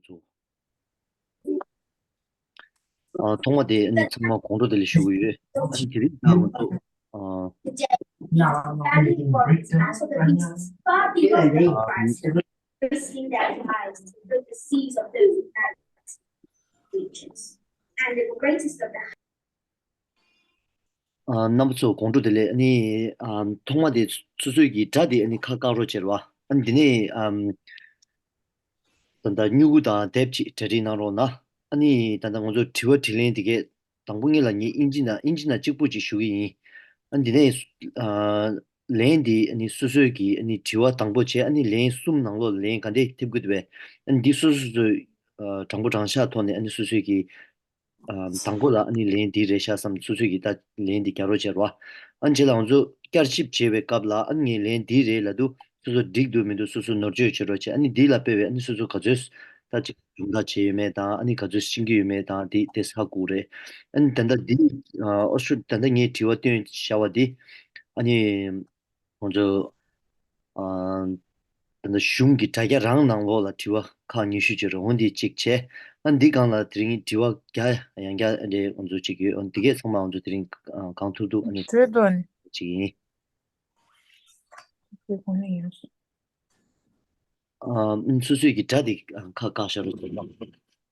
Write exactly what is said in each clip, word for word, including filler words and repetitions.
ཚོ། ཨ། ཐོག་མ་དེ་ཨ་ནི་ཚང་མ་དགོང་དྲོ་དེ་ལ་ཞུ་གི་ཡོད། ཨ་ནི་དེ་རིང་ད་ང་ཚོ། ཨ། ཨ། རྣམ་པ་ཚོ་དགོང་དྲོ་བདེ་ལེགས། ཨ་ནི། ཨ། ཐོག་མ་དེ་སོ་སོའི་གི་སྒྲ་དེ་ཨ་ནི་ཁ་བཀག་རོགས་བྱེད་རོགས། ཨ་ནི་དེ་ནས། ཨམ། ད་ལྟ་སྨྱུ་གུ་དང་དེབ་ཅིག་གྲ་སྒྲིག་གནང་རོགས་གནང་། ཨ་ནི་ད་ལྟ་ང་ཚོ་དྲི་བ་དྲིས་ལན་དེ་གས་དང་པོ་ངེད་ལ་ངས་ཨིན་ཇི་ནང་ཨིན་ཇི་ནང་གཅིག་པོ་ཅིག་ཞུ་གི་ཡིན། ཨ་ནི་དེ་ནས། ཨ། ལན་དེ་ཨ་ནི་སོ་སོའི་གི་ཨ་ནི་དྲི་བ་དང་པོ་བྱས། ཨ་ནི་ལན་གསུམ་ནང་ལོགས་ལན་ག་འདྲས་ཐེབས་ཀྱི་འདུག་པས། ཨ་ནི་འདི་སོ་སོ་སོའི། ཨ། དྲང་པོ་དྲང་བཞག་ཐོག་ནས་ཨ་ནི་སོ་སོའི་གི་ཨ། དང་པོ་ལ་ཨ་ནི་ལན་འདི་རེད་ཤག་བསམ། སོ་སོ་གིས་ད་ལན་འདི་རྒྱག་རོགས་བྱེད་རོགས། ཨ་ནི་རྗེས་ལ་ང་ཚོ་བསྐྱར་ཞིབ་བྱེད་པའི་སྐབས་ལ་ཨ་ནི་ངས་ལན་འདི་རེད་ལབ་དུས་སོ་སོ་འགྲིག་འདུག་མི་འདུག་སོ་སོ་ནོར་བཅོས་བྱེད་རོགས་བྱེད། ཨ་ནི་འདི་ལ་དཔེ་བའི་ཨ་ནི་སོ་སོ་ག་ཚོད་ད་ཅིག་སྦྱོང་བརྡར་བྱས་ཡོད་མེད་དང་། ཨ་ནི་ག་ཚོད་ཤེས་ཀྱི་ཡོད་མེད་དང་། འདི་དེ་ཧ་གོ་རེད། ཨ་ནི་ད་ལྟ་འདི། ཨ། ཨོ་ཤུ། ད་ལྟ་ངས་དྲི་བ་བཏོན་བཞག་པ་འདི་ཨ་ནི། ང་ཚོ། ཨ། ད་ལྟ་གཞུང་གི་དྲ་རྒྱ་རང་ནང་ལོགས་ལ་དྲི་བ་ཁག་ཉི་ཤུ་ཅིག་རེད། འོ་འདི་གཅིག་བྱས། ཨ། འདི་སྒང་ལ་དེ་རིང་དྲི་བ་བརྒྱ་ཡང་བསྐྱར་རེ་ང་ཚོ་གཅིག་ཡོད། འོ་འདི་གས་ཚང་མ་ང་ཚོ་དེ་རིང་གང་ཐུབ་ཐུབ་ཨ་ནི་བྲོས་དོན་གཅིག་ཡིན། ཨ། སོ་སོས་ཀྱི་སྒྲ་དེ་ཁ་བཀག་བཞག་རོགས་གནང་།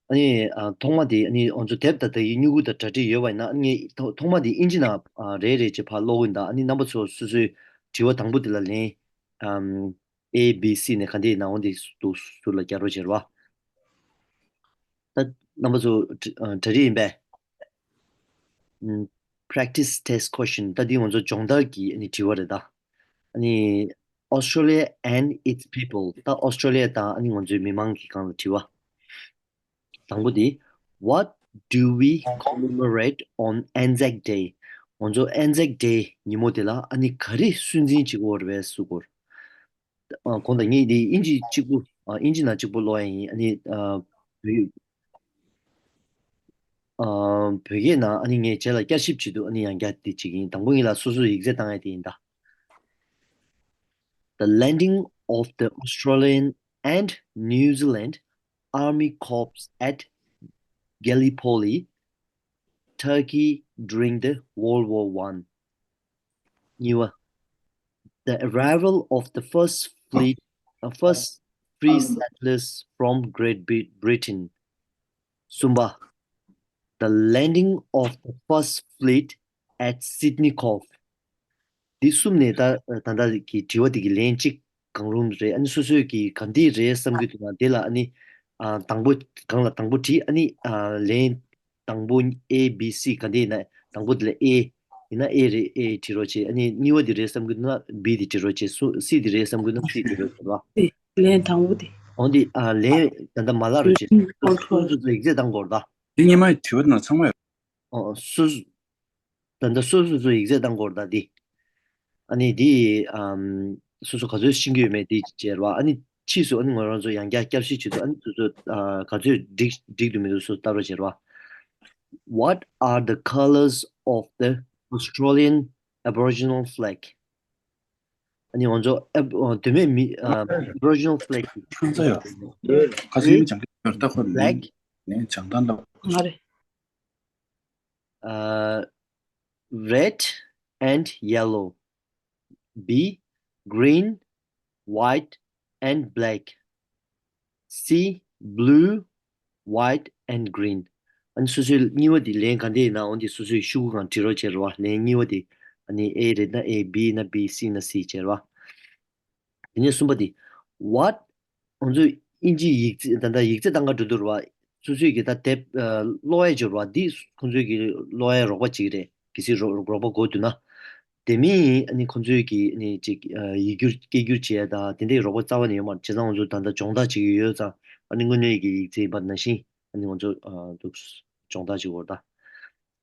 ཨ་ནི། ཨ། ཐོག་མ་དེ་ཨ་ནི་ང་ཚོ་དེབ་ད་ལྟ་ཡི་སྨྱུ་གུ་དང་གྲ་སྒྲིག་ཡོད་པ་ཡིན་ན། ཨ་ནི་ཐོག་ཐོག་མ་དེ་ཨིན་ཇི་ནང་། ཨ། རེ་རེ་བྱས་ཕར་ཀློག་གི་ཡིན་ད། ཨ་ནི་རྣམ་པ་ཚོ་སོ་སོའི་དྲི་བ་དང་པོ་དེ་ལ་ལན། ཨམ། A B C ནས་ག་འདྲས་ཡིན་ན་འོ་འདི་འདུག་ཟུར་ལ་རྒྱག་རོགས་བྱེད་རོགས། ད་རྣམ་པ་ཚོ་གྲ་གྲ་སྒྲིག་ཡིན་པས། ཨམ། Practice test question. ད་འདི་ང་ཚོ་སྦྱོང་བརྡར་གྱི་ཨ་ནི་དྲི་བ་རེད་ད། ཨ་ནི། Australia and its people. ད་ཨོ་སི་ཀྲོ་ལི་ཡ་དང་ཨ་ནི་ང་ཚོའི་མི་མང་གི་སྒང་ལ་དྲི་བ། དང་པོ་དེ། What do we commemorate on Anzac Day? ང་ཚོ་Anzac Day ཉིན་མོ་དེ་ལ་ཨ་ནི་ག་རེ་སུན་འབྱིན་བྱེད་ཀྱི་ཡོད་རེད་པས་ཟེར་གོ། ཨ། དགོངས་དག་ངས་འདི་ཨིན་ཇི་གཅིག་པུ། ཨ། ཨིན་ཇི་ནང་གཅིག་པུ་ཀློག་ཡ་ཡིན། ཨ་ནི། ཨ། བོད། ཨ། བོད་སྐད་ནང་ཨ་ནི་ངས་རྗེས་ལ་བསྐྱར་ཞིབ་བྱེད་དུས་ཨ་ནི་ཡང་བསྐྱར་དེ་གཅིག་ཡིན། དང་པོ་ངེད་ལ་སོ་སོ་ཡིག་ཚད་བཏང་ཡ་དེ་ཡིན་ད། The landing of the Australian and New Zealand Army Corps at Gallipoli, Turkey during the World War One. གཉིས་པ། The arrival of the first fleet, uh, first free settlers from Great Bri- Britain. གསུམ་པ། The landing of the first fleet at Sydney Cove. འདི་གསུམ་ནས་ད་ད་ལྟ་གི་དྲི་བ་འདི་གི་ལན་གཅིག་གང་རུང་རེད། ཨ་ནི་སོ་སོས་ཀྱི་ག་འདི་རེད་བསམ་གྱི་འདུག་ན་དེ་ལ་ཨ་ནི། ཨ། དང་པོ་གང་ལ་དང་པོ་བྲིས། ཨ་ནི། ཨ། ལན་དང་པོ་A B C ག་འདི་ཡིན་ན་དང་པོ་དེ་ལ་A ཡིན་ན་A རེད། A བྲིས་རོགས་བྱེད། ཨ་ནི་གཉིས་པ་འདི་རེད་བསམ་གྱི་འདུག་ན་B འདི་བྲིས་རོགས་བྱེད། སུ་C འདི་རེད་བསམ་གྱི་འདུག་ན་C བྲིས་རོགས་བྱེད་རོགས། ལན་དང་པོ་དེ། འོ་འདི། ཨ། ལན་ད་ལྟ་མ་ལབ་རོགས་བྱེད། སོ་སོ་སོ་སོ་ཡིག་ཚད་བཏང་དགོས་རེད་ད། འདི་སྔོན་མའི་དྲི་བ་ནང་ཚང་མ་ཡོད། ཨོ། སོ། ད་ལྟ་སོ་སོ་སོ་ཡིག་ཚད་བཏང་དགོས་རེད་ད་འདི། ཨ་ནི་འདི། ཨམ། སོ་སོ་ག་ཚོད་ཤེས་ཀྱི་ཡོད་མེད་འདི་བྱས་རེད་བ། ཨ་ནི་ཕྱིས་སུ་ཨ་ནི་ང་རང་ཚོ་ཡང་བསྐྱར་བསྐྱར་ཞིབ་བྱེད་དུས་ཨ་ནི་སོ་སོ། ཨ། ག་ཚོད་འགྲིག་འགྲིག་འདུག་མི་འདུག་སོ་སོ་ལྟ་རོགས་བྱེད་རེད་བ། What are the colors of the Australian Aboriginal flag? ཨ་ནི་ང་ཚོ་ཨ། ཨ། དེ་མིན་མི། ཨ། Aboriginal flag ཁྱོད་ཚོ་ཡོད། ཁ་སང་ཡང་སྦྱང་གི་ཡོད་ད། ཁོ་ནི་black ངས་སྦྱང་སྟངས་ལ། ང་རེད། ཨ། Red and yellow. B. Green, white and black. C. Blue, white and green. ཨ་ནི་སོ་སོའི་གཉིས་པ་དེ་ལན་ག་འདྲས་ཡིན་ན་འོ་འདི་སོ་སོའི་ཤོག་གུ་སྒང་བྲིས་རོགས་བྱེད་རོགས། ལན་གཉིས་པ་དེ་ཨ་ནི་A རེད་ན་A, B ཡིན་ན་B, C ཡིན་ན་C བྱེད་རོགས། དེ་ནས་གསུམ་པ་དེ། What? ང་ཚོས་ཨིན་ཇིའི་ཡིག་ཚད། ད་ལྟ་ཡིག་ཚད་བཏང་ག་འགྲོ་དུས་རེད་བ། སོ་སོས་ཀྱི་ད་དེབ། ཨ། ཀློག་ཡས་འབྱོར་བ་འདི་ཁོང་ཚོས་ཀྱི་ཀློག་ཡས་རོགས་པ་ཅིག་རེད། གལ་སྲིད་རོགས་རོགས་པ་དགོས་འདུག་ན། དེ་མིན་ཨ་ནི་ཁོང་ཚོས་ཀྱི་ཨ་ནི་ཅིག་ཨ། ཡིག་སྒྱུར་སྐད་སྒྱུར་བྱས་ད་དེ་འདྲའི་རོགས་པ་རྩ་བ་ནས་ཡོད་མ་རེད། བྱས་ཙང་ང་ཚོ་ད་ལྟ་སྦྱོང་བརྡར་བྱེད་ཀྱི་ཡོད་ཙང་ཨ་ནི་དངོས་གནས་ཀྱི་ཡིག་ཚད་ཡིན་པ་ནང་བཞིན་ཨ་ནི་ང་ཚོ། ཨ། འདུག་སྦྱོང་བརྡར་བྱེད་དགོས་རེད་ད།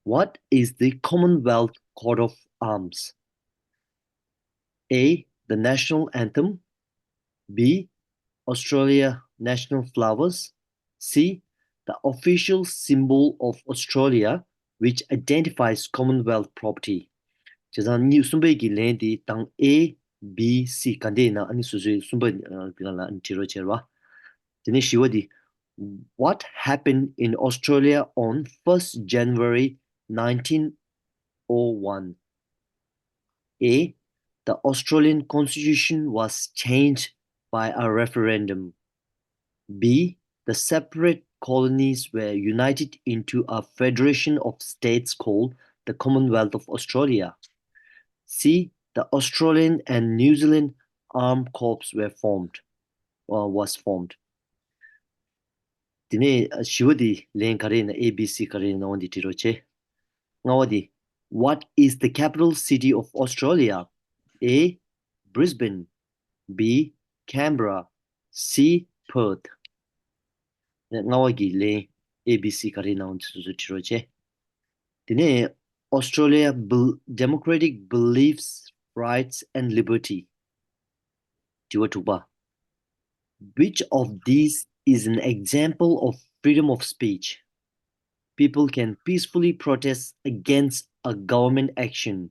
What is the Commonwealth coat of arms? A. The national anthem. B. Australia national flowers. C. The official symbol of Australia, which identifies Commonwealth property. བྱས་ཙང་གཉིས་གསུམ་པའི་གི་ལན་དེ་དང་A, B, C ག་འདྲས་ཡིན་ན་ཨ་ནི་སོ་སོའི་གསུམ་པ་གི་ལ་ཨ་ནི་བྲིས་རོགས་བྱེད་རོགས། དེ་ནས་བཞི་པ་དེ། What happened in Australia on first January nineteen oh one? A. The Australian Constitution was changed by a referendum. B. The separate colonies were united into a federation of states called the Commonwealth of Australia. C. The Australian and New Zealand Armed Corps were formed, uh, was formed. དེ་ནས་ཞི་བ་འདི་ལན་ག་རེ་ཡིན་ན། A B C ག་རེ་ཡིན་ན་འོ་འདི་བྲིས་རོགས་བྱེད། ལྔ་པ་འདི། What is the capital city of Australia? A. Brisbane. B. Canberra. C. Perth. ལྔ་པ་གི་ལན་A B C ག་རེ་ཡིན་ན་འོ་འདི་སོ་སོས་བྲིས་རོགས་བྱེད། དེ་ནས་Australia bel- democratic beliefs, rights and liberty. དྲི་བ་དྲུག་པ། Which of these is an example of freedom of speech? People can peacefully protest against a government action.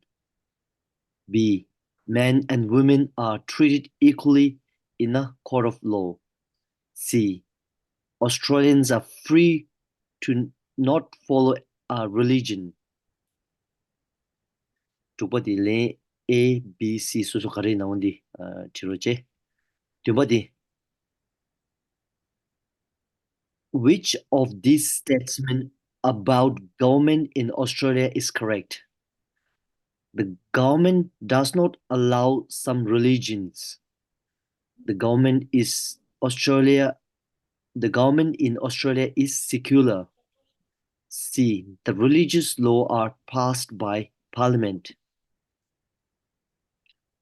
B. Men and women are treated equally in a court of law. C. Australians are free to not follow a religion. དྲུག་པ་དེ་ལན་A B C སོ་སོ་ག་རེ་ཡིན་ན་འོ་འདི་ཨ་བྲིས་རོགས་བྱེད། བདུན་པ་དེ། Which of these statements about government in Australia is correct? The government does not allow some religions. The government is Australia. The government in Australia is secular. C. The religious law are passed by parliament.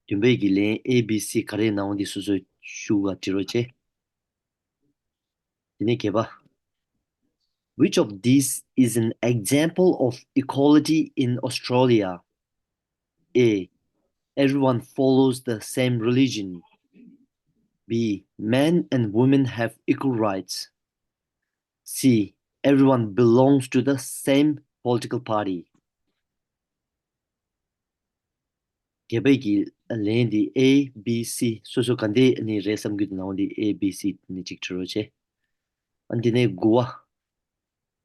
བདུན་པའི་གི་ལན་A B C ག་རེ་ཡིན་ན་འོ་འདི་སོ་སོས་ཤུགས་ཀ་བྲིས་རོགས་བྱེད། དེ་ནས་བརྒྱད་པ། Which of these is an example of equality in Australia? A. Everyone follows the same religion. B. Men and women have equal rights. C. Everyone belongs to the same political party. བརྒྱད་པའི་གི་ལན་འདི་A B C སོ་སོ་ག་འདི་ནི་རེད་བསམ་གྱི་འདུག་ན་འོ་འདི་A B C ནི་གཅིག་བྲིས་རོགས་བྱེད། ཨ་འདི་ནས་དགུ་པ།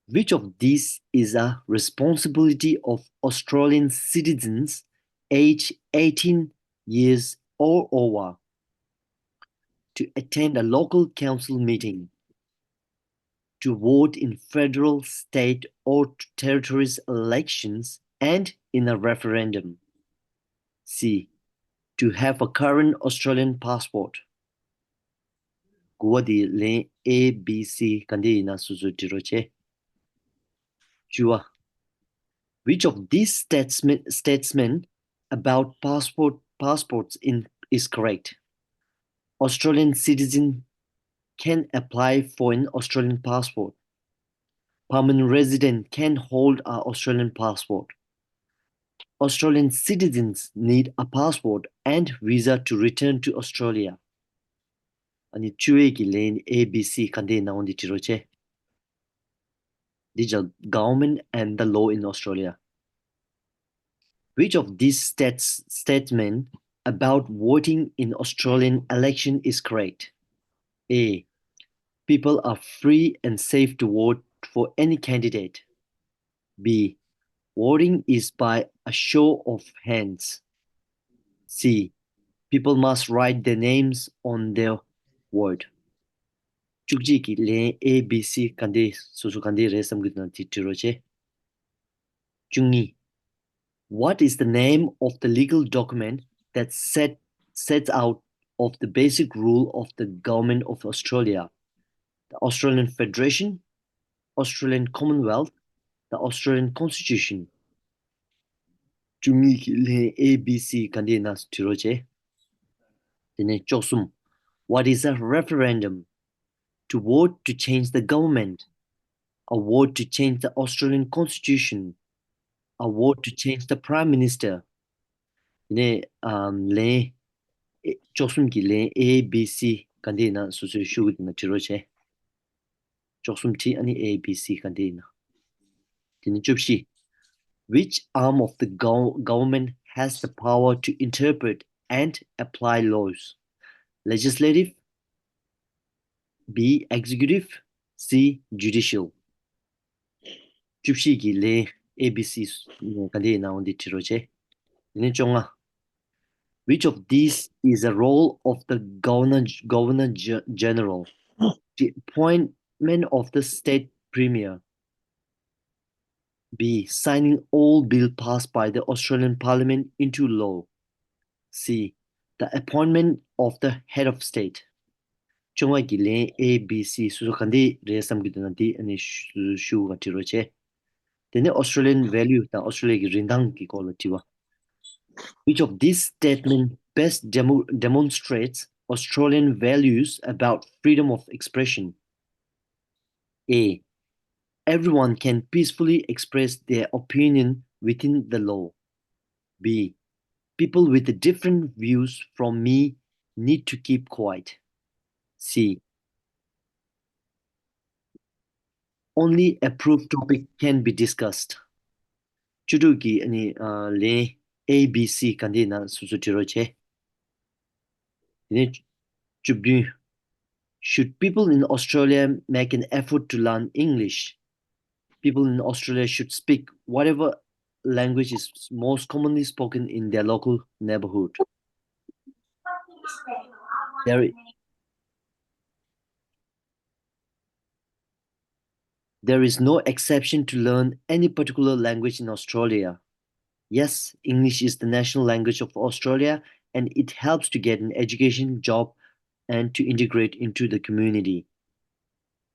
Which of these is a responsibility of Australian citizens aged eighteen years or over to attend a local council meeting, to vote in federal, state, or territories elections and in a referendum? C. To have a current Australian passport. དགུ་པ་དེ་ལན་A B C ག་འདི་ཡིན་ན་སོ་སོས་བྲིས་རོགས་བྱེད། བཅུ་པ། Which of these statement, statement about passport, passports in, is correct? Australian citizen can apply for an Australian passport. Permanent resident can hold an Australian passport. Australian citizens need a passport and visa to return to Australia. ཨ་ནི་བཅུ་པའི་གི་ལན་A B C ག་འདི་ཡིན་ན་འོ་འདི་བྲིས་རོགས་བྱེད། འདི་ལ་government and the law in Australia. Which of these stats statement about voting in Australian election is correct? A. People are free and safe to vote for any candidate. B. Voting is by a show of hands. C. People must write their names on their vote. བཅུ་གཅིག་གི་ལན་A B C ག་འདི་སོ་སོ་ག་འདི་རེད་བསམ་གྱི་འདུག་ན་དེ་བྲིས་རོགས་བྱེད། བཅུ་གཉིས། What is the name of the legal document that set, sets out of the basic rule of the Government of Australia? The Australian Federation, Australian Commonwealth, the Australian Constitution. བཅུ་གཉིས་ཀྱི་ལན་A B C ག་འདི་ཡིན་ན་བྲིས་རོགས་བྱེད། དེ་ནས་བཅུ་གསུམ། What is a referendum? To vote to change the government, a vote to change the Australian constitution, a vote to change the prime minister. དེ་ནས་ཨམ་ལན་ཨེ་བཅུ་གསུམ་གྱི་ལན་A B C ག་འདི་ཡིན་ན་སོ་སོའི་ཤུགས་ཀྱིས་ན་བྲིས་རོགས་བྱེད། བཅུ་གསུམ་བྲིས། ཨ་ནི་A B C ག་འདི་ཡིན་ན། དེ་ནས་བཅུ་བཞི། Which arm of the gov- government has the power to interpret and apply laws? Legislative, B. Executive, C. Judicial. བཅུ་བཞི་གི་ལན་A B C ནས་ག་འདྲ་ཡིན་ནའང་འདི་བྲིས་རོགས་བྱེད། དེ་ནས་བཅོ་ལྔ། Which of these is a role of the Governor, Governor Ge- General? The appointment of the state premier. B. Signing all bill passed by the Australian Parliament into law. C. The appointment of the head of state. བཅོ་ལྔ་གི་ལན་A B C སོ་སོ་ག་འདི་རེད་བསམ་གྱི་འདུག་ན་འདི་ཨ་ནི་ཤུ་ཤུ་ག་བྲིས་རོགས་བྱེད། དེ་ནས་Australian value དང་Australia གི་རིན་ཐང་གི་སྐོར་ལ་དྲི་བ། Which of this statement best demo- demonstrates Australian values about freedom of expression? A. Everyone can peacefully express their opinion within the law. B. People with different views from me need to keep quiet. C. Only approved topic can be discussed. བཅུ་དྲུག་གི་ཨ་ནི་ཨ་ལན་A B C ག་འདི་ན་སོ་སོ་བྲིས་རོགས་བྱེད། དེ་ནས་བཅུ་བདུན། Should people in Australia make an effort to learn English? People in Australia should speak whatever language is most commonly spoken in their local neighborhood. There, there is no exception to learn any particular language in Australia. Yes, English is the national language of Australia and it helps to get an education, job, and to integrate into the community.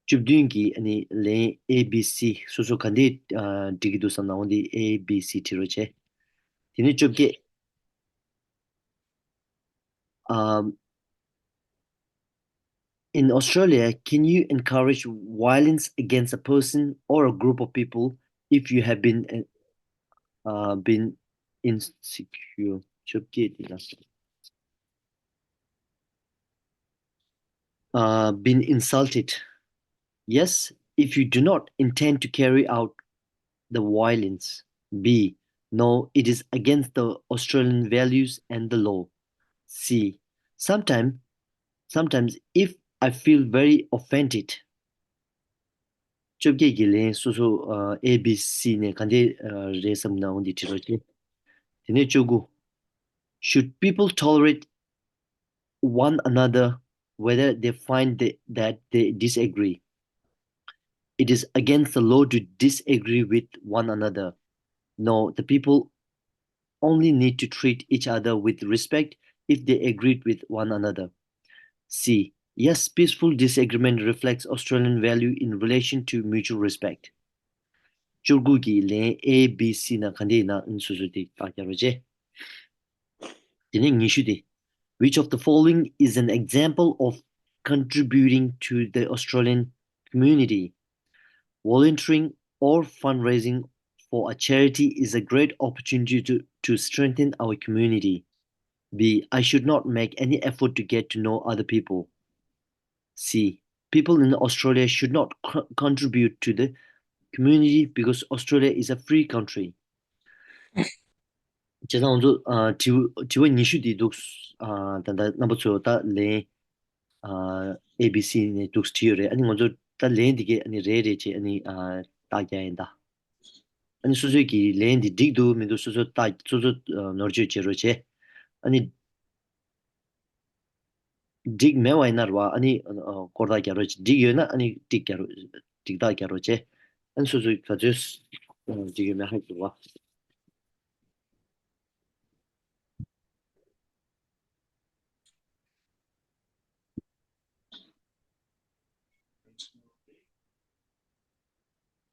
བཅུ་བདུན་གྱི་ཨ་ནི་ལན་A B C སོ་སོ་ག་འདི་ཨ་འགྲིག་གི་འདུག་བསམ་ན་འོ་འདི A B C བྲིས་རོགས་བྱེད། དེ་ནས་བཅོ་བརྒྱད། Um, in Australia, can you encourage violence against a person or a group of people if you have been uh, been insecure? བཅོ་བརྒྱད་དེ་ལ། Uh, been insulted. Yes, if you do not intend to carry out the violence. B. No, it is against the Australian values and the law. C. Sometimes, sometimes if I feel very offended. བཅོ་བརྒྱད་ཀྱི་ལན་སོ་སོ་ཨ་A B C ནས་ག་འདི་ཨ་རེད་བསམ་ན་འོ་འདི་བྲིས་རོགས་བྱེད། དེ་ནས་བཅུ་དགུ། Should people tolerate one another whether they find they, that they disagree? It is against the law to disagree with one another. No, the people only need to treat each other with respect if they agreed with one another. C. Yes, peaceful disagreement reflects Australian value in relation to mutual respect. བཅུ་དགུ་གི་ལན་A B C ན་ག་འདི་ཡིན་ན་ཨིན་སོ་སོ་དེ་བཀག་རྒྱག་རོགས་བྱེད། དེ་ནས་ཉི་ཤུ་དེ། Which of the following is an example of contributing to the Australian community? Volunteering or fundraising for a charity is a great opportunity to, to strengthen our community. B. I should not make any effort to get to know other people. C. People in Australia should not co- contribute to the community because Australia is a free country. བྱས་ཙང་ང་ཚོ་ཨ་དྲི་བ་དྲི་བ་ཉི་ཤུ་འདི་འདུག་ཨ་ད་ལྟ་རྣམ་པ་ཚོ་ད་ལན་ཨ་A B C ནས་འདུག་བྲིས་ཡོད་རེད། ཨ་ནི་ང་ཚོ་ད་ལན་འདི་གས་ཨ་ནི་རེད་རེད་བྱས་ཨ་ནི་ཨ་རྟགས་རྒྱག་ཡིན་ད། ཨ་ནི་སོ་སོའི་གི་ལན་འདི་འགྲིག་འདུག་མི་འདུག་སོ་སོ་ད་སོ་སོ་ཨ་ནོར་བཅོས་བྱེད་རོགས་བྱས། ཨ་ནི་འགྲིག་མེད་པ་ཡིན་ན་རེད་བ། ཨ་ནི་ཨ་སྐོར་རྟགས་རྒྱག་རོགས་བྱེད། འགྲིག་ཡོད་ན་ཨ་ནི་ཏིག་རྒྱག་རོགས་འགྲིག་རྟགས་རྒྱག་རོགས་བྱེད། ཨ་ནི་སོ་སོའི་ག་ཚོད་ཨ་འགྲིག་ཡོད་མེད་ཧ་གི་རེད་བ།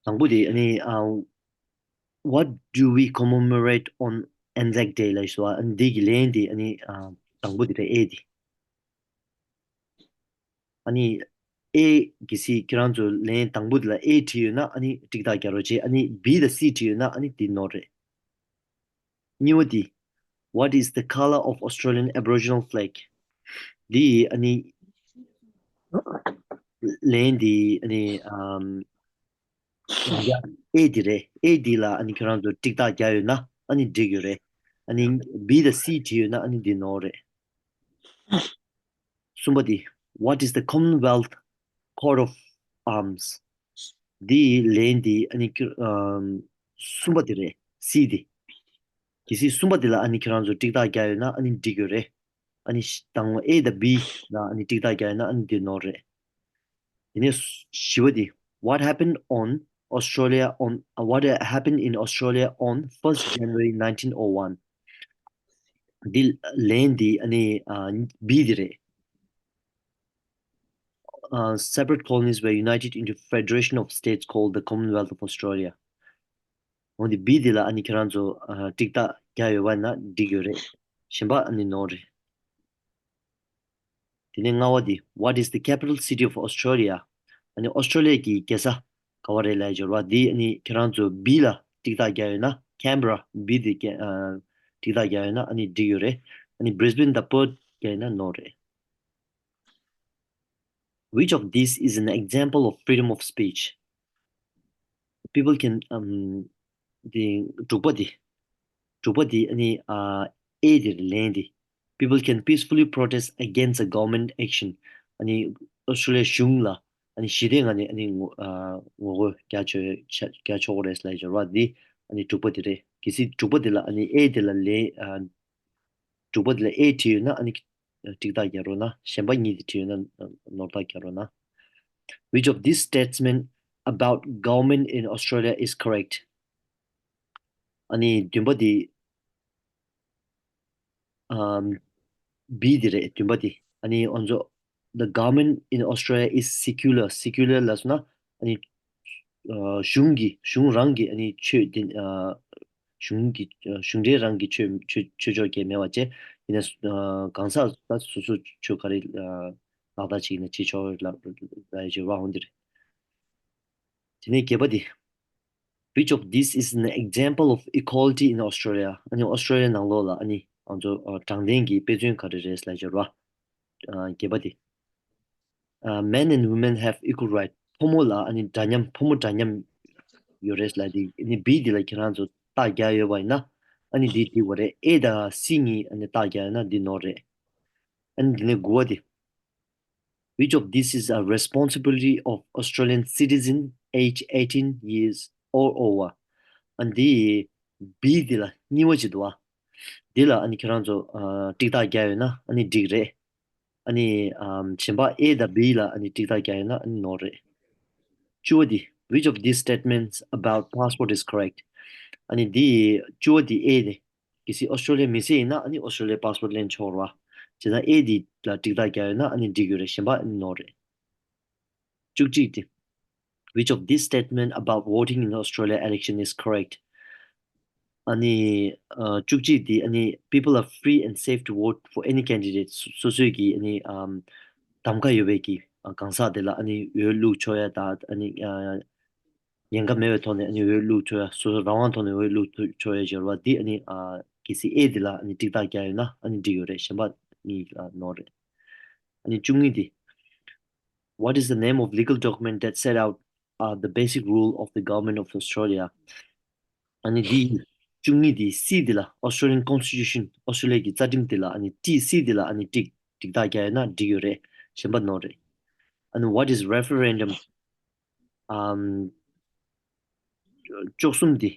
དང་པོ་དེ་ཨ་ནི་ཨ། What do we commemorate on Anzac Day? ལབ་ཞུ་བ། ཨ་ནི་འདི་གི་ལན་དེ་ཨ་ནི་ཨ་དང་པོ་དེ་རེད། A དེ། ཨ་ནི་A གི་སི་ཁྱེད་རང་ཚོ་ལན་དང་པོ་དེ་ལ་A བྲིས་ཡོད་ན་ཨ་ནི་ཏིག་རྟགས་རྒྱག་རོགས་བྱེད། ཨ་ནི་B དང་C བྲིས་ཡོད་ན་ཨ་ནི་དེ་ནོར་རེད། གཉིས་པ་དེ། What is the color of Australian Aboriginal flag? འདི་ཨ་ནི་ལན་འདི་ཨ་ནི་ཨམ། ཨེ་འདི་རེད། ཨེ་འདི་ལ་ཨ་ནི་ཁྱོད་རང་ཚོ་ཏིག་རྟགས་རྒྱག་ཡོད་ན་ཨ་ནི་འགྲིག་ཡོད་རེད། ཨ་ནི་B དང་C བྲིས་ཡོད་ན་ཨ་ནི་འདི་ནོར་རེད། གསུམ་པ་དེ། What is the Commonwealth Court of arms. འདིའི་ལན་འདི་ཨ་ནི་ཁྱོད་ཨམ་གསུམ་པ་དེ་རེད། C དེ། གལ་སྲིད་གསུམ་པ་དེ་ལ་ཨ་ནི་ཁྱེད་རང་ཚོ་ཏིག་ཏག་རྒྱག་ཡོད་ན་ཨ་ནི་འགྲིག་ཡོད་རེད། ཨ་ནི་ཤ- དང་པོ་A དང་B ལ་ཨ་ནི་ཏིག་ཏག་རྒྱག་ཡོད་ན་ཨ་ནི་འདི་ནོར་རེད། དེ་ནས་བཞི་པ་དེ། What happened on Australia on uh, what happened in Australia on first January nineteen oh one? འདི་ལན་འདི་ཨ་ནི་ཨ་B དེ་རེད། Uh, separate colonies were united into federation of states called the Commonwealth of Australia. འོན་ཏེ་B དེ་ལ་ཨ་ནི་ཁྱེད་རང་ཚོ་ཨ་ཏིག་ཏག་རྒྱག་ཡོད་པ་ན་འགྲིག་ཡོད་རེད། གཞན་པ་ཨ་ནི་ནོར་རེད། དེ་ནས་ལྔ་པ་དེ། What is the capital city of Australia? ཨ་ནི་ཨོ་སི་ཀྲོ་ལི་ཡ་གི་རྒྱལ་ས་ག་བ་རེད་ལབ་ཡ་འབྱོར་བ་འདི་ཨ་ནི་ཁྱེད་རང་ཚོ་B ལ་ཏིག་ཏག་རྒྱག་ཡོད་ན། Canberra B དེ་ཀེ- ཨ་ཏིག་ཏག་རྒྱག་ཡོད་ན་ཨ་ནི་འགྲིག་ཡོད་རེད། ཨ་ནི་Brisbane དང་Perth རྒྱག་ཡོད་ན་ནོར་རེད། Which of these is an example of freedom of speech? People can um དེ་དྲུག་པ་དེ། དྲུག་པ་དེ་ཨ་ནི་ཨ་A དེ་རེད། ལན་དེ། People can peacefully protest against a government action. ཨ་ནི་ཨོ་སི་ཀྲོ་ལི་ཡ་གཞུང་ལ་ཨ་ནི་ཞི་བདེ་ངང་ནས་ཨ་ནི་ངོ་ཨ་ངོ་རྒོལ་རྒྱག་ཆོག་རྒྱག་ཆོག་གི་རེད་ལབ་ཡ་འབྱོར་བ་འདི་ཨ་ནི་དྲུག་པ་དེ་རེད། གལ་སྲིད་དྲུག་པ་དེ་ལ་ཨ་ནི་A དེ་ལ་ལན་ཨ་དྲུག་པ་དེ་ལ་A བྲིས་ཡོད་ན་ཨ་ནི་ཏིག་ཏག་རྒྱག་རོགས་གནང་། གཞན་པ་གཉིས་དེ་བྲིས་ཡོད་ན་ནོར་ཏག་རྒྱག་རོགས་གནང་། Which of these statements about government in Australia is correct? ཨ་ནི་བདུན་པ་དེ་ཨམ་B དེ་རེད། བདུན་པ་དེ། ཨ་ནི་ཨོ་ཛོ། The government in Australia is secular. Secular ལབ་སོང་ན་ཨ་ནི་ཨ་གཞུང་གི་གཞུང་རང་གི་ཨ་ནི་ཆོས་དེ་ཨ་གཞུང་གི་ཨ་གཞུང་འབྲེལ་རང་གི་ཆོས་ཆོས་ཆོས་ཕྱོགས་ཀྱི་མེད་པ་བྱས། ཡིན་ན་ཨ་གང་ཟག་ད་སོ་སོ་ཆོས་ག་རེ་ཨ་ལག་བསྟར་བྱེད་ཀྱི་ན་བྱེད་ཆོག་ལ་ལ་ཡ་བྱེད་པ་འོང་དེ་རེད། དེ་ནས་བརྒྱད་པ་དེ། Which of this is an example of equality in Australia? ཨ་ནི་ཨོ་སི་ཀྲོ་ལི་ཡ་ནང་ལོགས་ལ་ཨ་ནི་ང་ཚོ་ཨ་དྲང་བདེན་གྱི་དཔེ་མཚོན་ག་རེ་རེད་ལབ་འབྱོར་བ། ཨ་བརྒྱད་པ་དེ། ཨ་Men and women have equal right. ཕོ་མོ་ལ་ཨ་ནི་འདྲ་མཉམ། ཕོ་མོ་འདྲ་མཉམ་ཡོད་རེད་ལབ་དེ། ཨ་ནི་B དེ་ལ་ཁྱེད་རང་ཚོ་རྟགས་རྒྱག་ཡོད་པ་ཡིན་ན་ཨ་ནི་འདི་འགྲིག་པ་རེད། A དང་C གཉིས་ཨ་ནི་རྟགས་རྒྱག་ཡོད་ན་འདི་ནོར་རེད། ཨ་ནི་འདི་ནས་དགུ་པ་དེ། Which of this is a responsibility of Australian citizen age eighteen years or over? ཨ་འདི་B དེ་ལ་གཉིས་པ་ཅིག་འདུག་བ། འདི་ལ་ཨ་ནི་ཁྱེད་རང་ཚོ་ཨ་ཏིག་ཏག་རྒྱག་ཡོད་ན་ཨ་ནི་འགྲིག་རེད། ཨ་ནི་ཨམ་གཞན་པ་A དང་B ལ་ཨ་ནི་ཏིག་ཏག་རྒྱག་ཡོད་ན་ཨ་ནི་ནོར་རེད། བཅུ་པ་འདི། Which of these statements about passport is correct? ཨ་ནི་འདི་བཅུ་པ་འདི་A དེ། གལ་སྲིད་ཨོ་སི་ཀྲོ་ལི་ཡ་མི་སེར་ཡིན་ན་ཨ་ནི་ཨོ་སི་ཀྲོ་ལི་ཡའི་པཱ་སི་པོར་ཊི་ལེན་ཆོག་རེད་བ། བྱས་ཙང་A འདི་ལ་ཏིག་ཏག་རྒྱག་ཡོད་ན་ཨ་ནི་འགྲིག་ཡོད་རེད། གཞན་པ་ཨ་ནི་ནོར་རེད། བཅུ་གཅིག་དེ། Which of this statement about voting in Australia election is correct? ཨ་ནི་ཨ་བཅུ་གཅིག་དེ་ཨ་ནི་people are free and safe to vote for any candidate. སོ་སོ་སོའི་གི་ཨ་ནི་ཨམ་གདམ་ག་ཡོད་པའི་གི་ཨ་གང་ཟག་དེ་ལ་ཨ་ནི་འོས་བླུག་ཆོག་ཡ་དང་ཨ་ནི་ཨ་ཉེན་ཁ་མེད་པའི་ཐོག་ནས་ཨ་ནི་འོས་བླུག་ཆོག་ཡ། སོ་སོ་རང་དབང་ཐོག་ནས་འོས་བླུག་ཐུབ་ཆོག་ཡ་འབྱོར་བ་འདི་ཨ་ནི་ཨ་གལ་སྲིད་A འདི་ལ་ཨ་ནི་ཏིག་ཏག་རྒྱག་ཡོད་ན་ཨ་ནི་འགྲིག་ཡོད་རེད། གཞན་པ་གཉིས་ལ་ནོར་རེད། ཨ་ནི་བཅུ་གཉིས་འདི། What is the name of legal document that set out uh, the basic rule of the government of Australia? ཨ་ནི་འདི་བཅུ་གཉིས་འདི་C འདི་ལ་Australian Constitution ཨོ་སི་ཀྲོ་ལི་ཡ་གི་རྩ་ཁྲིམས་འདི་ལ་ཨ་ནི་ཏིག C འདི་ལ་ཨ་ནི་ཏིག་ཏིག་ཏག་རྒྱག་ཡོད་ན་འགྲིག་ཡོད་རེད། གཞན་པ་ནོར་རེད། ཨ་ནི་what is referendum? ཨམ། བཅུ་གསུམ་འདི།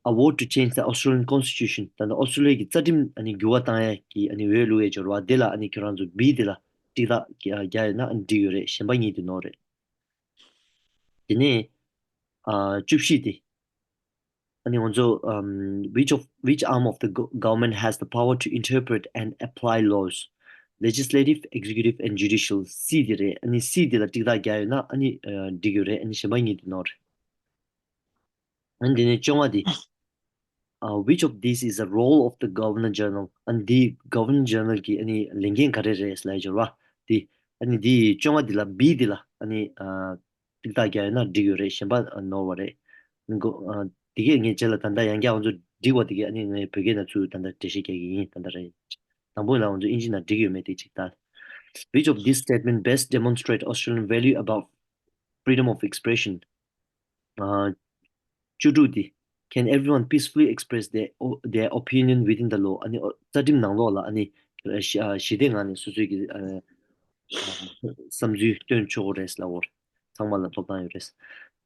A vote to change the Australian Constitution. ད་ནི་ཨོ་སི་ཀྲོ་ལི་ཡ་གི་རྩ་ཁྲིམས་ཨ་ནི་འགྱུར་བ་བཏང་ཡ་གི་ཨ་ནི་འོས་བླུག་ཡ་འབྱོར་བ་འདི་ལ་ཨ་ནི་ཁྱོད་རང་ཚོ་B འདི་ལ་ཏིག་ཏག་རྒྱག་ཡོད་ན་ཨ་ནི་འགྲིག་ཡོད་རེད། གཞན་པ་གཉིས་འདི་ནོར་རེད། དེ་ནས་ཨ་བཅུ་བཞི་འདི། ཨ་ནི་ང་ཚོ་ཨམ། Which of which arm of the go- government has the power to interpret and apply laws? Legislative, executive and judicial. C འདི་རེད། ཨ་ནི་C འདི་ལ་ཏིག་ཏག་རྒྱག་ཡོད་ན་ཨ་ནི་ཨ་འགྲིག་ཡོད་རེད། ཨ་ནི་གཞན་པ་གཉིས་འདི་ནོར་རེད། ཨ་ནི་དེ་ནས་བཅོ་ལྔ་འདི། Uh, which of these is the role of the Governor General? ཨ་ནི་འདི་Governor General གི་ཨ་ནི་ལས་འགན་ག་རེ་རེད་ལབ་ཡ་འབྱོར་བ། འདི་ཨ་ནི་འདི་བཅོ་ལྔ་འདི་ལ་B འདི་ལ་ཨ་ནི་ཨ་ཏིག་ཏག་རྒྱག་ཡོད་ན་འགྲིག་ཡོད་རེད། གཞན་པ་ནོར་བ་རེད། མགོ་ཨ་དེ་གས་ངས་རྗེས་ལ་ད་ལྟ་ཡང་བསྐྱར་ང་ཚོ་འགྲིག་པ་དེ་གས་ཨ་ནི་ངས་བོད་སྐད་ནང་ཚུར་ད་ལྟ་འགྲེལ་བཤད་རྒྱག་གི་ཡིན། ད་ལྟ་རེད། དང་པོ་ལ་ང་ཚོ་ཨིན་ཇི་ནང་འགྲིག་ཡོད་མེད་དེ་ཅིག་ལྟ། Which of these statement best demonstrate Australian value about freedom of expression? ཨ་བཅུ་དྲུག་དེ། Can everyone peacefully express their o- their opinion within the law? ཨ་ནི་ཨོ་རྩ་ཁྲིམས་ནང་ལོགས་ལ་ཨ་ནི་ཞི- ཨ་ཞི་བདེ་ངང་ནས་སོ་སོའི་གི་ཨ་ཨ་བསམ་ཚུལ་སྟོན་ཆོག་གི་རེད་ལབ་པ་རེད། ཚང་མ་ལ་ཐོབ་ཐང་ཡོད་རེད།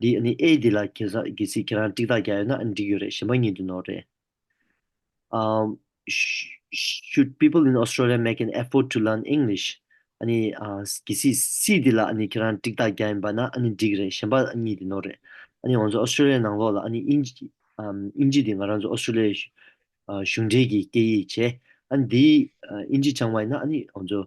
འདི་ཨ་ནི་ཨེ་འདི་ལ་གལ་ས་གལ་སྲིད་ཁྱེད་རང་ཏིག་ཏག་རྒྱག་ཡོད་ན་ཨ་ནི་འགྲིག་ཡོད་རེད། གཞན་པ་གཉིས་འདི་ནོར་རེད། Um, sh- should people in Australia make an effort to learn English? ཨ་ནི་ཨ་གལ་སྲིད་སི་འདི་ལ་ཨ་ནི་ཁྱེད་རང་ཏིག་ཏག་རྒྱག་ཡིན་པ་ན་ཨ་ནི་འགྲིག་རེད། གཞན་པ་གཉིས་འདི་ནོར་རེད། ཨ་ནི་ང་ཚོ་ཨོ་སི་ཀྲོ་ལི་ཡའི་ནང་ལོགས་ལ་ཨ་ནི་དབྱིན་ཇི་ཨམ་དབྱིན་ཇི་འདི་ང་རང་ཚོ་ཨོ་སི་ཀྲོ་ལི་ཡའི་གཞུང་ཨ་གཞུང་འབྲེལ་གྱི་སྐད་ཡིག་བྱས། ཨ་ནི་འདི་ཨ་དབྱིན་ཇི་སྦྱངས་པ་ཡིན་ན་ཨ་ནི་ང་ཚོ་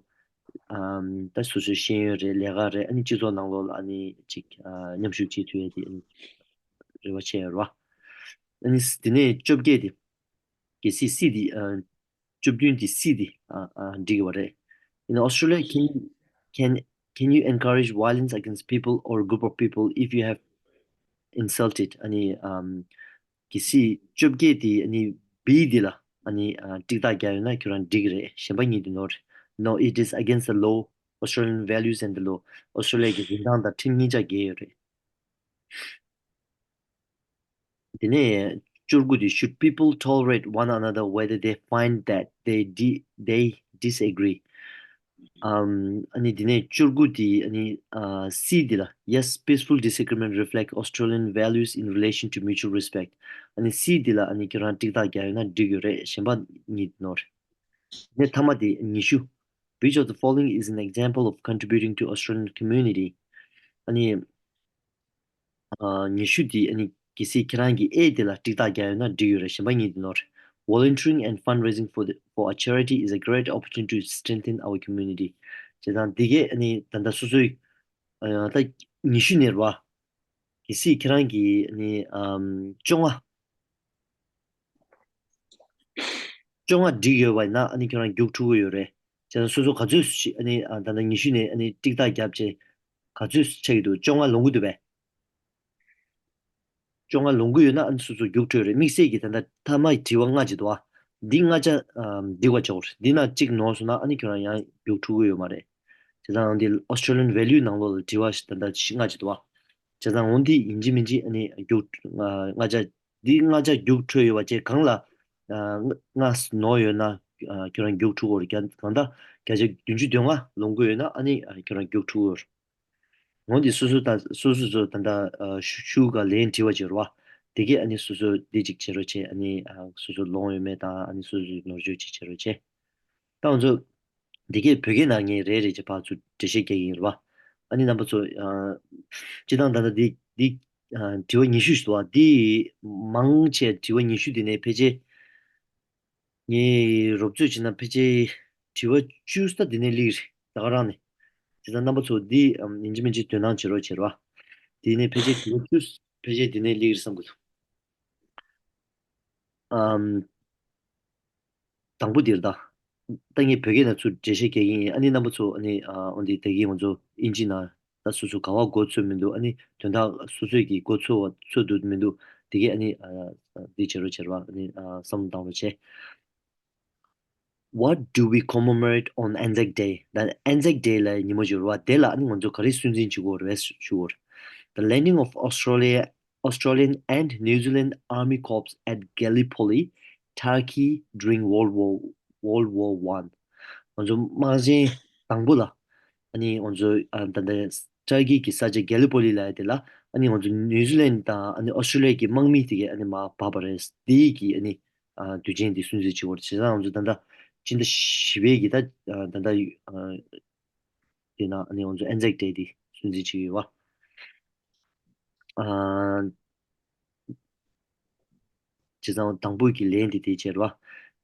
ཨམ་ད་སོ་སོའི་ཤེས་ཡོན་རེད། ལས་ཀ་རེད། ཨ་ནི་སྤྱི་ཚོགས་ནང་ལོགས་ལ་ཨ་ནི་ཅིག་ཨ་མཉམ་ཞུགས་བྱེད་ཐུབ་ཡ་དེ་ཨ་ནི་རེ་བ་བྱས་ཡོད་རེད་བ། ཨ་ནི་དེ་ནས་བཅོ་བརྒྱད་དེ། གལ་སྲིད་སི་དེ་ཨ་བཅུ་བདུན་དེ་སི་དེ་ཨ་ཨ་འགྲིག་གི་བ་རེད། In Australia, can you can can you encourage violence against people or group of people if you have insulted? ཨ་ནི་ཨམ་གལ་སྲིད་བཅོ་བརྒྱད་དེ་ཨ་ནི་བི་དེ་ལ་ཨ་ནི་ཨ་ཏིག་ཏག་རྒྱག་ཡོད་ན་ཁྱོད་རང་འགྲིག་གི་རེད། གཞན་པ་གཉིས་དེ་ནོར་རེད། No, it is against the law, Australian values and the law. ཨོ་སི་ཀྲོ་ལི་ཡ་གི་རིན་ཐང་དང་ཁྲིམས་གཉིས་ཆ་འགལ་ཡོད་རེད། དེ་ནས་བཅུ་དགུ་དེ། Should people tolerate one another whether they find that they di- they disagree? ཨམ་ཨ་ནི་དེ་ནས་བཅུ་དགུ་དེ་ཨ་ནི་ཨ་སི་དེ་ལ། Yes, peaceful disagreement reflect Australian values in relation to mutual respect. ཨ་ནི་སི་དེ་ལ་ཨ་ནི་ཁྱོད་རང་ཏིག་ཏག་རྒྱག་ཡོད་ན་འགྲིག་ཡོད་རེད། གཞན་པ་གཉིས་ནོར། དེ་ནས་མཐའ་མ་དེ་ཉི་ཤུ། Which of the following is an example of contributing to Australian community? ཨ་ནི་ཨ་ཉི་ཤུ་དེ་ཨ་ནི་གལ་སྲིད་ཁྱེད་རང་གིས་ཨེ་དེ་ལ་ཏིག་ཏག་རྒྱག་ཡོད་ན་འགྲིག་ཡོད་རེད། གཞན་པ་གཉིས་དེ་ནོར། Volunteering and fundraising for the for a charity is a great opportunity to strengthen our community. བྱས་ཙང་འདི་གས་ཨ་ནི་ད་ལྟ་སོ་སོའི་ཨ་ད་ཉི་ཤུ་ནས་རེད་བ། གལ་སྲིད་ཁྱེད་རང་གིས་ཨ་ནི་ཨམ་བཅོ་ལྔ། བཅོ་ལྔ་འགྲིག་ཡོད་པ་ཡིན་ན་ཨ་ནི་ཁྱོད་རང་རྒྱུགས་འཕྲོད་ཀྱི་ཡོད་རེད། བྱས་ཙང་སོ་སོ་ག་ཚོད་ཞིག་ཨ་ནི་ཨ་ད་ལྟ་ཉི་ཤུ་ནས་ཨ་ནི་ཏིག་ཏག་བརྒྱབ་བྱས་ག་ཚོད་ཆགས་ཀྱི་འདུག་བཅོ་ལྔ་ལོངས་ཀྱི་འདུག་པས། བཅོ་ལྔ་ལོངས་ཀྱི་ཡོད་ན་ཨ་ནི་སོ་སོ་རྒྱུགས་འཕྲོད་རེད། དམིགས་བསལ་གྱི་ད་ལྟ་མཐའ་མའི་དྲི་བ་ལྔ་ཅིག་འདུག་ཨ། འདི་ལྔ་ཆ་ཨམ་འགྲིག་པ་ཆགས་རེད། འདི་ན་གཅིག་ནོར་སོང་ན་ཨ་ནི་ཁྱོད་རང་ཡང་རྒྱུགས་འཕྲོད་ཀྱི་ཡོད་མ་རེད། བྱས་ཙང་འདི་Australian value ནང་ལོགས་ལ་དྲི་བ་ཞིག་ད་ལྟ་ཞིག་ལྔ་ཅིག་འདུག་ཨ། བྱས་ཙང་འོ་འདི་ཡིན་གཅིག་མིན་གཅིག་ཨ་ནི་རྒྱུགས་ལྔ་ལྔ་ཆ། འདི་ལྔ་ཆ་རྒྱུགས་འཕྲོད་ཡོད་པ་བཅས་གང་ལ་ཨ་ལྔ་ནོར་ཡོད་ན་ཨ་ཁྱོད་རང་རྒྱུགས་འཕྲོད་ཀྱི་ཡོད་རེད། གང་ལྟར་བརྒྱ་ཆ་བདུན་ཅུ་དོན་ལྔ་ལོངས་ཀྱི་ཡོད་ན་ཨ་ནི་ཨ་ཁྱོད་རང་རྒྱུགས་འཕྲོད་ཀྱི་ཡོད་རེད། འོ་འདི་སོ་སོ་དང་སོ་སོ་སོ་ད་ལྟ་ཨ་ཤུ་ཤུ་ག་ལན་དྲི་བ་བྱེད་རོགས། དེ་གས་ཨ་ནི་སོ་སོ་འདི་གཅིག་བྱེད་རོགས་བྱེད། ཨ་ནི་ཨ་སོ་སོ་ལོངས་ཡོད་མེད་དང་ཨ་ནི་སོ་སོའི་ནོར་འཁྲུལ་གཅིག་བྱེད་རོགས་བྱེད། ད་ང་ཚོ་འདི་གས་བོད་སྐད་ནང་ངས་རེ་རེ་བྱས་ཕར་ཚུར་འགྲེལ་བཤད་རྒྱག་གི་ཡིན་རེད་བ། ཨ་ནི་རྣམ་པ་ཚོ་ཨ་སྤྱིར་བཏང་ད་ལྟ་འདི་འདི་ཨ་དྲི་བ་ཉི་ཤུ་ཞིག་འདུག་བ། འདི་མང་ཆེ་དྲི་བ་ཉི་ཤུ་འདི་ནས་ཕལ་ཆེར། ངས་རོབ་ཚོད་བྱས་ན་ཕལ་ཆེར་དྲི་བ་བཅུ་ཙམ་འདི་ནས་སླེབས་རེད། ད་ག་རང་ནས། དེ་ཚོ་རྣམ་པ་ཚོ་འདི་ཨམ་ཡིན་གཅིག་མིན་གཅིག་དོ་སྣང་བྱེད་རོགས་བྱེད་རོགས། དེ་ནས་ཕལ་ཆེར་དྲི་བ་བཅུ་ཕལ་ཆེར་འདི་ནས་སླེབས་རེད་བསམ་གི་འདུག་ཨམ། དང་པོ་འདིར་ད། ད་ངས་བོད་སྐད་ནང་ཚུར་འགྲེལ་བཤད་རྒྱག་གི་ཡིན། ཨ་ནི་རྣམ་པ་ཚོ་ཨ་ནི་ཨ་འོ་འདི་ད་གིན་ང་ཚོ་ཨིན་ཇི་ནང་ད་སོ་སོ་ག་བ་མགོ་ཚོད་མི་འདུག་ཨ་ནི་དོན་དག་སོ་སོའི་གི་མགོ་ཚོད་པ་ཚོད་འདུག་མི་འདུག་དེ་གས་ཨ་ནི་ཨ་འདི་བྱེད་རོགས་བྱེད་རོགས། ཨ་ནི་ཨ་བསམ་བློ་བཏང་རོགས་བྱེད། What do we commemorate on Anzac Day? ད་Anzac Day ལ་ཉིན་མོ་ཞིག་ཡོད་རེད་བ། དེ་ལ་ཨ་ནི་ང་ཚོ་ག་རེ་སྲུང་བརྩི་བྱེད་དགོས་རེད་ཞུ་དགོས་རེད། The landing of Australia, Australian and New Zealand Army Corps at Gallipoli, Turkey during World War, World War One. ང་ཚོ་དམག་ཆེན་དང་པོ་ལ་ཨ་ནི་ང་ཚོ་ཨ་ད་ལྟ་ཊར་ཀི་གི་ས་ཆ་གྷ་ལི་པོ་ལི་ལབ་ཡ་དེ་ལ་ཨ་ནི་ང་ཚོ་ནིའུ་ཛི་ལན་དང་ཨ་ནི་ཨོ་སི་ཀྲོ་ལི་ཡ་གི་དམག་མི་དེ་གས་ཨ་ནི་མར་བབས་པ་རེད། དེ་གི་ཨ་ནི་ཨ་དུས་ཆེན་འདི་སྲུང་བརྩི་བྱེད་དགོས་རེད། བྱས་ཙང་ང་ཚོ་ད་ལྟ་སྤྱི་ཟླ་བཞི་པའི་གི་ད་ཨ་ད་ལྟ་ཨ་དེ་ན་ཨ་ནི་ང་ཚོ་Anzac Day འདི་སྲུང་བརྩི་བྱེད་ཀྱི་ཡོད་བ། ཨ་བྱས་ཙང་དང་པོ་གི་ལན་འདི་དེ་བྱས་རེད་བ།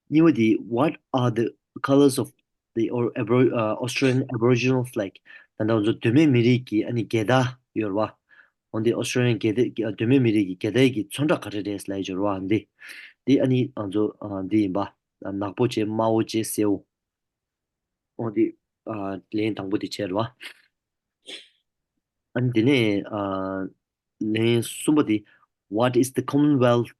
གཉིས་པ་འདི། What are the colors of the or Abor- uh, Australian Aboriginal flag? ད་ལྟ་ང་ཚོ་གདོད་མའི་མི་རིགས་ཀྱི་ཨ་ནི་རྒྱལ་དར་ཡོད་རེད་བ། འོ་འདི་ཨོ་སི་ཀྲོ་ལི་ཡན་རྒྱལ་དར་གདོད་མའི་མི་རིགས་ཀྱི་རྒྱལ་དར་གྱི་ཚོན་ཁྲ་ག་རེ་རེད་ལབ་ཡོད་རེད་བ། འདི་འདི་ཨ་ནི་ང་ཚོ་ཨ་འདི་ཡིན་པ། ནག་པོ་བྱས། དམར་པོ་བྱས། སེར་པོ། འོ་འདི་ཨ་ལན་དང་པོ་འདི་བྱས་རེད་བ། ཨ་ནི་དེ་ནས་ཨ་ལན་གསུམ་པ་དེ། What is the Commonwealth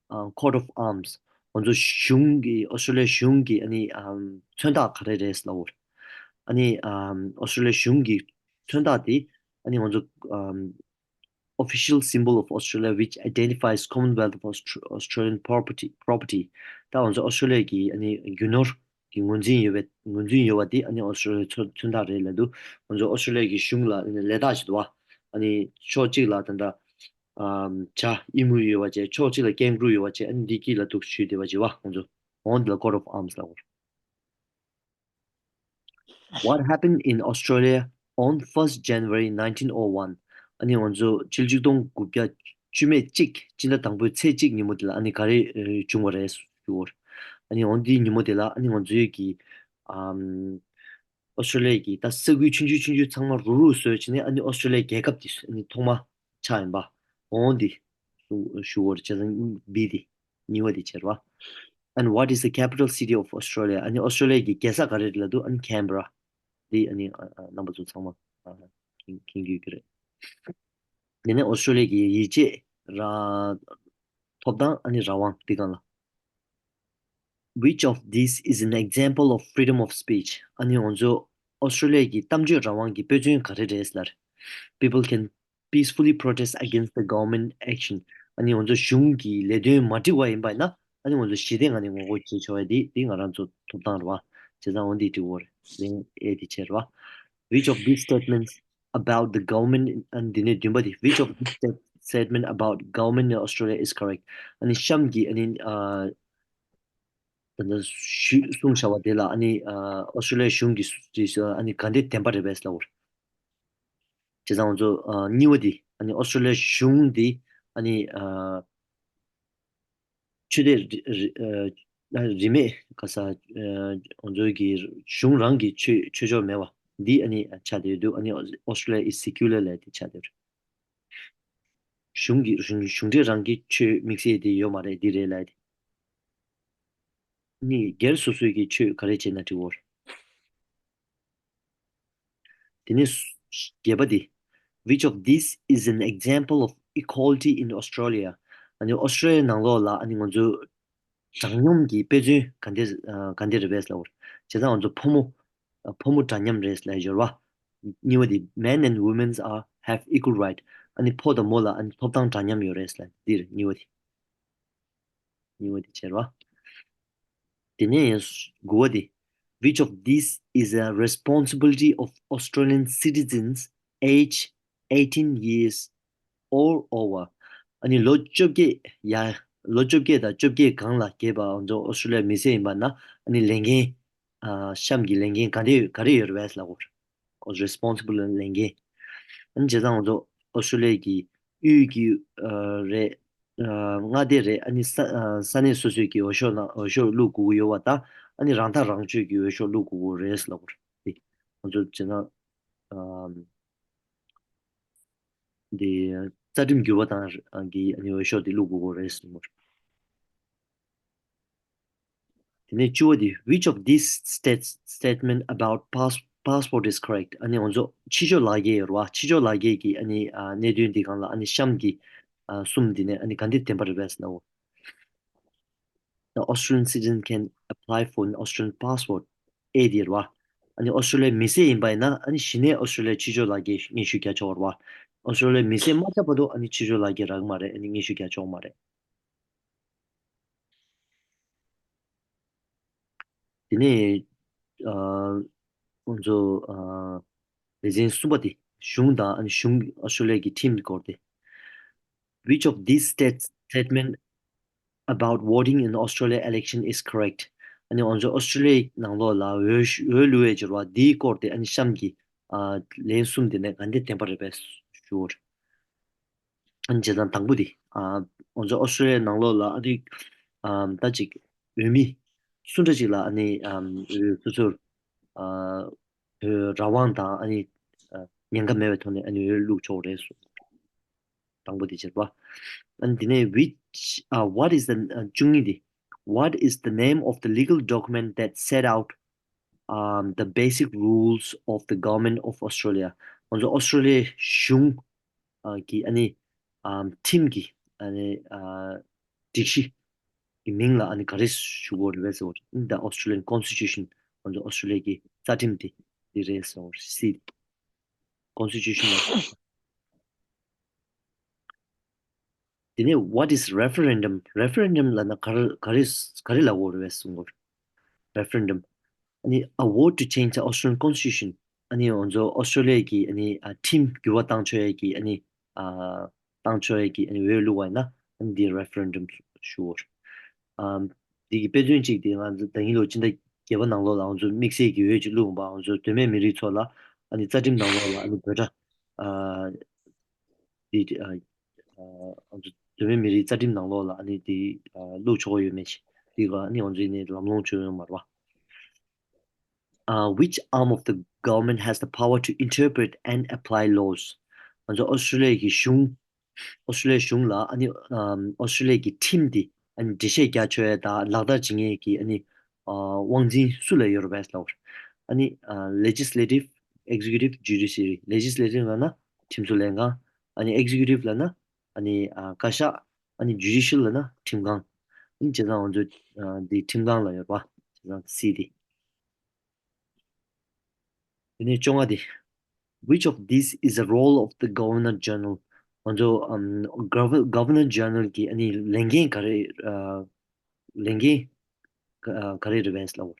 uh, coat of arms? ང་ཚོ་གཞུང་གི་ཨོ་སི་ཀྲོ་ལི་ཡ་གཞུང་གི་ཨ་ནི་ཨམ་མཚོན་རྟགས་ག་རེ་རེད་ལབ་པ་རེད། ཨ་ནི་ཨམ་ཨོ་སི་ཀྲོ་ལི་ཡ་གཞུང་གི་མཚོན་རྟགས་དེ་ཨ་ནི་ང་ཚོ་ཨམ official symbol of Australia, which identifies Commonwealth of Austra- Australian property, property. ད་ང་ཚོ་ཨོ་སི་ཀྲོ་ལི་ཡ་གི་ཨ་ནི་རྒྱུ་ནོར་གྱི་ངོས་འཛིན་ཡོད་པའི་ངོས་འཛིན་ཡོད་པ་དེ་ཨ་ནི་ཨོ་སི་ཀྲོ་ལི་ཡའི་མཚོན་མཚོན་རྟགས་རེད་ལབ་འདུག་ང་ཚོ་ཨོ་སི་ཀྲོ་ལི་ཡ་གི་གཞུང་ལ་ཨ་ནི་ལས་རྟགས་ཤིག་འདུག་བ། ཨ་ནི་ཕྱོགས་གཅིག་ལ་ད་ལྟ་ཨམ་བྱ་ཨི་མུ་ཡོད་པ་བྱས། ཕྱོགས་གཅིག་ལ་ཀེང་ཀུ་རུ་ཡོད་པ་བྱས། ཨ་ནི་འདི་དཀྱིལ་ལ་འདུག་ཞུས་བསྡད་པ་བྱས་པ། ཁོང་ཚོ་འོ་འདི་ལ་coat of arms ལབ་དགོས། What happened in Australia on first January nineteen oh one? ཨ་ནི་ང་ཚོ་ཕྱི་ལོ་ཆིག་སྟོང་དགུ་བརྒྱ་བཅུ་མེད་གཅིག་སྤྱི་ཟླ་དང་པོའི་ཚེས་གཅིག་ཉིན་མོ་དེ་ལ་ཨ་ནི་ག་རེ་ཨ་བྱུང་བ་རེད་ཞུ་བར། ཨ་ནི་འོ་འདིའི་ཉིན་མོ་དེ་ལ་ཨ་ནི་ང་ཚོའི་གི་ཨམ་ཨོ་སི་ཀྲོ་ལི་ཡ་གི་ད་ས་ཁུལ་ཆུང་ཆུང་ཆུང་ཆུང་ཚང་མ་རུག་རུག་བཟོས་བྱས་ནས། ཨ་ནི་ཨོ་སི་ཀྲོ་ལི་ཡ་རྒྱལ་ཁབ་དེ་ཨ་ནི་ཐོག་མ་ཆགས་ཡིན་པ་འོ་འདི་ཞུ་བར། བྱས་ཙང་བི་དེ་གཉིས་པ་དེ་བྱས་པ། And what is the capital city of Australia? ཨ་ནི་ཨོ་སི་ཀྲོ་ལི་ཡ་གི་རྒྱལ་ས་ག་རེ་རེད་ལབ་དུས་ཨ་ནི་ཁེན་བྷེ་ར། འདི་ཨ་ནི་ཨ་ཨ་རྣམ་པ་ཚོ་ཚང་མ་ཨ་མཁྱེན་མཁྱེན་གྱི་ཡོད་ཀྱི་རེད། དེ་ནས་ཨོ་སི་ཀྲོ་ལི་ཡ་གི་ཡིད་ཆེས་ར་ཐོབ་ཐང་ཨ་ནི་རང་དབང་འདི་སྒང་ལ། Which of these is an example of freedom of speech? ཨ་ནི་ང་ཚོ་ཨོ་སི་ཀྲོ་ལི་ཡ་གི་གཏམ་བརྗོད་རང་དབང་གི་དཔེ་མཚོན་ག་རེ་རེད་ལབ་པ་རེད། People can peacefully protest against the government action. ཨ་ནི་ང་ཚོ་གཞུང་གི་ལས་དོན་མ་འགྲིག་པ་ཡིན་པ་ཡིན་ན། ཨ་ནི་ང་ཚོ་ཞི་བདེ་ངང་ནས་ངོ་རྒོལ་བྱེད་ཆོག་ཡ་དེ་དེ་ང་རང་ཚོ་ཐོབ་ཐང་རེད་པ། བྱས་ཙང་འོ་འདི་འགྲིག་གི་རེད། ལན་ཨེ་དེ་བྱས་རེད་པ། Which of these statements about the government, ཨ་ནི་འདི་ནས་བདུན་པ་དེ། Which of these stat- statement about government in Australia is correct? ཨ་ནི་གཤམ་གྱི་ཨ་ནི་ཨ་ད་ལྟ་ཞུས་གསུངས་བཞག་པ་དེ་ལ་ཨ་ནི་ཨ་ཨོ་སི་ཀྲོ་ལི་ཡ་གཞུང་གི་སུ- ཨ་ནི་ག་འདྲས་བདེན་པ་རེད་པས་ལབ་པ་རེད། བྱས་ཙང་ང་ཚོ་ཨ་གཉིས་པ་དེ། ཨ་ནི་ཨོ་སི་ཀྲོ་ལི་ཡ་གཞུང་དེ་ཨ་ནི་ཨ་ཆོས་དད་རིས་རིས་ཨ་རིས་མེད་ག་ས་ཨ་ང་ཚོའི་གི་གཞུང་རང་གི་ཆོས་ཆོས་ཕྱོགས་མེད་པ་འདི་ཨ་ནི་ཆགས་བསྡད་ཡོད་འདུག་ཨ་ནི་Australia is secular ལབ་དེ་ཆགས་བསྡད་ཡོད་རེད། གཞུང་གི་གཞུང་གཞུང་འབྲེལ་རང་གི་ཆོས་དམིགས་བསལ་དེ་ཡོད་མ་རེད། འདི་རེད་ལབ་དེ། ཨ་ནི་སྒེར་སོ་སོའི་གི་ཆོས་ག་རེ་བྱས་ན་འགྲིག་གི་རེད། དེ་ནས་བརྒྱད་པ་དེ། Which of these is an example of equality in Australia? ཨ་ནི་ཨོ་སི་ཀྲོ་ལི་ཡའི་ནང་ལོགས་ལ་ཨ་ནི་ང་ཚོ་དྲང་སྙོམས་ཀྱི་དཔེ་མཚོན་ག་འདྲ་ཨ་ག་འདྲ་རེད་པས་ལབ་པ་རེད། བྱས་ཙང་ང་ཚོ་ཕོ་མོ་ཨ་ཕོ་མོ་འདྲ་མཉམ་རེད་ལབ་ཡོད་རེད་པ། གཉིས་པ་དེ། Men and women are have equal right. ཨ་ནི་ཕོ་དང་མོ་ལ་ཨ་ནི་ཐོབ་ཐང་འདྲ་མཉམ་ཡོད་རེད་ལབ། འདི་རེད་གཉིས་པ་དེ། གཉིས་པ་དེ་བྱས་རེད་པ། དེ་ནས་དགུ་པ་དེ། Which of these is a responsibility of Australian citizens aged eighteen years or over? ཨ་ནི་ལོ་བཅོ་བརྒྱད་ཡ། ལོ་བཅོ་བརྒྱད་དང་བཅོ་བརྒྱད་སྒང་ལ་སྐྱེས་པ་ང་ཚོ་ཨོ་སི་ཀྲོ་ལི་ཡའི་མི་སེར་ཡིན་པ་ན། ཨ་ནི་ལས་འགན་ཨ་གཤམ་གྱི་ལས་འགན་ག་འདྲ་ག་རེ་ཡོད་རེད་པས་ལབ་པ་རེད། responsible ལས་འགན། ཨ་ནི་བྱས་ཙང་ང་ཚོ་ཨོ་སི་ཀྲོ་ལི་ཡ་གི་དབུས་ཀྱི་ཨ་རེད། ཨ་མངའ་སྡེ་རེད། ཨ་ནི་ས་ཨ་ས་གནས་སོ་སོའི་གི་འོས་ཤོག་ནང་འོས་ཤོག་བླུག་དགོས་ཀྱི་ཡོད་པ་དང་། ཨ་ནི་རང་ཐག་རང་གཅོད་ཀྱི་འོས་ཤོག་བླུག་དགོས་ཀྱི་རེད་ལབ་པ་རེད། དེ་ང་ཚོ་བྱས་ན་ཨ་འདི་རྩ་ཁྲིམས་འགྱུར་བ་དང་གི་ཨ་ནི་འོས་ཤོག་དེ་བླུག་དགོས་ཀྱི་རེད་ལབ་པ་རེད། དེ་ནས་བཅུ་པ་དེ། Which of these states statement about pass passport is correct? ཨ་ནི་ང་ཚོ་ཕྱི་ཕྱོགས་ལག་འཁྱེར་ཡོད་རེད་པ། ཕྱི་ཕྱོགས་ལག་འཁྱེར་གྱི་ཨ་ནི་ཨ་གནད་དོན་འདི་སྒང་ལ་ཨ་ནི་གཤམ་གྱི་ཨ་གསུམ་འདི་ནས་ཨ་ནི་ག་འདི་བདེན་པ་རེད་པས་ལབ་པ། The Australian citizen can apply for an Australian passport. ཨེ་འདི་རེད་པ། ཨ་ནི་ཨོ་སི་ཀྲོ་ལི་ཡའི་མི་སེར་ཡིན་པ་ཡིན་ན་ཨ་ནི་གཞི་ནས་ཨོ་སི་ཀྲོ་ལི་ཡའི་ཕྱི་ཕྱོགས་ལག་འཁྱེར་སྙན་ཞུ་རྒྱག་ཆོག་རེད་པ། ཨོ་སི་ཀྲོ་ལི་ཡའི་མི་སེར་མ་ཆགས་བར་དུ་ཨ་ནི་ཕྱི་ཕྱོགས་ལག་འཁྱེར་རག་གི་མ་རེད། ཨ་ནི་སྙན་ཞུ་རྒྱག་ཆོག་མ་རེད། དེ་ནས་ཨ་ང་ཚོ་ཨ་ལེ་ཚན་གསུམ་པ་དེ། གཞུང་དང་ཨ་ནི་གཞུང་ཨོ་སི་ཀྲོ་ལི་ཡ་གི་ཁྲིམས་སྐོར་དེ། Which of these state statement about voting in Australia election is correct? ཨ་ནི་ང་ཚོ་ཨོ་སི་ཀྲོ་ལི་ཡའི་ནང་ལོགས་ལ་འོས་འོས་བླུག་ཡས་འབྱོར་བ་འདིའི་སྐོར་དེ་ཨ་ནི་གཤམ་གྱི་ཨ་ལན་གསུམ་དེ་ནས་ག་འདི་བདེན་པ་རེད་པས་ཞུ། ཨ་ནི་བྱས་ཙང་དང་པོ་དེ། ཨ་ང་ཚོ་ཨོ་སི་ཀྲོ་ལི་ཡའི་ནང་ལོགས་ལ་ཨ་ནི་ཨམ་ད་ཅིག་འོས་མི་སུ་འདྲ་ཅིག་ལ་ཨ་ནི་ཨམ་འོས་སོ་སོར་ཨ་འོས་རང་དབང་དང་ཨ་ནི་ཨ་ཉེན་ཁ་མེད་པའི་ཐོག་ནས་ཨ་ནི་འོས་བླུག་ཆོག་རེད་གསུངས། དང་པོ་དེ་བྱས་པ། ཨ་ནི་དེ་ནས་which ཨ་what is the ཨ་བཅུ་གཉིས་དེ། What is the name of the legal document that set out um, the basic rules of the government of Australia? ང་ཚོ་ཨོ་སི་ཀྲོ་ལི་ཡའི་གཞུང་ཨ་གི་ཨ་ནི་ཨམ་ཁྲིམས་ཀྱི་ཨ་ནི་ཨ་སྒྲིག་གཞི་གི་མིང་ལ་ཨ་ནི་ག་རེ་ཞུ་དགོས་རེད་པས་ཟེར་བ་ཅིག The Australian Constitution. ང་ཚོ་ཨོ་སི་ཀྲོ་ལི་ཡ་གི་རྩ་ཁྲིམས་དེ་འདི་རེད་ཟེར་བ་སྲིད། Constitution ལ། དེ་ནས་what is referendum? Referendum ལབ་ན་ག་རེ་ག་རེ་ག་རེ་ལབ་དགོས་རེད་པས་གསུང་གི་ཡོད་རེད། Referendum. ཨ་ནི་a vote to change the Australian Constitution. ཨ་ནི་ང་ཚོ་ཨོ་སི་ཀྲོ་ལི་ཡ་གི་ཨ་ནི་ཨ་ཁྲིམས་འགྱུར་བ་བཏང་ཆོག་ཡ་གི་ཨ་ནི་ཨ་བཏང་ཆོག་ཡ་གི་ཨ་ནི་འོས་བླུགས་པ་ཡིན་ན་ཨ་ནི་འདི་རེ་ཕ་རན་ཌམ་ཞུ་བར། ཨམ་འདི་གི་དཔེ་མཚོན་གཅིག་དེ་ང་ཚོ་ད་ཡིན་ལོ་སྤྱི་ཟླ་བརྒྱད་པ་ནང་ལོགས་ལ་ང་ཚོ་དམིགས་བསལ་གྱི་འོས་ཅིག་བླུགས་པ། ང་ཚོ་བུད་མེད་མི་རིགས་ཚོ་ལ་ཨ་ནི་རྩ་ཁྲིམས་ནང་ལོགས་ལ་ཨ་ནི་འབོད་སྒྲ་ཨ་འདི་ཨ་ཨ་ང་ཚོ་བུད་མེད་མི་རིགས་རྩ་ཁྲིམས་ནང་ལོགས་ལ་ཨ་ནི་འདི་ཨ་བླུགས་ཆོག་གི་ཡོད་མེད་ཅིག་འདི་ག་ཨ་ནི་ང་ཚོ་ཡིན་ནའི་ལམ་ལྷོང་བྱུང་ཡོད་མ་རེད་པ། Uh, which arm of the government has the power to interpret and apply laws? ང་ཚོ་ཨོ་སི་ཀྲོ་ལི་ཡ་གི་གཞུང་ཨོ་སི་ཀྲོ་ལི་ཡ་གཞུང་ལ་ཨ་ནི་ཨམ་ཨོ་སི་ཀྲོ་ལི་ཡ་གི་ཁྲིམས་འདི་ཨ་ནི་འགྲེལ་བཤད་རྒྱག་ཆོག་ཡ་དང་ལག་བསྟར་བྱེད་མཁན་གྱི་ཨ་ནི་ཨ་དབང་འཛིན་སུ་ལ་ཡོད་རེད་པས་ལབ་པར། ཨ་ནི་ཨ་legislative, executive, judiciary. Legislative ལབ་ན་ཁྲིམས་བཟོ་ལས་ཁང་། ཨ་ནི་executive ལབ་ན་ཨ་ནི་ཨ་བཀའ་ཤག་ཨ་ནི་judicial ལབ་ན་ཁྲིམས་ཁང་། ཨ་ནི་བྱས་ཙང་ང་ཚོ་ཨ་འདི་ཁྲིམས་ཁང་ལ་ཡོད་པ། བྱས་ཙང་C དེ། དེ་ནས་བཅོ་ལྔ་དེ། Which of these is the role of the Governor General? ང་ཚོ་ཨམ་Governor General གི་ཨ་ནི་ལས་འགན་ག་རེ་ཨ་ལས་འགན་ག་ཨ་ག་རེ་རེད་པས་ལབ་པ།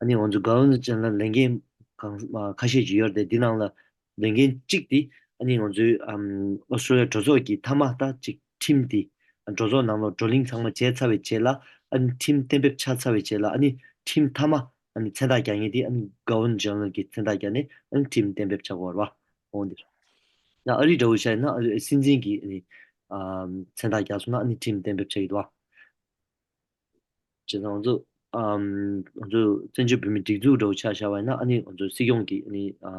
ཨ་ནི་ང་ཚོ་Governor General ལས་འགན་གང་ཨ་ཁ་ཤས་ཅིག་ཡོད་རེད་དེ། འདི་ནང་ལ་ལས་འགན་གཅིག་དེ་ཨ་ནི་ང་ཚོའི་ཨམ་ཨོ་སི་ཀྲོ་ལི་ཡ་གྲོས་ཚོགས་ཀྱི་མཐའ་མ་ད་ཅིག་ཁྲིམས་དེ་གྲོས་ཚོགས་ནང་ལ་བགྲོ་གླེང་ཚང་མ་བྱས་ཚར་བའི་རྗེས་ལ། ཨ་ནི་ཁྲིམས་གཏན་འབེབས་ཆགས་ཚར་བའི་རྗེས་ལ། ཨ་ནི་ཁྲིམས་མཐའ་མ་ཨ་ནི་མཚན་རྟགས་རྒྱག་མཁན་དེ་ཨ་ནི་Governor General གྱིས་མཚན་རྟགས་བརྒྱབ་ནས་ཨ་ནི་ཁྲིམས་གཏན་འབེབས་བྱ་དགོས་རེད་པ། འོ་འདིར། ཡང་ཨ་རི་འདྲ་བོ་བཤད་ན་ཨ་རི་སྲིད་འཛིན་གྱིས་ཨ་ནི་ཨ་མཚན་རྟགས་བརྒྱབ་སོང་ན་ཨ་ནི་ཁྲིམས་གཏན་འབེབས་བྱ་ཡི་འདུག་པ། བྱས་ཙང་ང་ཚོ་ཨམ་ང་ཚོ་བཙན་བྱོལ་བོད་མིའི་སྒྲིག་འཛུགས་འདྲ་བོ་ཆ་བཞག་པ་ཡིན་ན། ཨ་ནི་ང་ཚོ་སྲིད་སྐྱོང་གིས་ཨ་ནི་ཨ་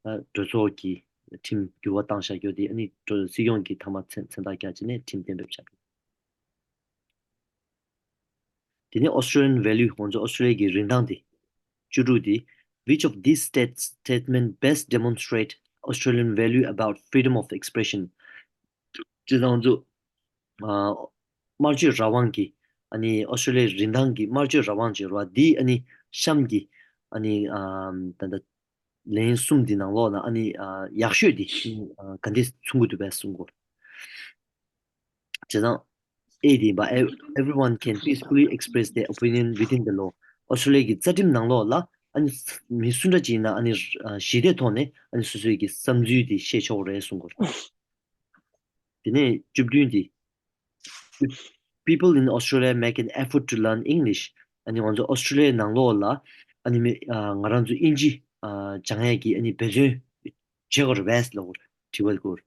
ཨ་གྲོས་ཚོགས་ཀྱི་ཁྲིམས་འགྱུར་བ་བཏང་བཞག་རྒྱུ་དེ་ཨ་ནི་གྲོས་སྲིད་སྐྱོང་གིས་མཐའ་མ་མཚན་མཚན་རྟགས་བརྒྱབ་བྱས་ནས་ཁྲིམས་གཏན་འབེབས་བྱ་དགོས། དེ་ནས་Australian value ང་ཚོ་ཨོ་སི་ཀྲོ་ལི་ཡ་གི་རིན་ཐང་དེ། བཅུ་དྲུག་དེ། Which of these stats statement best demonstrate Australian value about freedom of expression? བྱས་ཙང་ང་ཚོ་ཨ་སྨྲ་བརྗོད་རང་དབང་གི་ཨ་ནི་ཨོ་སི་ཀྲོ་ལི་ཡའི་རིན་ཐང་གི་སྨྲ་བརྗོད་རང་དབང་ཅིག་ཡོད་རེད་པ། འདི་ཨ་ནི་གཤམ་གྱི་ཨ་ནི་ཨ་ད་ལྟ་ལན་གསུམ་འདི་ནང་ལོགས་ན་ཨ་ནི་ཨ་ཡག་ཤོས་འདི་ཨ་ག་འདྲས་མཚོན་གྱི་འདུག་པས་གསུང་གོ། བྱས་ཙང་ཨེ་འདི་ཡིན་པ། Ev- everyone can peacefully express their opinion within the law. ཨོ་སི་ཀྲོ་ལི་ཡ་གི་རྩ་ཁྲིམས་ནང་ལོགས་ལ་ཨ་ནི་མི་སུ་འདྲ་ཅིག་ཡིན་ན་ཨ་ནི་ཨ་ཞི་བདེའི་ཐོག་ནས་ཨ་ནི་སོ་སོའི་གི་བསམ་ཚུལ་དེ་བཤད་ཆོག་རེད་གསུང་གོ། དེ་ནས་བཅུ་བདུན་དེ། If people in Australia make an effort to learn English, ཨ་ནི་ང་ཚོ་ཨོ་སི་ཀྲོ་ལི་ཡའི་ནང་ལོགས་ལ་ཨ་ནི་མི་ཨ་ང་རང་ཚོ་དབྱིན་ཇི་ཨ་སྦྱང་ཡས་ཀྱི་ཨ་ནི་འབད་བརྩོན་བྱེད་དགོས་རེད་པས་ལབ་དགོས་རེད། དྲི་བ་དགོས་རེད།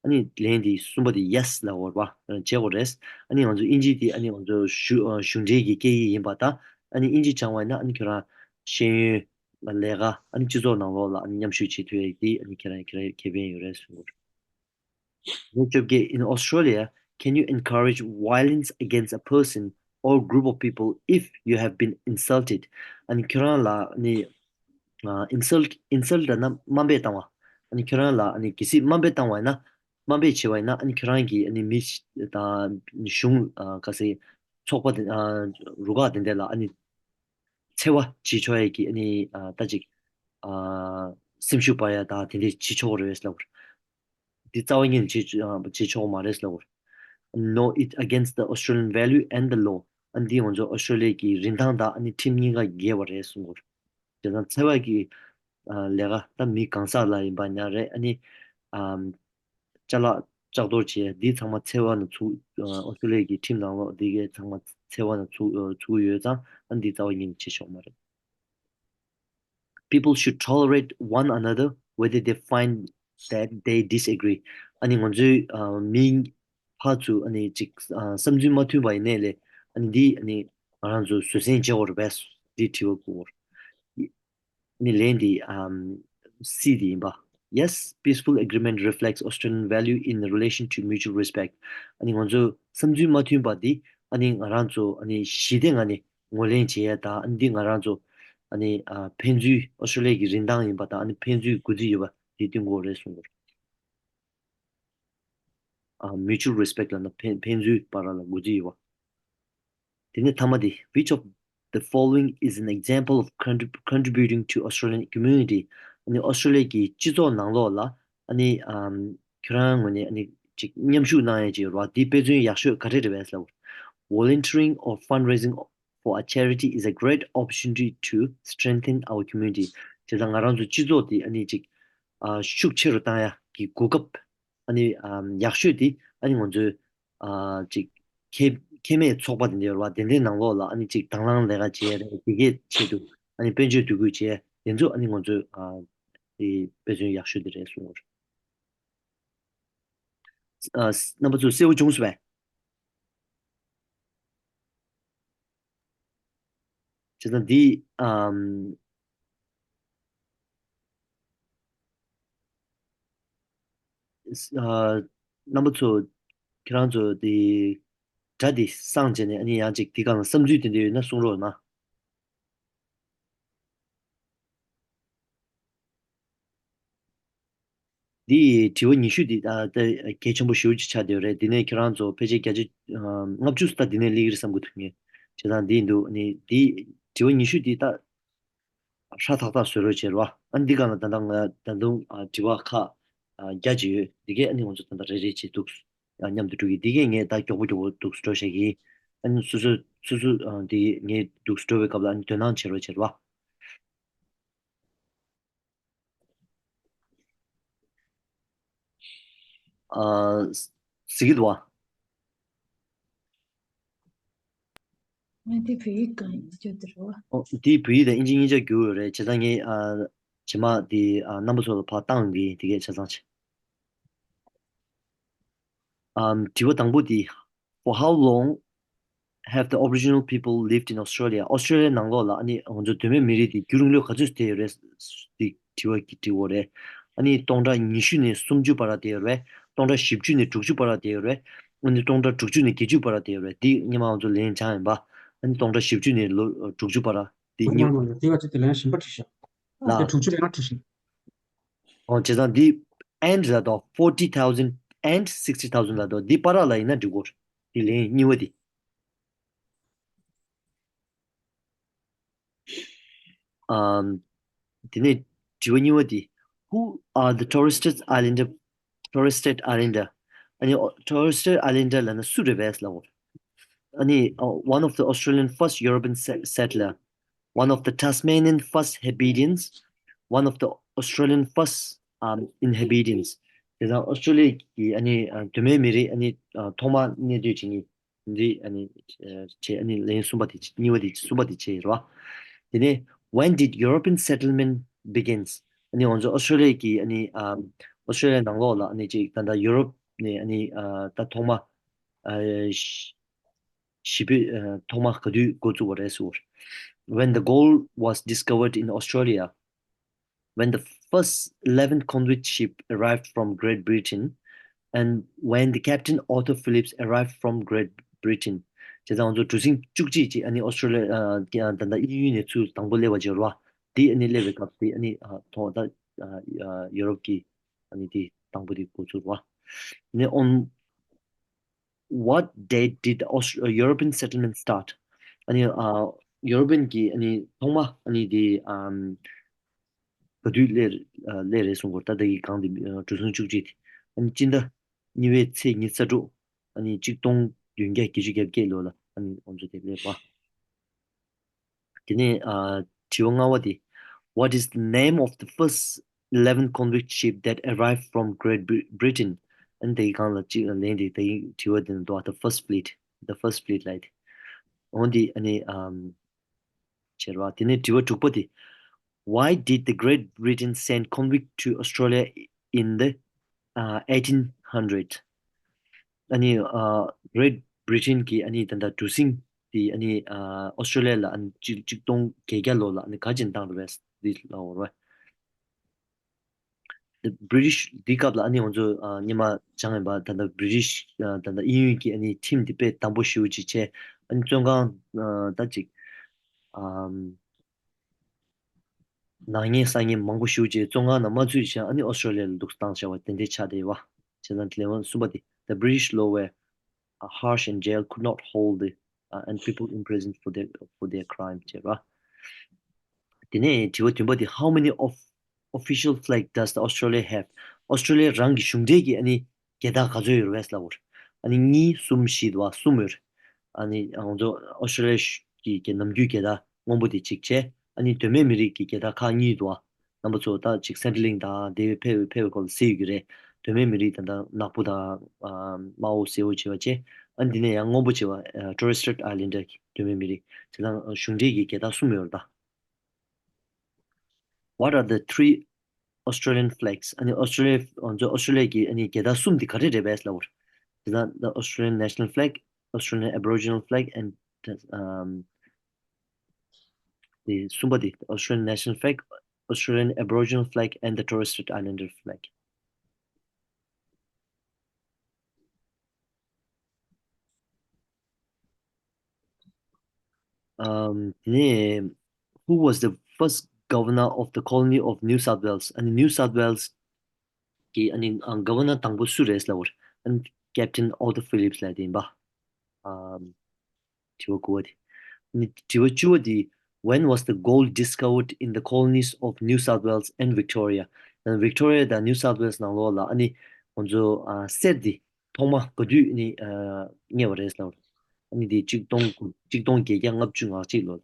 ཨ་ནི་ལན་དེ་གསུམ་པ་དེ་yes ལབ་དགོས་རེད་པ། བྱེད་དགོས་རེད། ཨ་ནི་ང་ཚོ་དབྱིན་ཇི་དེ་ཨ་ནི་ང་ཚོ་གཞུང་གཞུང་འབྲེལ་གྱི་སྐད་ཡིག་ཡིན་པ་དང་། ཨ་ནི་དབྱིན་ཇི་སྦྱང་བ་ཡིན་ན་ཨ་ནི་ཁྱོད་རང་ཤེས་ཡོན་ལས་ཀ་ཨ་ནི་སྤྱི་ཚོགས་ནང་ལོགས་ལ་ཨ་ནི་མཉམ་ཞུགས་བྱེད་ཐུབ་ཡས་དེ་ཨ་ནི་ཁྱེད་རང་ཁྱེད་རང་ཁེ་ཕན་ཡོད་རེད་གསུང་གི་རེད། ལན་བཅོ་བརྒྱད། In Australia, can you encourage violence against a person or group of people if you have been insulted? ཨ་ནི་ཁྱོད་རང་ལ་ཨ་ནི་ཨ་insult insult ལབ་ན་དམའ་འབེབས་བཏང་བ། ཨ་ནི་ཁྱོད་རང་ལ་ཨ་ནི་གལ་སྲིད་དམའ་འབེབས་བཏང་བ་ཡིན་ན། དམའ་འབེབས་བྱས་པ་ཡིན་ན་ཨ་ནི་ཁྱོད་རང་གིས་ཨ་ནི་མི་ཞིག་དང་གཞུང་ཨ་ག་ཟེ་ཚོགས་པ་དེ་ཨ་རུ་ཁག་དེ་འདྲ་ལ་ཨ་ནི་འཚེ་བ་བྱེད་ཆོག་ཡས་ཀྱི་ཨ་ནི་ཨ་ད་ཅིག་ཨ་སེམས་ཤུགས་སྤར་ཡ་དང་དེ་འདྲས་བྱེད་ཆོག་གི་རེད་ལབ། འདི་རྩ་བ་ཉིད་ནས་བྱེད་ཨ་བྱེད་ཆོག་མ་རེད་ལབ། No, it against the Australian value and the law. ཨ་འདི་ང་ཚོ་ཨོ་སི་ཀྲོ་ལི་ཡ་གི་རིན་ཐང་དང་ཨ་ནི་ཁྲིམས་གཉིས་ཀ་འགལ་བ་རེད་གསུང་གི་རེད། བྱས་ཙང་འཚེ་བ་གི་ཨ་ལས་ཀ་ད་མི་གང་ཟག་ལ་ཡིན་པ་ཡིན་ན་རེད། ཨ་ནི་ཨམ་ཅ་ལག་ལྕགས་གཏོར་བྱས་འདི་ཚང་མ་འཚེ་བ་ནང་ཚུད། ཨ་ཨོ་སི་ཀྲོ་ལི་ཡ་གི་ཁྲིམས་ནང་ལོགས་འདི་གའི་ཚང་མ་འཚེ་བ་ནང་ཚུད་ཨ་ཚུད་ཡོད་ཙང་ཨ་འདི་རྩ་བ་ཉིད་ནས་བྱེད་ཆོག་མ་རེད། People should tolerate one another whether they find that they disagree. ཨ་ནི་ང་ཚོའི་ཨ་མི་ཕར་ཚུར་ཨ་ནི་ཅིག་ཨ་བསམ་ཚུལ་མ་མཐུན་པ་ཡིན་ནའི་ལས་ཨ་ནི་འདི་ཨ་ནི་ང་རང་ཚོ་བཟོད་བསྲན་བྱེད་དགོས་རེད་པས། འདི་དྲི་བ་བཀོད་དགོས་རེད། ཨ་ནི་ལན་འདི་ཨམ་C འདི་ཡིན་པ། Yes, peaceful agreement reflects Australian value in relation to mutual respect. ཨ་ནི་ང་ཚོ་བསམ་ཚུལ་མ་མཐུན་པ་འདི་ཨ་ནི་ང་རང་ཚོ་ཨ་ནི་ཞི་བདེ་ངང་ནས་ངོས་ལེན་བྱེད་ཡ་དང་། ཨ་ནི་འདི་ང་རང་ཚོ་ཨ་ནི་ཨ་ཕན་ཚུན་ཨོ་སི་ཀྲོ་ལི་ཡ་གི་རིན་ཐང་ཡིན་པ་དང་ཨ་ནི་ཕན་ཚུན་གུས་བརྩི་ཡོད་པ་འདི་སྟོན་དགོས་རེད་གསུངས་པ་རེད། ཨ་mutual respect ལབ་ན་ཕན་ཕན་ཚུན་བར་ལ་གུས་བརྩི་ཡོད་པ། དེ་ནས་ཐ་མ་དེ། Which of the following is an example of contrib- contributing to Australian community? ཨ་ནི་ཨོ་སི་ཀྲོ་ལི་ཡ་གི་སྤྱི་ཚོགས་ནང་ལོགས་ལ་ཨ་ནི་ཨམ་ཁྱོད་རང་ངོས་ནས་ཨ་ནི་ཅིག་མཉམ་ཞུགས་གནང་ཡ་ཅིག་ཡོད་རེད་པ། འདི་དཔེ་མཚོན་ཡག་ཤོས་ག་རེ་རེད་པས་ལབ། Volunteering or fundraising for a charity is a great opportunity to strengthen our community. བྱས་ཙང་ང་རང་ཚོ་སྤྱི་ཚོགས་དེ་ཨ་ནི་ཅིག་ཨ་ཤུགས་ཆེ་རུ་བཏང་ཡ་གི་གོ་སྐབས་ཨ་ནི་ཨམ་ཡག་ཤོས་དེ་ཨ་ནི་ང་ཚོའི་ཨ་ཅིག་ཁེ་ཁེ་མེད་ཚོགས་པ་དེ་འདྲ་ཡོད་རེད་བ། དེ་འདྲའི་ནང་ལོགས་ལ་ཨ་ནི་ཅིག་དང་བླངས་ལས་ཀ་བྱས་རེད། དེ་གའི་ཆེད་དུ་ཨ་ནི་དཔལ་འབྱོར་འདུ་འགོད་བྱས་དེ་ཚོ་ཨ་ནི་ང་ཚོའི་ཨ་དེ་དཔེ་མཚོན་ཡག་ཤོས་དེ་རེད་གསུངས་ཡོད་རེད། ཨ་རྣམ་པ་ཚོ་གསལ་པོ་བྱུང་སོང་བས། བྱས་ཙང་འདི་ཨམ་ཨ་རྣམ་པ་ཚོ་ཁྱེད་རང་ཚོ་འདི་སྒྲ་འདི་སངས་བྱས་ནས་ཨ་ནི་ཡང་ཅིག་འདི་སྒང་ལ་བསམ་ཚུལ་དེ་འདྲ་ཡོད་ན་གསུང་རོགས་གནང་། འདི་དྲི་བ་ཉི་ཤུ་འདི་ད་ལྟ་གལ་ཆེན་པོ་ཞེ་པོ་ཅིག་ཆགས་བསྡད་ཡོད་རེད། འདི་ནས་ཁྱེད་རང་ཚོ་ཕལ་ཆེར་བརྒྱ་ཆ་ལྔ་བཅུ་ད་འདི་ནས་སླེབས་ཀྱི་རེད་བསམ་གྱི་འདུག་ངས་བྱས་ཙང་འདི་འདུག་ནི་འདི་དྲི་བ་ཉི་ཤུ་འདི་ད་ཧྲ་ཐག་ཐག་བཟོ་རོགས་བྱེད་རོགས། ཨ་ནི་འདི་སྒང་ལ་ད་ལྟ་ང་ད་དུང་དྲི་བ་ཁག་བརྒྱ་ཅིག་ཡོད། འདི་གས་ཨ་ནི་ང་ཚོ་ད་ལྟ་རེ་རེ་བྱེད་འདུག་མཉམ་དུ་འགྲོ་གི་འདི་གས་ངས་ད་མགྱོགས་པོ་མགྱོགས་པོ་འདུག་འགྲོ་བྱ་གི། ཨ་ནི་སོ་སོ་སོ་སོ་འདི་ངས་འདུག་འགྲོ་བའི་སྐབས་ལ་ཨ་ནི་དོ་སྣང་བྱེད་རོགས་བྱེད་རོགས། ཨ། གཟིགས་ཀྱི་འདུག་བ། ཨ་དེ་བོད་ཡིག་གང་ཡིན་སྐྱོ་དེ་རེད་བ། ཨོ། དེ་བོད་ཡིག་དང་ཨིན་ཇི་གཉིས་ཆ་བསྒྱུར་ཡོད་རེད། བྱས་ཙང་ངས་ཨ། རྗེས་མ་དེ་ཨ། རྣམ་པ་ཚོ་ལ་ཕར་བཏང་གི་དེ་གས་ཆ་ཚང་བྱས། ཨམ། དྲི་བ་དང་པོ་དེ། For how long have the Aboriginal people lived in Australia? ཨོ་སི་ཀྲོ་ལི་ཡའི་ནང་ལོགས་ལ་ཨ་ནི་ང་ཚོ་གདོད་མའི་མི་རིགས་དེ་རྒྱུན་རིང་ལོ་ག་ཚོད་བསྡད་ཡོད་རེད། དེ་དྲི་བ་གི་དྲི་བ་རེད། ཨ་ནི་སྟོང་ཕྲག་ཉི་ཤུ་ནས་སུམ་ཅུ་བར་བསྡད་ཡོད་རེད། སྟོང་ཕྲག་བཞི་བཅུ་ནས་དྲུག་ཅུ་བར་བསྡད་ཡོད་རེད། ཨ་ནི་སྟོང་ཕྲག་དྲུག་ཅུ་ནས་བརྒྱད་ཅུ་བར་བསྡད་ཡོད་རེད། འདི་སྔོན་མ་ང་ཚོ་ལན་སྦྱངས་ཡིན་པ། ཨ་ནི་སྟོང་ཕྲག་བཞི་བཅུ་ནས་ལོ་དྲུག་ཅུ་བར་དེ་ཨོ་མ་གཉིས་མ་མ་དེ་ག་ཅིག་དེ་ལན་གཞན་པ་དྲིས་ཤག་ལ། དྲུག་ཅུ་ལན་དྲིས་ཤག་ཨོ་བྱས་ཙང་འདི་and ལ་དོ། forty thousand and sixty thousand ལ་དོ། འདི་བར་ལ་ཡིན་ན་འགྲིག་གོ། འདི་ལན་གཉིས་པ་འདི། ཨམ། དེ་ནས་དྲི་བ་གཉིས་པ་འདི། Who are the Torres Strait Islander? Torres Strait Islander. ཨ་ནི་Torres Strait Islander ལབ་ན་སུ་རེད་པས་ལབ་གོ། ཨ་ནི་ཨོ། One of the Australian first European se- settler, one of the Tasmanian first habitants, one of the Australian first um, inhabitants. དེ་དང་ཨོ་སི་ཀྲོ་ལི་ཡ་གི་ཨ་ནི་ཨ། གདོད་མའི་མི་རིགས་ཨ་ནི་ཨ། ཐོག་མ་གནས་སྡོད་བྱེད་མཁན་འདི་ཨ་ནི་ཨ། བྱས། ཨ་ནི་ལན་གསུམ་པ་དེ་གཉིས་པ་དེ་གསུམ་པ་དེ་བྱས་ཡོད་རེད་བ། དེ་ནས་When did European settlement begins? ཨ་ནི་ང་ཚོ་ཨོ་སི་ཀྲོ་ལི་ཡ་གི་ཨ་ནི་ཨ། ཨོ་སི་ཀྲོ་ལི་ཡ་ནང་ལོགས་ལ་ཨ་ནི་ཅིག་ད་ལྟ་ཡུ་རོབ་ནས་ཨ་ནི་ཨ། ད་ཐོག་མ་ཨ། ཞི་བྱེད་པའི་ཐོག་མ་ག་དུས་འགོ་བཙུགས་པ་རེད་ཟེར། When the gold was discovered in Australia, when the first eleven convict ship arrived from Great Britain, and when the Captain Arthur Phillips arrived from Great Britain. བྱས་ཙང་ང་ཚོ་གྲུ་གཟིངས་བཅུ་གཅིག་ཅིག་ཨ་ནི་ཨོ་སི་ཀྲོ་ལི་ཡ་ད་ལྟ་དབྱིན་ཡུལ་ནས་ཚུར་དང་པོ་སླེབས་པ་ཅིག་རེད་བ། དེ་ཨ་ནི་སླེབས་པའི་སྐབས་དེ་ཨ་ནི་ཐོག་ད་ཡུ་རོབ་ཀྱི་ཨ་ནི་དེ་དང་པོ་དེ་འགོ་བཙུགས་རེད་བ། ཨ་ནི་on What date did the Aus- uh, European settlement start? ཨ་ནི་ཨ། ཡུ་རོ་པན་གྱི་ཨ་ནི་ཐོག་མ་ཨ་ནི་དེ་ཨམ། ག་དུས་སླེབས་ཨ། སླེབས་རེད་གསུང་གོ། ད་ལྟ་ཡི་གང་དེ་ཨ། གྲུ་གཟིངས་བཅུ་གཅིག་དེ་ཨ་ནི་སྤྱི་ཟླ་གཉིས་པའི་ཚེས་ཉི་ཤུ་རྩ་དྲུག་ཨ་ནི་གཅིག་སྟོང་བདུན་བརྒྱ་བརྒྱད་ཅུ་གྱ་བརྒྱད་ལོ་ལ་ཨ་ནི་ང་ཚོ་དེ་སླེབས་པ། དེ་ནས་ཨ། དྲི་བ་ལྔ་པ་དེ། What is the name of the first eleven convict ship that arrived from Great Bri- Britain? ཨ་ནི་དེའི་སྒང་ལ་གཅིག་ལ་ལན་དེ་དེའི་དྲི་བ་དེ་ནི་འདུག The First Fleet. The First Fleet ལབ་དེ། འོན་ཏེ་ཨ་ནི་ཨམ། བྱེད་རོགས། དེ་ནས་དྲི་བ་དྲུག་པ་དེ། Why did the Great Britain send convict to Australia in the uh, eighteen hundred? ཨ་ནི་ཨ། Great Britain གྱིས་ཨ་ནི་ད་ལྟ་གྲུ་གཟིངས་དེ་ཨ་ནི་ཨ། ཨོ་སི་ཀྲོ་ལི་ཡ་ལ་ཨ་ནི་གཅིག་གཅིག་སྟོང་བརྒྱད་བརྒྱ་ལོ་ལ་ཨ་ནི་ག་ཅིག་བཏང་རེད་པས་འདི་ལབ་པ་རེད། The British འདི་སྐབས་ལ་ཨ་ནི་ང་ཚོ་ཨ། སྔོན་མ་སྦྱངས་ཡིན་པ་ད་ལྟ་British ཨ། ད་ལྟ་དབྱིན་ཡུལ་གྱི་ཨ་ནི་ཁྲིམས་འདི་དཔེ་དམ་པོ་ཞེ་པོ་ཅིག་བྱས། ཨ་ནི་བཙོན་ཁང་ཨ། ད་ཅིག་ཨམ། ནག་ཉེས་བསགས་མཁན་མང་པོ་ཞེ་པོ་ཅིག་བཙོན་ཁང་ནང་མ་ཚུད་ཅིག་ཨ་ནི་ཨོ་སི་ཀྲོ་ལི་ཡ་ལ་འདུག་བཏང་བཞག་པ་དེ་འདྲའི་ཆགས་བསྡད་ཡོད་པ། བྱས་ཙང་ལན་གསུམ་པ་དེ། The British law were uh, harsh and jail could not hold the uh, and people imprisoned for their for their crime བྱས་པ། དེ་ནས་དྲི་བ་བདུན་པ་དེ། How many of official flag does the Australia have? ཨོ་སི་ཀྲོ་ལི་ཡ་རང་གི་གཞུང་འབྲེལ་གྱི་ཨ་ནི་རྒྱལ་དར་ག་ཚོད་ཡོད་རེད་ལབ་པ་རེད། ཨ་ནི་གཉིས་གསུམ་བཞི་འདུག་བ། གསུམ་ཡོད་རེད། ཨ་ནི་ང་ཚོ་ཨོ་སི་ཀྲོ་ལི་ཡ་གི་གི་ནམ་རྒྱུན་རྒྱལ་དར་སྔོན་པོ་དེ་གཅིག་བྱས། ཨ་ནི་གདོད་མའི་མི་རིགས་ཀྱི་རྒྱལ་དར་ཁག་གཉིས་འདུག་བ། རྣམ་པ་ཚོ་ད་ཅིག་སེན་ཊར་ལིང་དང་དེ་བས་ཕལ་བའི་ཕལ་བའི་སྐོར་ལ་གཟིགས་ཡོད་ཀྱི་རེད། གདོད་མའི་མི་རིགས་ད་ལྟ་ནག་པོ་དང་དམར་པོ་སེར་པོ་བྱས་པ་བྱས། ཨ་ནི་འདི་ནས་ཡང་སྔོན་པོ་བྱས་པ་Torres Strait Islander གྱི་གདོད་མའི་མི་རིགས་བྱས་ཙང་གཞུང་འབྲེལ་གྱི་རྒྱལ་དར་གསུམ་ཡོད་རེད་ད། What are the three Australian flags? ཨ་ནི་ཨོ་སི་ཊོ་ལི་ཡ་ཨོ་སི་ཊོ་ལི་ཡ་གི་ཨ་ནི་རྒྱལ་དར་གསུམ་དེ་ག་རེ་རེད་པས་ལབ་པར། དེ་ན་the Australian national flag, Australian Aboriginal flag and um དེ་གསུམ་པ་དེ་Australian national flag, Australian Aboriginal flag and the Torres Strait Islander flag. Um, དེ་ནས who was the first governor of the colony of New South Wales? ཨ་ནི་New South Wales གི་ཨ་ནི་ཨ་governor དང་པོ་སུ་རེད་ལབ་པར། ཨ་ནི་Captain Arthur Phillip ལབ་དེ་ཡིན་པ། ཨམ། དྲི་བ་དགུ་པ་དེ། ཨ་ནི་དྲི་བ་བཅུ་པ་དེ། When was the gold discovered in the colonies of New South Wales and Victoria? ཨ་Victoria དང་New South Wales ནང་ལོགས་ལ་ཨ་ནི་ང་ཚོ་ཨ་གསེར་འདི་ཐོག་མ་ག་དུས་ཨ་ནི་ཨ་རྙེད་པ་རེད་ལབ་པར། ཨ་ནི་དེ་གཅིག་སྟོང་དགུ་གཅིག་སྟོང་བརྒྱད་བརྒྱ་ལྔ་བཅུ་ང་གཅིག་ལོ་ལ།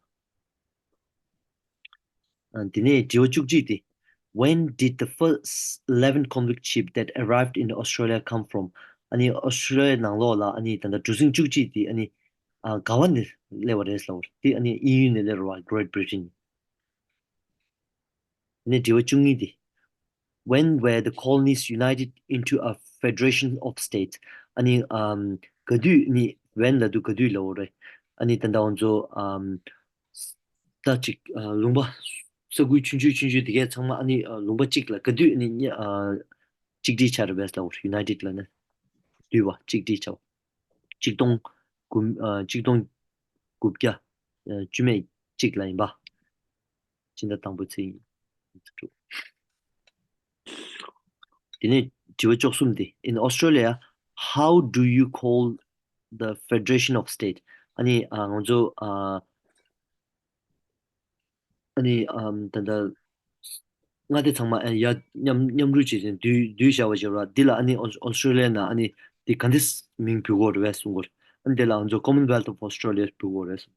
ཨ་དེ་ནས་དྲི་བ་བཅུ་གཅིག་དེ། When did the first eleven convict ship that arrived in Australia come from? ཨ་ནི་ཨོ་སི་ཊོ་ལི་ཡ་ནང་ལོགས་ལ་ཨ་ནི་ད་ལྟ་གྲུ་གཟིངས་བཅུ་གཅིག་དེ་ཨ་ནི་ཨ་ག་བ་ནས་སླེབས་པ་རེད་ལབ་པར། དེ་ཨ་ནི་ཨི་ཡུ་ནས་སླེབས་པ་རེད་བ། Great Britain། དེ་ནས་དྲི་བ་བཅུ་གཉིས་དེ། When were the colonies united into a federation of states? ཨ་ནི་ཨམ་ག་དུས་ནི་when ལབ་དུས་ག་དུས་ལབ་པ་རེད། ཨ་ནི་ད་ལྟ་ང་ཚོ་ཨམ་ད་ཅིག་ཨ་ལུང་པ་ས་ཁུལ་ཆུང་ཆུང་ཆུང་ཆུང་དེ་གས་ཚང་མ་ཨ་ནི་ཨ་ལུང་པ་གཅིག་ལ་ག་དུས་ནི་ཨ་གཅིག་སྒྲིལ་ཆགས་རེད་པས་ལབ་པར། United ལབ་ན་འདུས་པ་གཅིག་སྒྲིལ་བྱ་བ། གཅིག་སྟོང་དགུ་ཨ་གཅིག་སྟོང་དགུ་བརྒྱ་ཨ་བཅུ་མེད་གཅིག་ལ་ཡིན་པ། སྤྱི་ཟླ་དང་པོའི་ཚེས་ཉི་ཤུ་དྲུག་དེ་ནས་དྲི་བ་བཅུ་གསུམ་དེ། In Australia, how do you call the federation of state? ཨ་ནི་ཨ་ང་ཚོ་ཨ་ཨ་ནི་ཨམ་ད་ལྟ་མངའ་སྡེ་ཚང་མ་ཨ་ཡ་མཉམ་མཉམ་རུབ་བྱས་ཏེ་བསྡུས་བསྡུས་བཞག་པ་ཞིག་རེད་བ། འདི་ལ་ཨ་ནི་ཨོ་ཨོ་སི་ཊོ་ལི་ཡ་ནང་ཨ་ནི་འདི་ག་འདྲས་མིང་འབུལ་དགོས་རེད་པས་གསུང་གི་ཡོད་རེད། ཨ་ནི་དེ་ལ་ང་ཚོ་Commonwealth of Australia འབུལ་དགོས་རེད་གསུང་།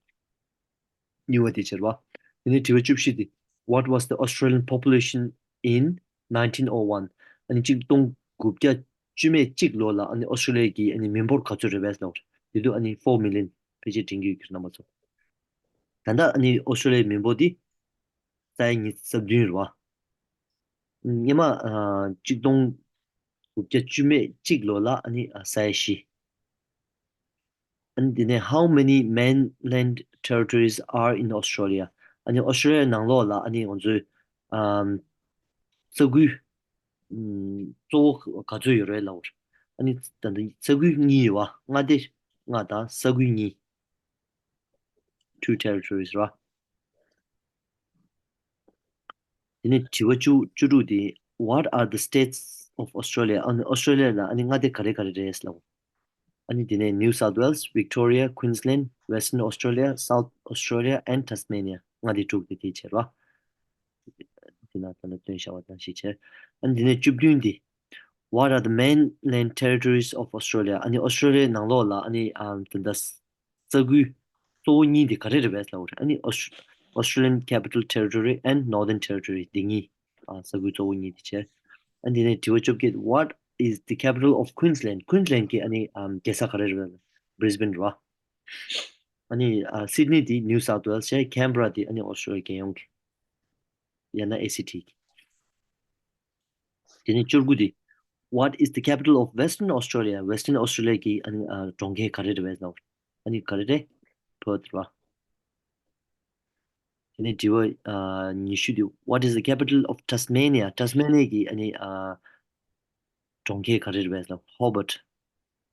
གཉིས་པ་དེ་བྱས་རེད་བ། དེ་ནས་དྲི་བ་བཅུ་བཞི་དེ། What was the Australian population in nineteen oh one? ཨ་ནི་གཅིག་སྟོང་དགུ་བརྒྱ་བཅུ་མེད་གཅིག་ལོ་ལ་ཨ་ནི་ཨོ་སི་ཊོ་ལི་ཡ་གི་ཨ་ནི་མི་འབོར་ག་ཚོད་རེད་པས་ལབ་པར། དེ་དུས་ཨ་ནི་four million ཕལ་ཆེར་དྲན་གྱི་ཡོད་ཀྱི་རེད་རྣམ་པ་ཚོ། ད་ལྟ་ཨ་ནི་ཨོ་སི་ཊོ་ལི་ཡའི་མི་འབོར་འདི་ས་ཡ་ཉི་ཤུ་རྩ་བདུན་རེད་བ། སྔོན་མ་ཨ་གཅིག་སྟོང་དགུ་བརྒྱ་བཅུ་མེད་གཅིག་ལོ་ལ་ཨ་ནི་ཨ་ས་ཡ་བཞི། ཨ་ནི་དེ་ནས་how many mainland territories are in Australia? ཨ་ནི་ཨོ་སི་ཊོ་ལི་ཡ་ནང་ལོགས་ལ་ཨ་ནི་ང་ཚོའི་ཨམ་ས་ཁུལ་ཨམ་གཙོ་བོ་ག་ཚོད་ཡོད་རེད་ལབ་པར། ཨ་ནི་ད་ལྟ་ས་ཁུལ་གཉིས་ཡོད་བ། མངའ་སྡེ་ལྔ་དང་ས་ཁུལ་གཉིས། Two territories ར། དེ་ནས་དྲི་བ་བཅུ་བཅུ་དྲུག་དེ། What are the states of Australia? ཨ་ནི་ཨོ་སི་ཊོ་ལི་ཡ་ལ་ཨ་ནི་མངའ་སྡེ་ག་རེ་ག་རེ་རེད་ལབ། ཨ་ནི་དེ་ནས་New South Wales, Victoria, Queensland, Western Australia, South Australia and Tasmania མངའ་སྡེ་དྲུག་དེ་དེ་བྱས་ར། དེ་ན་ད་ནི་སྟོན་བྱ་བ་དང་ཞིག་བྱས། ཨ་ནི་དེ་ནས་བཅུ་བདུན་དེ། What are the mainland territories of Australia? ཨ་ནི་ཨོ་སི་ཊོ་ལི་ཡ་ནང་ལོགས་ལ་ཨ་ནི་ཨམ་དེ་འདྲ་ས་ཁུལ་གཙོ་བོ་གཉིས་དེ་ག་རེ་རེད་པས་ལབ་པ་རེད། ཨ་ནི་Aus- Australian Capital Territory and Northern Territory དེ་གཉིས་ཨ་ས་ཁུལ་གཙོ་བོ་གཉིས་དེ་བྱས། ཨ་ནི་དེ་ནས་དྲི་བ་བཅོ་བརྒྱད། What is the capital of Queensland? Queensland གི་ཨ་ནི་ཨམ་རྒྱལ་ས་ག་རེ་རེད་པས། Brisbane རེད་བ། ཨ་ནི་ཨ་Sydney དེ་New South Wales བྱས། Canberra དེ་ཨ་ནི་ཨོ་སི་ཊོ་ལི་ཡ་རྒྱལ་ཡོངས་ཀྱི་ཡང་ན་ཨེ་སི་ཊི་གི། དེ་ནས་བཅུ་དགུ་དེ། What is the capital of Western Australia? Western Australia གི་ཨ་ནི་ཨ་གྲོང་ཁྱེར་ག་རེ་རེད་པས་ལབ། ཨ་ནི་ག་རེ་རེད། Perth ར། དེ་ནས་དྲི་བ་ཨ་ཉི་ཤུ་དེ། What is the capital of Tasmania? Tasmania གི་ཨ་ནི་ཨ་གྲོང་ཁྱེར་ག་རེ་རེད་པས་ལབ། Hobart།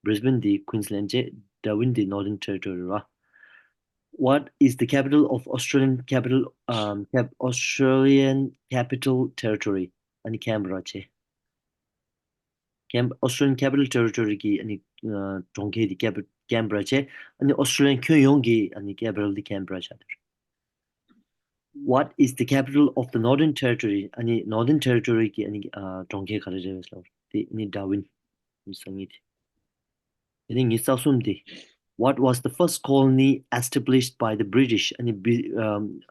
Brisbane དེ་Queensland བྱས། Darwin དེ་Northern Territory ར། What is the capital of Australian capital um cap- Australian Capital Territory? ཨ་ནི་Canberra བྱས། Cam- Australian Capital Territory གི་ཨ་ནི་ཨ་གྲོང་ཁྱེར་དེ་Cap- Canberra བྱས། ཨ་ནི་Australian ཁྱོན་ཡོངས་ཀྱི་ཨ་ནི་capital དེ་Canberra ཆགས་འདུག What is the capital of the Northern Territory? ཨ་ནི་Northern Territory གི་ཨ་ནི་ཨ་གྲོང་ཁྱེར་ག་རེ་རེད་ཟེར་བ་དེ་ཨ་ནི་Darwin ཟེར་ངེས་ཏེ། དེ་ནས་ཉི་ཤུ་རྩ་གསུམ་དེ། What was the first colony established by the British? ཨ་ནི་བི- ཨམ་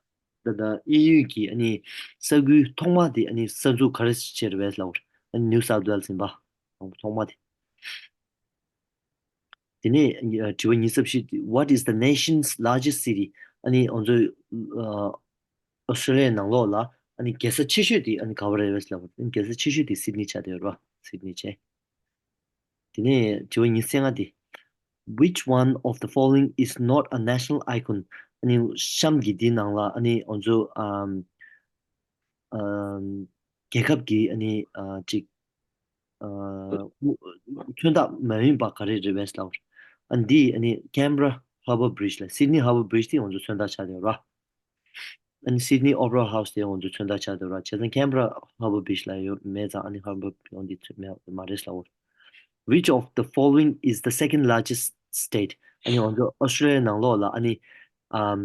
ད་ད་དབྱིན་ཡུལ་གྱི་ཨ་ནི་ས་ཁུལ་ཐོག་མ་དེ་ཨ་ནི་གསར་འཛུགས་ག་རེ་བྱས་རེད་པས་ལབ་པ། ཨ་ནི་New South Wales ཡིན་པ། ཐོག་མ་དེ། དེ་ནས་ཨ་དྲི་བ་ཉི་ཤུ་རྩ་བཞི། What is the nation's largest city? ཨ་ནི་ང་ཚོ་ཨ་ཨོ་སི་ཀྲོ་ལི་ཡའི་ནང་ལོགས་ལ་ཨ་ནི་རྒྱལ་ས་ཆེ་ཤོས་དེ་ཨ་ནི་ག་པར་རེད་པས་ལབ་པ། ཨ་ནི་རྒྱལ་ས་ཆེ་ཤོས་དེ་སིད་ནི་ཆགས་བསྡད་ཡོད་རེད་པ། སིད་ནི་བྱས། དེ་ནས་དྲི་བ་ཉི་ཤུ་རྩ་ལྔ་དེ། Which one of the following is not a national icon? ཨ་ནི་གཤམ་གྱི་འདིའི་ནང་ལ་ཨ་ནི་ང་ཚོ་ཨམ་ཨམ་རྒྱལ་ཁབ་ཀྱི་ཨ་ནི་ཨ་ཅིག་ཨ་མཚོན་རྟགས་མ་ཡིན་པ་ག་རེ་རེད་པས་ལབ་པ། ཨ་ནི་འདི་ཨ་ནི་Canberra Harbour Bridge ལ། Sydney Harbour Bridge དེ་ང་ཚོ་མཚོན་རྟགས་ཆགས་བསྡད་ཡོད་རེད་པ། ཨ་ནི་Sydney Opera House དེ་ང་ཚོ་མཚོན་རྟགས་ཆགས་བསྡད་ཡོད་རེད་པ། བྱས་ཙང་Canberra Harbour Bridge ལ་ཡོད་མེད་ཙང་ཨ་ནི་Harbour Bridge འདི་མཚོན་མེད་མ་རེད་ལབ་པ། Which of the following is the second largest state? ཨ་ནི་ང་ཚོ་ཨོ་སི་ཀྲོ་ལི་ཡའི་ནང་ལོགས་ལ་ཨ་ནི་ཨམ་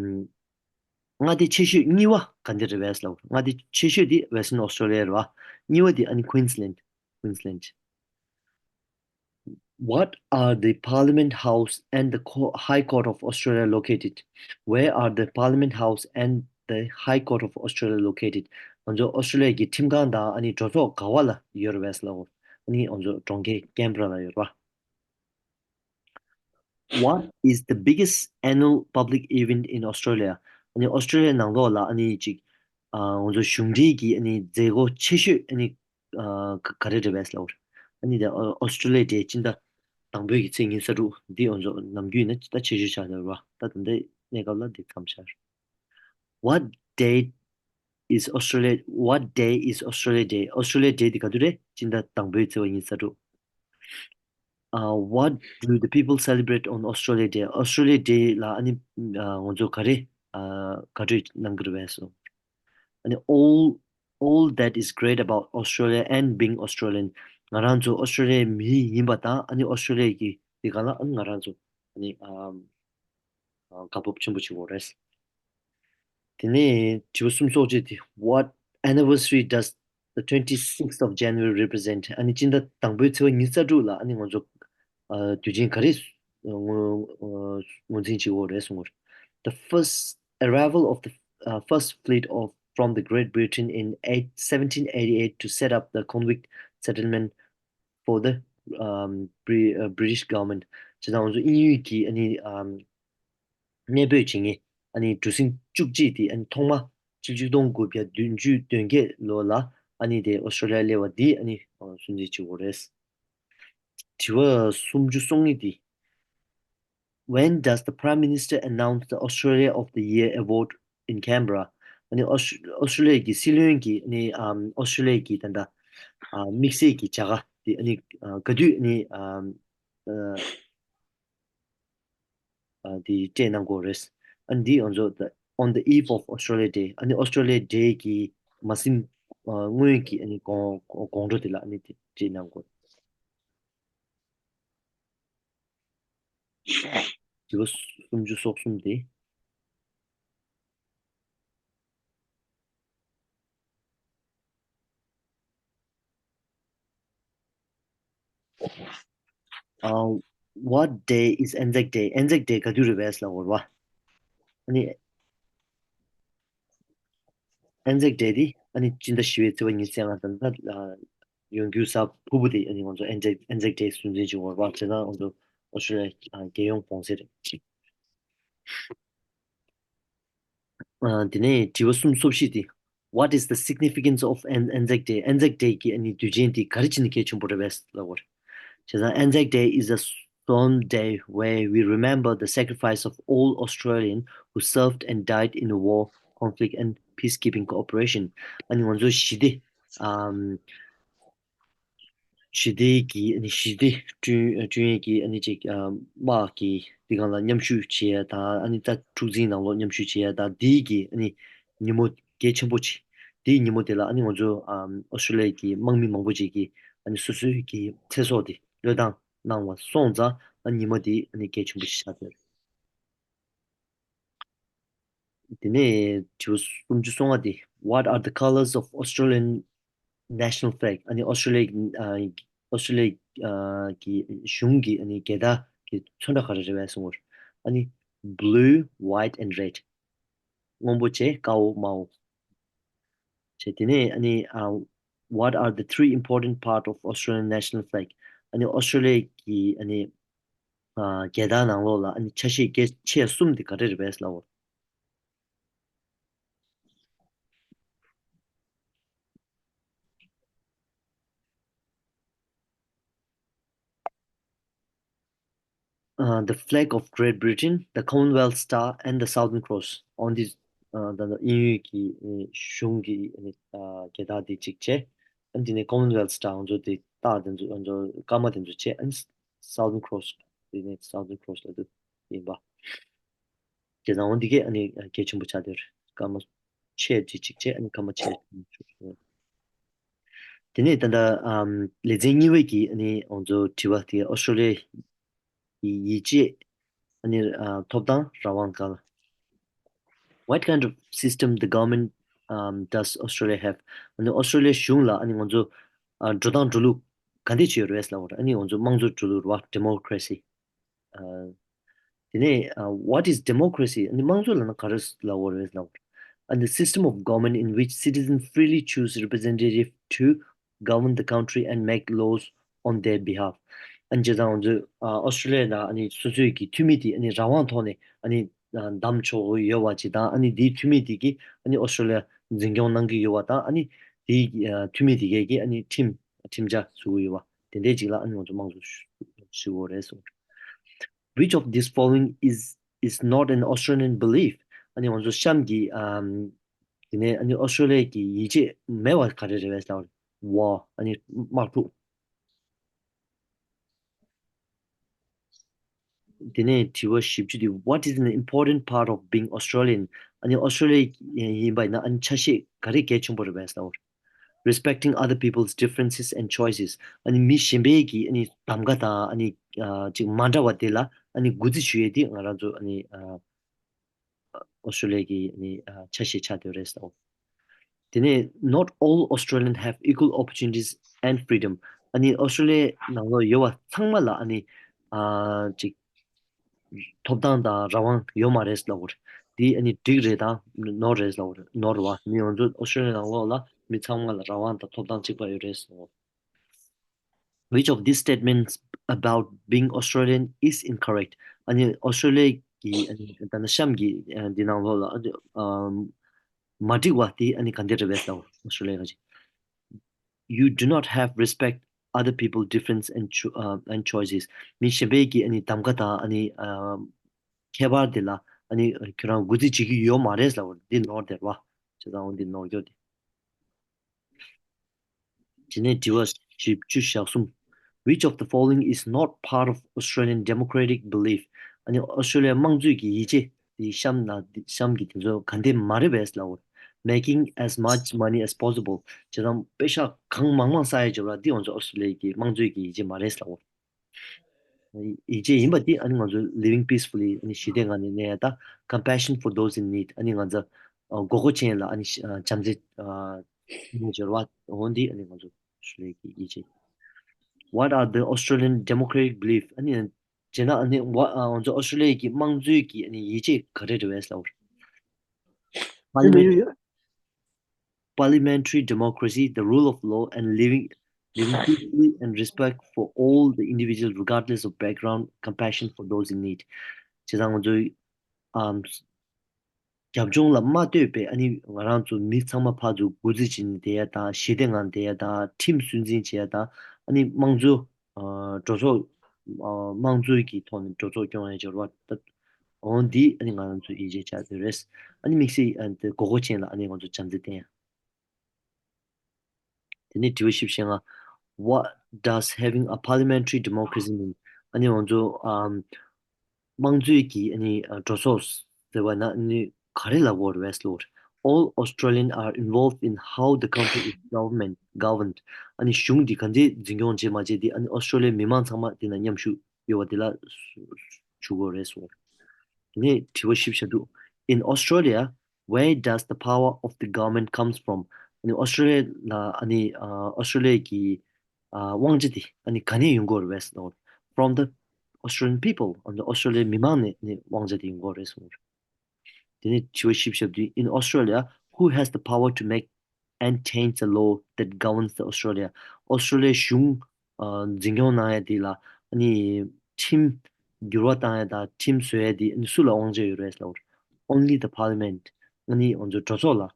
མངའ་སྡེ་ཆེ་ཤོས་གཉིས་པ་ག་འདི་རེད་པས་ལབ་པ། མངའ་སྡེ་ཆེ་ཤོས་དེ་Western Australia རེད་པ། གཉིས་པ་དེ་ཨ་ནི་Queensland Queensland What are the Parliament House and the Co- High Court of Australia located? Where are the Parliament House and the High Court of Australia located? ང་ཚོ་ཨོ་སི་ཀྲོ་ལི་ཡ་གི་ཁྲིམས་ཁང་དང་ཨ་ནི་གྲོས་ཚོགས་ག་པ་ལ་ཡོད་རེད་པས་ལབ་པ། ཨ་ནི་ང་ཚོ་གྲོང་ཁྱེར་Canberra ལ་ཡོད་རེད་པ། What is the biggest annual public event in Australia? ཨ་ནི་ཨོ་སི་ཀྲོ་ལི་ཡའི་ནང་ལོགས་ལ་ཨ་ནི་ཅིག་ཨ་ང་ཚོ་གཞུང་འབྲེལ་གྱི་ཨ་ནི་མཛད་སྒོ་ཆེ་ཤོས་ཨ་ནི་ཨ་ག་ག་རེ་རེད་པས་ལབ་པ། ཨ་ནི་དེ་ཨོ་Australia Day སྤྱི་ཟླ་དང་པོའི་གི་ཚེས་ཉི་ཤུ་རྩ་དྲུག་འདི་ང་ཚོ་ནམ་རྒྱུན་ནས་ད་ཆེ་ཤོས་ཆགས་བསྡད་པ། ད་ད་ལྟའི་གནས་སྐབས་ལ་འདི་མཚམས་བཞག What day is Australia? What day is Australia Day? Australia Day འདི་ག་དུས་རེད། སྤྱི་ཟླ་དང་པོའི་ཚེས་པ་ཉི་ཤུ་རྩ་དྲུག Uh, what do the people celebrate on Australia Day? Australia Day ལ་ཨ་ནི་ཨ་ང་ཚོ་ག་རེ་ཨ་དགའ་སྤྲོ་གནང་གི་རེད་པས་སོ། ཨ་ནི་all all that is great about Australia and being Australian. ང་རང་ཚོ་ཨོ་སི་ཀྲོ་ལི་ཡའི་མི་ཡིན་པ་དང་ཨ་ནི་ཨོ་སི་ཀྲོ་ལི་ཡ་གི་དེ་ག་ལ་ཨ་ནི་ང་རང་ཚོ་ཨ་ནི་ཨ་ཨ་དགའ་སྤོབས་ཆེན་པོ་བྱེད་དགོས་རེད། དེ་ནས་དྲི་བ་སུམ་ཅུ་སོ་གཅིག་དེ། What anniversary does the twenty-sixth of January represent? ཨ་ནི་སྤྱི་ཟླ་དང་པོའི་ཚེས་པ་ཉི་ཤུ་རྩ་དྲུག་ལ་ཨ་ནི་ང་ཚོ་ཨ་དུས་ཆེན་ག་རེ་ངོ་ཨ་ངོས་འཛིན་བྱེད་ཀྱི་ཡོད་རེད་གསུངས་པ་རེད། The first arrival of the uh, first fleet of from the Great Britain in eight, seventeen eighty-eight to set up the convict settlement for the um, Bri- uh, British government. བྱས་ཙང་ང་ཚོ་དབྱིན་ཡུལ་གྱི་ཨ་ནི་ཨམ་གནས་སྤོས་བྱེད་མཁན་ཨ་ནི་གྲུ་གཟིངས་བཅུ་གཅིག་དེ་ཨ་ནི་ཐོག་མ་ཆིག་སྟོང་དགུ་བརྒྱ་བདུན་ཅུ་དོན་བརྒྱད་ལོ་ལ་ཨ་ནི་དེ་ཨོ་སི་ཀྲོ་ལི་ཡ་སླེབས་པ་འདི་ཨ་ནི་སུན་གཙེར་བྱེད་དགོས་རེད། དྲི་བ་སུམ་ཅུ་སོ་གཉིས་དེ། When does the Prime Minister announce the Australia of the Year award in Canberra? ཨ་ནི་ཨོ་སི་ཨོ་སི་ཀྲོ་ལི་ཡ་གི་སྲིད་བློན་གྱིས་ཨ་ནི་ཨམ་ཨོ་སི་ཀྲོ་ལི་ཡ་གི་ད་ལྟ་ཨ་དམིགས་བསལ་གྱི་བྱ་དགའ་དེ་ཨ་ནི་ཨ་ག་དུས་ཨ་ནི་ཨམ་ཨ་ཨ་དེ་སྤྲད་གནང་དགོས་རེད། ཨ་འདི་ང་ཚོ་the on the eve of Australia Day ཨ་ནི་Australia Day གི་མ་ཟིན་ཨ་སྔོན་གྱི་ཨ་ནི་དགོང་དགོང་དྲོ་དེ་ལ་ཨ་ནི་དེ་སྤྲད་གནང་དགོས། དྲི་བ་སུམ་ཅུ་སོ་གསུམ་དེ། Uh, what day is Anzac Day? Anzac Day ག་དུས་རེད་པས་ལབ་པ་རེད་པ། ཨ་ནི་Anzac Day དེ་ཨ་ནི་སྤྱི་ཟླ་བཞི་པའི་ཚེས་པ་ཉི་ཤུ་རྩ་ལྔ་དང་ད་ལྟ་ཡོང་རྒྱུའི་གཟའ་ཕུར་བུ་དེ་ཨ་ནི་ང་ཚོ་Anzac Anzac Day སྲུང་བརྩི་བྱེད་དགོས་པ་བྱས་ཙང་ང་ཚོ་ཨོ་སི་ཀྲོ་ལི་ཡ་རྒྱལ་ཡོངས་གུང་སེང་རེད། དེ་ནས་དྲི་བ་སུམ་ཅུ་སོ་བཞི་དེ། What is the significance of an Anzac Day? Anzac Day གི་ཨ་ནི་དུས་ཆེན་དེ་ག་རེ་བྱས་ནས་གལ་ཆེན་པོ་རེད་པས་ལབ་པ་རེད། བྱས་ཙང་Anzac Day is a solemn day where we remember the sacrifice of all Australians who served and died in the war, conflict and peacekeeping cooperation. ཨ་ནི་ང་ཚོ་ཞི་བདེ་ཨམ། ཞི་བདེ་གི་ཨ་ནི་ཞི་བདེ་བསྐྲུན་བསྐྲུན་ཡས་ཀྱི་ཨ་ནི་ཅིག་ཨམ་དམག་གི་འདི་སྒང་ལ་མཉམ་ཞུགས་བྱེད་ཡས་དང་ཨ་ནི་ད་འཁྲུག་འཛིང་ནང་ལོགས་མཉམ་ཞུགས་བྱེད་ཡས་དང་འདི་གི་ཨ་ནི་ཉིན་མོ་གལ་ཆེན་པོ་ཅིག་དེའི་ཉིན་མོ་དེ་ལ་ཨ་ནི་ང་ཚོ་ཨམ་ཨོ་སི་ཀྲོ་ལི་ཡ་གི་དམག་མི་མང་པོ་ཅིག་གིས་ཨ་ནི་སོ་སོའི་གི་ཚེ་སྲོག་དེ་བློས་བཏང་གནང་བ་སོང་ཙང་ཨ་ཉིན་མོ་དེ་ཨ་ནི་གལ་ཆེན་པོ་ཞིག་ཆགས་ཡོད། དེ་ནས་དྲི་བ་སུམ་ཅུ་སོ་ལྔ་དེ། What are the colours of Australian national flag? ཨ་ནི་ཨོ་སི་ཀྲོ་ལི་ཡ་ཨ་ཨོ་སི་ཀྲོ་ལི་ཡ་ཨ་གི་གཞུང་གི་ཨ་ནི་རྒྱལ་དར་གྱི་ཚོན་ཁྲ་ག་རེ་རེད་པས་གསུངས་པ་རེད། ཨ་ནི་blue, white and red. སྔོན་པོ་བྱས། དཀར་པོ། དམར་པོ་བྱས། དེ་ནས་ཨ་ནི་ཨ། What are the three important part of Australian national flag? ཨ་ནི་ཨོ་སི་ཀྲོ་ལི་ཡ་གི་ཨ་ནི་ཨ། རྒྱལ་དར་ནང་ལོགས་ལ་ཨ་ནི་ཆ་ཤས་གལ་ཆེ་གསུམ་དེ་ག་རེ་རེད་པས་ལབ་པ། Uh, the flag of Great Britain, the Commonwealth Star, and the Southern Cross. On this, uh, ད་ལྟ་དབྱིན་ཡུལ་གྱི་ཨ་ནི་གཞུང་གི་ཨ་ནི་ཨ། རྒྱལ་དར་དེ་གཅིག་བྱས། ཨ་ནི་དེ་ནས་Commonwealth Star ང་ཚོ་དེ་རྟགས་དེ་ཚོ་ང་ཚོ་སྐར་མ་དེ་ཚོ་བྱས། ཨ་ནི་Southern Cross དེ་ནས་Southern Cross ལབ་དུས་ཡིན་པ། བྱས་ཙང་འོ་འདི་གས་ཨ་ནི་གལ་ཆེན་པོ་ཆགས་བསྡད་ཡོད་རེད། སྐར་མ་ཆེ་གཅིག་གཅིག་བྱས། ཨ་ནི་སྐར་མ་ཆེ་གཅིག་གཅིག་བྱས། དེ་ནས་ད་ལྟ་ཨམ། ལེ་ཚན་གཉིས་པའི་གི་ཨ་ནི་ང་ཚོ་དྲི་བ་དེ་ཨོ་སི་ཀྲོ་ལི་ཡའི་ཡིད་ཆེས། ཨ་ནི་ཨ། ཐོབ་ཐང་། རང་དབང་སྒང་ལ། What kind of system the government, um, does Australia have? ཨ་ནི་ཨོ་སི་ཀྲོ་ལི་ཡའི་གཞུང་ལ་ཨ་ནི་ང་ཚོ་ཨ། འགྲོ་སྟངས་འགྲོ་ལུགས་ག་འདྲས་ཅིག་ཡོད་རེད་ལབ་པ་རེད། ཨ་ནི་ང་ཚོ་དམངས་གཙོའི་འགྲོ་ལུགས་རེད་པ། Democracy. ཨ། དེ་ནས་ཨ། What is democracy? ཨ་ནི་དམངས་གཙོ་ལབ་ན་ག་རེ་ལབ་དགོས་རེད་ལབ་པ་རེད། And the system of government in which citizens freely choose representative to govern the country and make laws on their behalf. ཨ་ནི་བྱས་ཙང་ང་ཚོ་ཨ། ཨོ་སི་ཀྲོ་ལི་ཡ་ནང་ཨ་ནི་སོ་སོའི་གི་འཐུས་མི་དེ་ཨ་ནི་རང་དབང་ཐོག་ནས་ཨ་ནི་ཨ། བདམས་ཆོག་གི་ཡོད་པ་ཅིག་དང་། ཨ་ནི་དེའི་འཐུས་མི་དེ་གིས་ཨ་ནི་ཨོ་སི་ཀྲོ་ལི་ཡ་འཛིན་སྐྱོང་གནང་གི་ཡོད་པ་དང་། ཨ་ནི་དེའི་ཨ། འཐུས་མི་དེ་གས་ཀྱིས་ཨ་ནི་ཁྲིམས་ཁྲིམས་འཆར་བཟོ་གི་ཡོད་པ་དེ་འདྲའི་ཅིག་ལ་ཨ་ནི་ང་ཚོ་དམངས་གཙོ་ཞུ་དགོས་རེད་གསུངས། Which of these following is is not an Australian belief? ཨ་ནི་ང་ཚོ་གཤམ་གྱི་ཨམ། དེ་ནས་ཨ་ནི་ཨོ་སི་ཀྲོ་ལི་ཡ་གི་ཡིད་ཆེས་མེད་པ་ག་རེ་རེད་པས་ལབ་པ་རེད། War. ཨ་ནི་དམག་འཁྲུག་དེ་ནས་དྲི་བ་བཞི་བཅུ་དེ། What is an important part of being Australian? ཨ་ནི་ཨོ་སི་ཀྲོ་ལི་ཡ་ཡིན་པ་ཡིན་ན་ཨ་ནི་ཆ་ཤས་ག་རེ་གལ་ཆེན་པོ་རེད་པས་ལབ་པ་རེད། Respecting other people's differences and choices. ཨ་ནི་མི་གཞན་པའི་གི་ཨ་ནི་གདམ་ག་དང་ཨ་ནི་ཨ། ཅིག་མ་འདྲ་བ་དེ་ལ་ཨ་ནི་གུས་བརྩི་ཞུ་ཡས་དེ་ང་རང་ཚོ་ཨ་ནི་ཨ། ཨོ་སི་ཀྲོ་ལི་ཡ་གི་ཨ་ནི་ཨ། ཆ་ཤས་ཆགས་བསྡད་ཡོད་རེད་ཟེར། དེ་ནས་Not all Australians have equal opportunities and freedom. ཨ་ནི་ཨོ་སི་ཀྲོ་ལི་ཡའི་ནང་ལོགས་ཡོད་པ་ཚང་མ་ལ་ཨ་ནི་ཨ། ཅིག་ཐོབ་ཐང་དང་རང་དབང་ཡོད་མ་རེད་ལབ་པ་རེད། འདི་ཨ་ནི་འགྲིག་རེད་དང་ནོར་རེད་ལབ་པ་རེད། ནོར་བ། མི་ང་ཚོ་ཨོ་སི་ཀྲོ་ལི་ཡའི་ནང་ལོགས་ལ་མི་ཚང་མ་ལ་རང་དབང་དང་ཐོབ་ཐང་གཅིག་པ་ཡོད་རེད་ཟེར། Which of these statements about being Australian is incorrect? ཨ་ནི་ཨོ་སི་ཀྲོ་ལི་ཡ་གི་ཨ་ནི་ད་ནི་གཤམ་གྱི་ཨ། འདི་ནང་ལོགས་ལ་ཨ་ནི་ཨམ། མ་འགྲིག་པ་དེ་ཨ་ནི་ག་འདྲ་རེད་པས་ལབ་པ་རེད། ཨོ་སི་ཀྲོ་ལི་ཡ་ག་ཅིག You do not have respect other people difference and cho- uh, and choices. མི་གཞན་པའི་གི་ཨ་ནི་གདམ་ག་དང་ཨ་ནི་ཨ། ཁྱད་པར་དེ་ལ་ཨ་ནི་ཁྱོད་རང་གུས་བརྩི་བྱེད་ཀྱི་ཡོད་མ་རེད་ལབ་པ་རེད། འདི་ནོར་བསྡད་པ། བྱས་ཙང་འོ་འདི་ནོར་སྐྱོ་དེ། དེ་ནས་དྲི་བ་བཞི་བཅུ་ཞེ་གསུམ། Which of the following is not part of Australian democratic belief? ཨ་ནི་ཨོ་སི་ཀྲོ་ལི་ཡའི་དམངས་གཙོའི་གི་ཡིད་ཆེས་དེ་གཤམ་ན་གཤམ་གྱི་དེ་ཚོ་ག་འདྲ་མ་རེད་པས་ལབ་པ། Making as much money as possible. བྱས་ཙང་པེ་ཤག་གང་མང་མང་བསགས་ཡ་བྱེད་པ་འདི་ང་ཚོ་ཨོ་སི་ཀྲོ་ལི་ཡའི་གི་དམངས་གཙོའི་གི་ཡིད་ཆེས་མ་རེད་ལབ་པ། ཡིད་ཆེས་ཡིན་པ་དེ་ཨ་ནི་ང་ཚོ་living peacefully ཨ་ནི་ཞི་བདེའི་ངང་ནས་གནས་ཡ་དང་། Compassion for those in need. ཨ་ནི་ང་ཚོ་ཨ་དགོས་མཁོ་ཅན་ལ་ཨ་ནི་ཨ་བྱམས་བརྩེ་ཨ་སྦྱོར་བ་འོ་འདི་ཨ་ནི་ང་ཚོ་ཨོ་སི་ཀྲོ་ལི་ཡའི་ཡིད་ཆེས། What are the Australian democratic belief? ཨ་ནི་བྱས་ན་ཨ་ནི་ཝ་ཨ་ང་ཚོ་ཨོ་སི་ཀྲོ་ལི་ཡའི་གི་དམངས་གཙོའི་གི་ཨ་ནི་ཡིད་ཆེས་ག་རེ་རེད་པས་ལབ་པ་རེད། Parliament- Parliamentary democracy, the rule of law, and living living peacefully and respect for all the individuals regardless of background, compassion for those in need. བྱས་ཙང་ང་ཚོའི་ཨམ། རྒྱབ་ལྗོངས་ལ་མ་ལྟོས་པའི་ཨ་ནི་ང་རང་ཚོ་མི་ཚང་མ་ཕར་ཚུར་གུས་བརྩི་བྱས་ནས་བསྡད་ཡ་དང་། ཞི་བདེའི་ངང་བསྡད་ཡ་དང་། ཁྲིམས་སྲུང་འཛིན་བྱེད་ཡ་དང་། ཨ་ནི་དམངས་གཙོ་ཨ། གྲོས་ཚོགས་ཨ། དམངས་གཙོའི་གི་ཐོག་ནས་གྲོས་ཚོགས་སྐྱོང་ཡ་སྦྱོར་བ་ད་འོ་འདི་ཨ་ནི་ང་རང་ཚོའི་ཡིད་ཆེས་ཆགས་བསྡད་ཡོད་རེད། ཨ་ནི་དམིགས་བསལ་ཨ་ནི་དེ་དགོས་མཁོ་ཅན་ལ་ཨ་ནི་ང་ཚོ་བྱམས་བརྩེ་བསྟན་ཡ། དེ་ནས་དྲི་བ་བཞི་བཅུ་ཞེ་ལྔ། What does having a parliamentary democracy mean? ཨ་ནི་ང་ཚོ་ཨམ། དམངས་གཙོའི་གི་ཨ་ནི་ཨ། གྲོས་ཚོགས་ཟེར་བ་ན་ཨ་ནི་ག་རེ་ལབ་དགོས་རེད་པས་ལབ་པ་རེད། All Australians are involved in how the country is government- governed. ཨ་ནི་གཞུང་འདི་ག་འདྲས་འཛིན་སྐྱོང་བྱེད་མ་བྱེད་དེ་ཨ་ནི་ཨོ་སི་ཀྲོ་ལི་ཡའི་མི་མང་ཚང་མ་དེ་ན་མཉམ་ཞུགས་ཡོད་པ་དེ་ལ་ཞུ་དགོས་རེད་གསུངས། དེ་ནས་དྲི་བ་བཞི་བཅུ་ཞེ་དྲུག། In Australia, where does the power of the government comes from? ཨ་ནི་ཨོ་སི་ཀྲོ་ལི་ཡ་ལ་ཨ་ནི་ཨ། ཨོ་སི་ཀྲོ་ལི་ཡ་གི་ཨ། དབང་ཆ་དེ་ཨ་ནི་ག་ནས་ཡོང་གི་ཡོད་རེད་པས་ལབ་པ་རེད། From the Australian people. ཨ་ནི་ཨོ་སི་ཀྲོ་ལི་ཡའི་མི་མང་ནས་ཨ་ནི་དབང་ཆ་དེ་ཡོང་གི་ཡོད་རེད་གསུངས། དེ་ནས་དྲི་བ་བཞི་བཞག་དུས། In Australia, who has the power to make and change the law that governs the Australia? ཨོ་སི་ཀྲོ་ལི་ཡའི་གཞུང་ཨ་འཛིན་སྐྱོང་གནང་ཡ་དེ་ལ་ཨ་ནི་ཁྲིམས་འགྱུར་བ་བཏང་ཡ་དང་ཁྲིམས་བཟོ་ཡ་དེ་ཨ་ནི་སུ་ལ་དབང་ཆ་ཡོད་རེད་ལབ་པ་རེད། Only the parliament. ཨ་ནི་ང་ཚོ་གྲོས་ཚོགས་ལ་ཨ་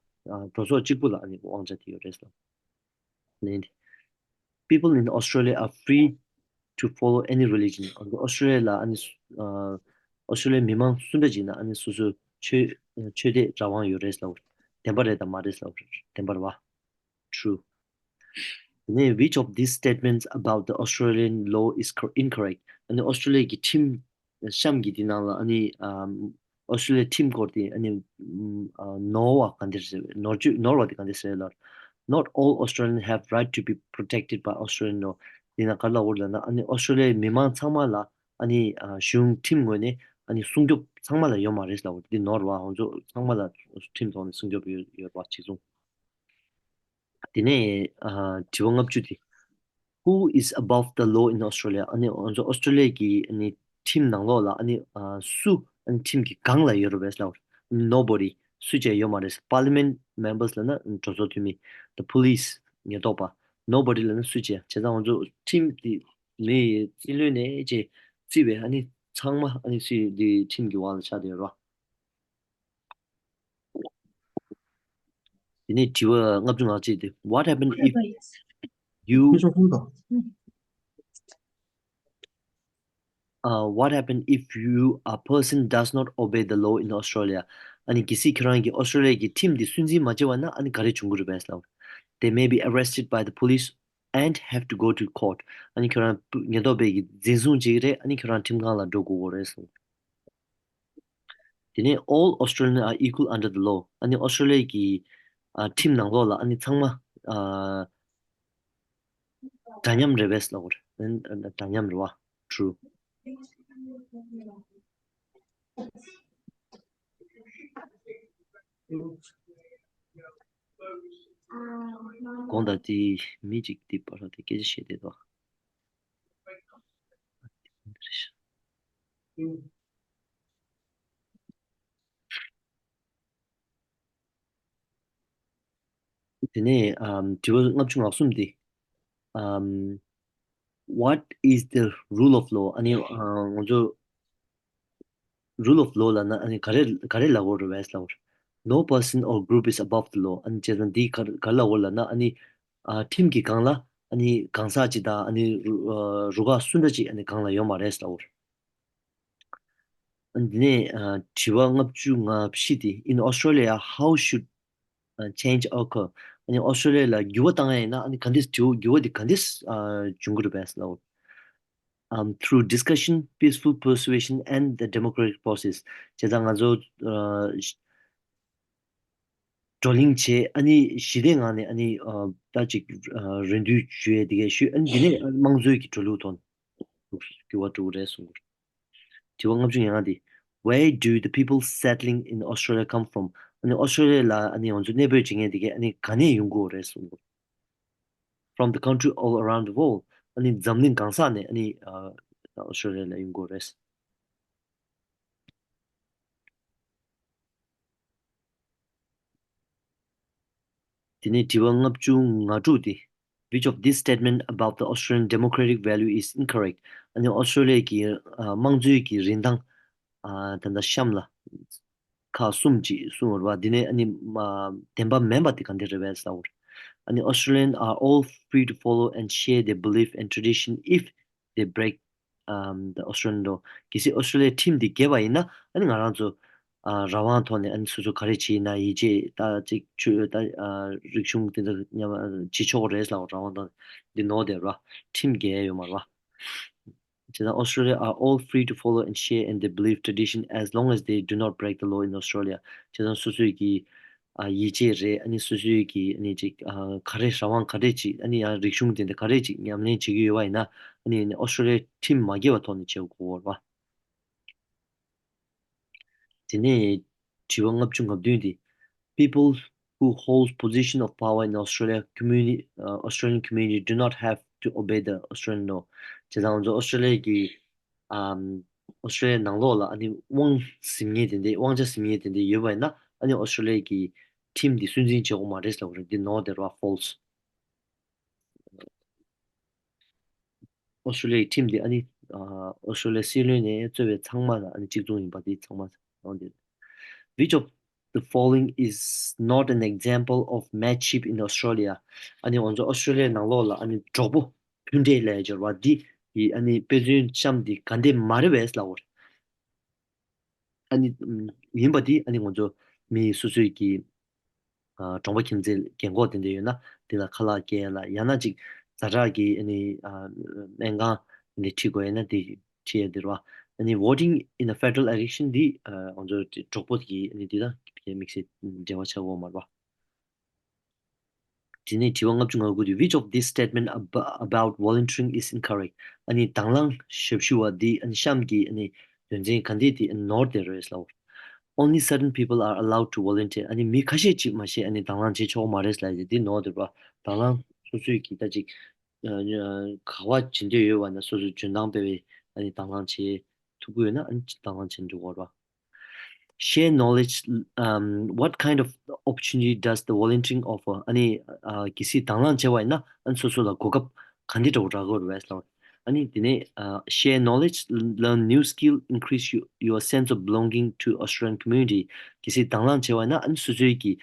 གྲོས་ཚོགས་གཅིག་པུ་ལ་ཨ་ནི་དབང་ཆ་དེ་ཡོད་རེད་ལབ། ལན། People in Australia are free to follow any religion. ཨོ་སི་ཀྲོ་ལི་ཡ་ལ་ཨ་ནི་ཨ་ཨོ་སི་ཀྲོ་ལི་ཡའི་མི་མང་སུ་འདྲ་ཅིག་ན་ཨ་ནི་སོ་སོའི་ཆོས་ཆོས་དད་རང་དབང་ཡོད་རེད་ལབ། བདེན་པ་རེད་དམ་མ་རེད་ལབ། བདེན་པ་རེད་བ། True. དེ་ནས། Which of these statements about the Australian law is cor- incorrect? ཨ་ནི་ཨོ་སི་ཀྲོ་ལི་ཡ་གི་ཁྲིམས་གཤམ་གྱི་དེ་ནང་ལ་ཨ་ནི་ཨམ་ཨོ་སི་ཀྲོ་ལི་ཡའི་ཁྲིམས་སྐོར་དེ་ཨ་ནི་ཨམ་ཨ་ནོར་བ་ག་འདི་རེད། ནོར་བཅོས་ནོར་བ་དེ་ག་འདི་རེད་ལབ། Not all Australians have right to be protected by Australian law. དེ་ན་ག་ལ་འོར་ལ་ན་ཨ་ནི་ཨོ་སི་ཀྲོ་ལི་ཡའི་མི་མང་ཚང་མ་ལ་ཨ་ནི་ཨ་གཞུང་ཁྲིམས་ངོས་ནས་ཨ་ནི་སྲུང་སྐྱོབ་ཚང་མ་ལ་ཡོད་མ་རེད་ལབ། འོར་འདི་ནོར་བ་ང་ཚོ་ཚང་མ་ལ་ཁྲིམས་ཐོག་ནས་སྲུང་སྐྱོབ་ཡོད་ཡོད་པ་གཅིག་མཚུངས། དེ་ནས་ཨ་དྲི་བ་ལྔ་བཅུ་དེ། Who is above the law in Australia? ཨ་ནི་ང་ཚོ་ཨོ་སི་ཀྲོ་ལི་ཡ་གི་ཨ་ནི་ཁྲིམས་ནང་ལོགས་ལ་ཨ་ནི་ཨ་སུ་ཨ་ནི་ཁྲིམས་ཀྱི་སྒང་ལ་ཡོད་རེད་པས་ལབ། Nobody. སུ་གཅིག་ཡོད་མ་རེད། Parliament members ལབ་ན་གྲོས་ཚོགས་འཐུས་མི། The police. ཉེན་རྟོག་པ། Nobody ལབ་ན་སུ་གཅིག་བྱས་ཙང་ང་ཚོ་ཁྲིམས་དེ་མི་ཡི་རྩིས་ལོན་ནས་ཅེས་བརྩིས་པས་ཨ་ནི་ཚང་མ་ཨ་ནི་སུས་འདི་ཁྲིམས་ཀྱི་འོག་ལ་ཆགས་བསྡད་ཡོད་རེད་བ། དེ་ནས་དྲི་བ་ལྔ་བཅུ་ང་གཅིག་དེ། What happen if you uh, what happen if you a person does not obey the law in Australia? ཨ་ནི་གལ་སྲིད་ཁྱོད་རང་གིས་ཨོ་སི་ཀྲོ་ལི་ཡ་གི་ཁྲིམས་འདི་སུན་འབྱིན་མ་བྱས་པ་ན་ཨ་ནི་ག་རེ་བྱུང་གི་རེད་པས་ལབ། They may be arrested by the police and have to go to court. ཨ་ནི་ཁྱོད་རང་ཉེན་རྟོག་པས་ཀྱི་འཛིན་བཟུང་བྱེད་ཀྱི་རེད། ཨ་ནི་ཁྱོད་རང་ཁྲིམས་ཁང་ལ་འགྲོ་དགོས་ཀྱི་རེད་གསུངས། དེ་ནས། All Australians are equal under the law. ཨ་ནི་ཨོ་སི་ཀྲོ་ལི་ཡ་གི་ཨ་ཁྲིམས་ནང་ལོགས་ལ་ཨ་ནི་ཚང་མ་ཨ་འདྲ་མཉམ་རེད་པས་ལབ་པ་རེད། ཨ་ནི་འདྲ་མཉམ་རེད་བ། True. དགོངས་དག་དེ་མི་གཅིག་དེ་བར་དེ་སྐད་ཆ་བཤད་བསྡད་དོ། དེ་ནས་ཨམ་དྲི་བ་ལྔ་བཅུ་ང་གསུམ་དེ། ཨམ། What is the rule of law? ཨ་ནི་ཨ་ང་ཚོ་rule of law ལབ་ན་ཨ་ནི་ག་རེ་ག་རེ་ལབ་དགོས་རེད་པས་ལབ་པ་རེད། No person or group is above the law. ཨ་ནི་བྱས་ཙང་འདི་ག་ག་རེ་ལབ་དགོས་ལབ་ན་ཨ་ནི་ཨ་ཁྲིམས་ཀྱི་སྒང་ལ་ཨ་ནི་གང་ཟག་ཅིག་དང་ཨ་ནི་རུ་ཨ་རུ་ཁག་སུ་འདྲ་ཅིག་ཨ་ནི་སྒང་ལ་ཡོད་མ་རེད་ལབ་པ་རེད། ཨ་ནི་འདི་ནས་ཨ་དྲི་བ་ལྔ་བཅུ་ང་བཞི་དེ། In Australia, how should uh, change occur? ཨ་ནི་ཨོ་སི་ཀྲོ་ལི་ཡ་ལ་འགྱུར་བ་བཏང་ཡ་ཡིན་ན་ཨ་ནི་ག་འདྲས་འགྱུར་འགྱུར་བ་དེ་ག་འདྲས་ཨ་འབྱུང་གི་རེད་པས་ལབ། Um, through discussion, peaceful persuasion and the democratic process. བྱས་ཙང་ང་ཚོ་ཨ་བགྲོ་གླེང་བྱས་ཨ་ནི་ཞི་བདེའི་ངང་ནས་ཨ་ནི་ཨ་ད་ཅིག་ཨ་རེ་འདུན་ཞུ་ཡས་དེ་གས་ཞུས། ཨ་ནི་དེ་ནས་ཨ་དམངས་གཙོའི་གི་འགྲོ་ལུགས་ཐོག་འགྱུར་བ་འགྲོ་གི་རེད་གསུངས་གི་རེད། དྲི་བ་ལྔ་བཅུ་ང་ལྔ་དེ། Where do the people settling in Australia come from? ཨ་ནི་ཨོ་སི་ཀྲོ་ལི་ཡ་ལ་ཨ་ནི་ང་ཚོ་གནས་སྤོས་བྱེད་མཁན་དེ་གས་ཨ་ནི་ག་ནས་ཡོང་གི་ཡོད་རེད་གསུངས་གི་རེད། From the country all around the world. ཨ་ནི་འཛམ་གླིང་གང་ས་ནས་ཨ་ནི་ཨ་ཨོ་སི་ཀྲོ་ལི་ཡ་ལ་ཡོང་གི་ཡོད་རེད། དེ་ནས་དྲི་བ་ལྔ་བཅུ་ང་དྲུག་དེ། Which of this statement about the Australian democratic value is incorrect? ཨ་ནི་ཨོ་སི་ཀྲོ་ལི་ཡ་གི་ཨ་དམངས་གཙོའི་གི་རིན་ཐང་ཨ་ད་ལྟ་གཤམ་ལ་ཁག་གསུམ་ཅིག་གསུངས་ཡོད་རེད་བ། འདི་ནས་ཨ་ནི་མ་བདེན་པ་མིན་པ་དེ་ག་འདྲ་རེད་པས་ལབ་པ་རེད། ཨ་ནི་Australians are all free to follow and share their belief and tradition if they break um, the Australian law. གལ་སྲིད་ཨོ་སི་ཀྲོ་ལི་ཡའི་ཁྲིམས་འདི་འགལ་བ་ཡིན་ན་ཨ་ནི་ང་རང་ཚོ་ཨ་རང་དབང་ཐོག་ནས་ཨ་ནི་སོ་སོ་ག་རེ་བྱེད་ཡིན་ན་ཡིད་ཆེས་ད་ཅིག་ཆོས་ད་ཨ་རིག་གཞུང་དེ་འདྲ་མཉམ་བྱེད་ཆོག་གི་རེད་ལབ། རང་དབང་ཐོག་འདི་ནོར་བསྡད་ར། ཁྲིམས་འགལ་ཡོད་མ་རེད་བ། བྱས་ཙང་Australia are all free to follow and share in their belief tradition as long as they do not break the law in Australia. བྱས་ཙང་སོ་སོའི་གི་ཨ་ཡིད་ཆེས་རེད། ཨ་ནི་སོ་སོའི་གི་ཨ་ནི་ཅིག་ཨ་ག་རེ་རང་དབང་ག་རེ་ཅིག་ཨ་ནི་ཡང་རིག་གཞུང་དེ་འདྲ་ག་རེ་ཅིག་ཉམས་ལེན་བྱེད་ཀྱི་ཡོད་པ་ཡིན་ན་ཨ་ནི་ཨོ་སི་ཀྲོ་ལི་ཡའི་ཁྲིམས་མ་འགལ་བ་ཐོག་ནས་བྱེད་དགོས་པ། དེ་ནས་དྲི་བ་ལྔ་བཅུ་ང་བདུན་དེ། People who hold position of power in Australia community, uh, Australian community do not have to obey the Australian law. བྱས་ཙང་ང་ཚོ་ཨོ་སི་ཀྲོ་ལི་ཡ་གི་ཨམ་ ཨོ་སི་ཀྲོ་ལི་ཡའི་ནང་ལོགས་ལ་ཨ་ནི་དབང་ཟིན་མཁན་དེ་འདྲ་དབང་ཆ་ཟིན་མཁན་དེ་འདྲ་ཡོད་པ་ཡིན་ན་ཨ་ནི་ཨོ་སི་ཀྲོ་ལི་ཡ་གི་ཁྲིམས་འདི་སུན་འབྱིན་བྱེད་དགོས་མ་རེད་ལབ་པ་རེད། འདི་ནོར་དེ་རེད་བ། ཧྥོལ་སི། ཨོ་སི་ཀྲོ་ལི་ཡའི་ཁྲིམས་འདི་ཨ་ནི་ཨ་ཨོ་སི་ཀྲོ་ལི་ཡ་སྲིད་བློན་ནས་གཙོས་པའི་ཚང་མ་ལ་ཨ་ནི་གཅིག་མཚུངས་ཡིན་པ་འདི་ཚང་མ་ཡོང་དེ། Which of the following is not an example of mateship in Australia? ཨ་ནི་ང་ཚོ་ཨོ་སི་ཀྲོ་ལི་ཡའི་ནང་ལོགས་ལ་ཨ་ནི་གྲོགས་པོ་མཐུན་འབྲེལ་ལབ་ཡ་སྦྱོར་བ་འདི་ཡི་ཨ་ནི་དཔེ་མཚོན་གཤམ་འདི་ག་འདྲ་མ་རེད་པས་ལབ་པ་རེད། ཨ་ནི་ཨམ་ཡིན་པ་འདི་ཨ་ནི་ང་ཚོ་མི་སོ་སོའི་གི་ཨ་གྲོང་པ་ཁྱིམ་མཚེས་རྒན་གོག་དེ་འདྲ་ཡོད་ན་དེ་ལ་ཁ་ལག་སྐྱེལ་ཡ་ལ་ཡང་ན་ཅིག་ཛ་དྲག་གི་ཨ་ནི་ཨ་སྨན་ཁང་ནས་ཁྲིད་དགོས་ཡ་ན་དེ་ཁྲིད་ཡ་དེ་རེད་བ། ཨ་ནི་voting in a federal election འདི་ཨ་ང་ཚོ་གྲོགས་པོ་གི་ཨ་ནི་འདི་དང་དམིགས་བསལ་འབྲེལ་བ་ཆགས་ཀྱི་ཡོད་མ་རེད་བ། དེ་ནས་དྲི་བ་ལྔ་བཅུ་ང་དགུ་དེ། Which of this statement ab- about volunteering is incorrect? ཨ་ནི་དང་བླངས་ཞབས་ཞུ་བ་འདི་ཨ་ནི་གཤམ་གྱི་ཨ་ནི་དོན་ཚན་ག་འདི་དེ་ནོར་དེ་རེད་ལབ། Only certain people are allowed to volunteer. ཨ་ནི་མི་ཁ་ཤས་ཅིག་མ་ཤེས་ཨ་ནི་དང་བླངས་བྱེད་ཆོག་མ་རེད་ལབ་ཡ་དེ་ནོར་དེ་རེད་བ། དང་བླངས་སོ་སོའི་གི་ད་ཅིག་ཨ་ནི་ག་བ་བྱེད་འདོད་ཡོད་པ་ན་སོ་སོའི་འཇོན་ཐང་སྤེལ་བའི་ཨ་ནི་དང་བླངས་བྱེད་ཐུབ་ཀྱི་ཡོད་ན་ཨ་ནི་དང་བླངས་བྱེད་འགྲོ་དགོས་རེད་བ། Share knowledge, um, what kind of opportunity does the volunteering offer? ཨ་ནི་ཨ་གལ་སྲིད་དང་བླངས་བྱས་པ་ཡིན་ན་ཨ་ནི་སོ་སོ་ལ་གོ་སྐབས་ག་འདྲ་འདྲ་བོ་རག་གི་རེད་ལབ། ཨ་ནི་དེ་ནས་ཨ་share knowledge, learn new skill, increase your, your sense of belonging to Australian community. གལ་སྲིད་དང་བླངས་བྱས་པ་ཡིན་ན་ཨ་ནི་སོ་སོའི་གི་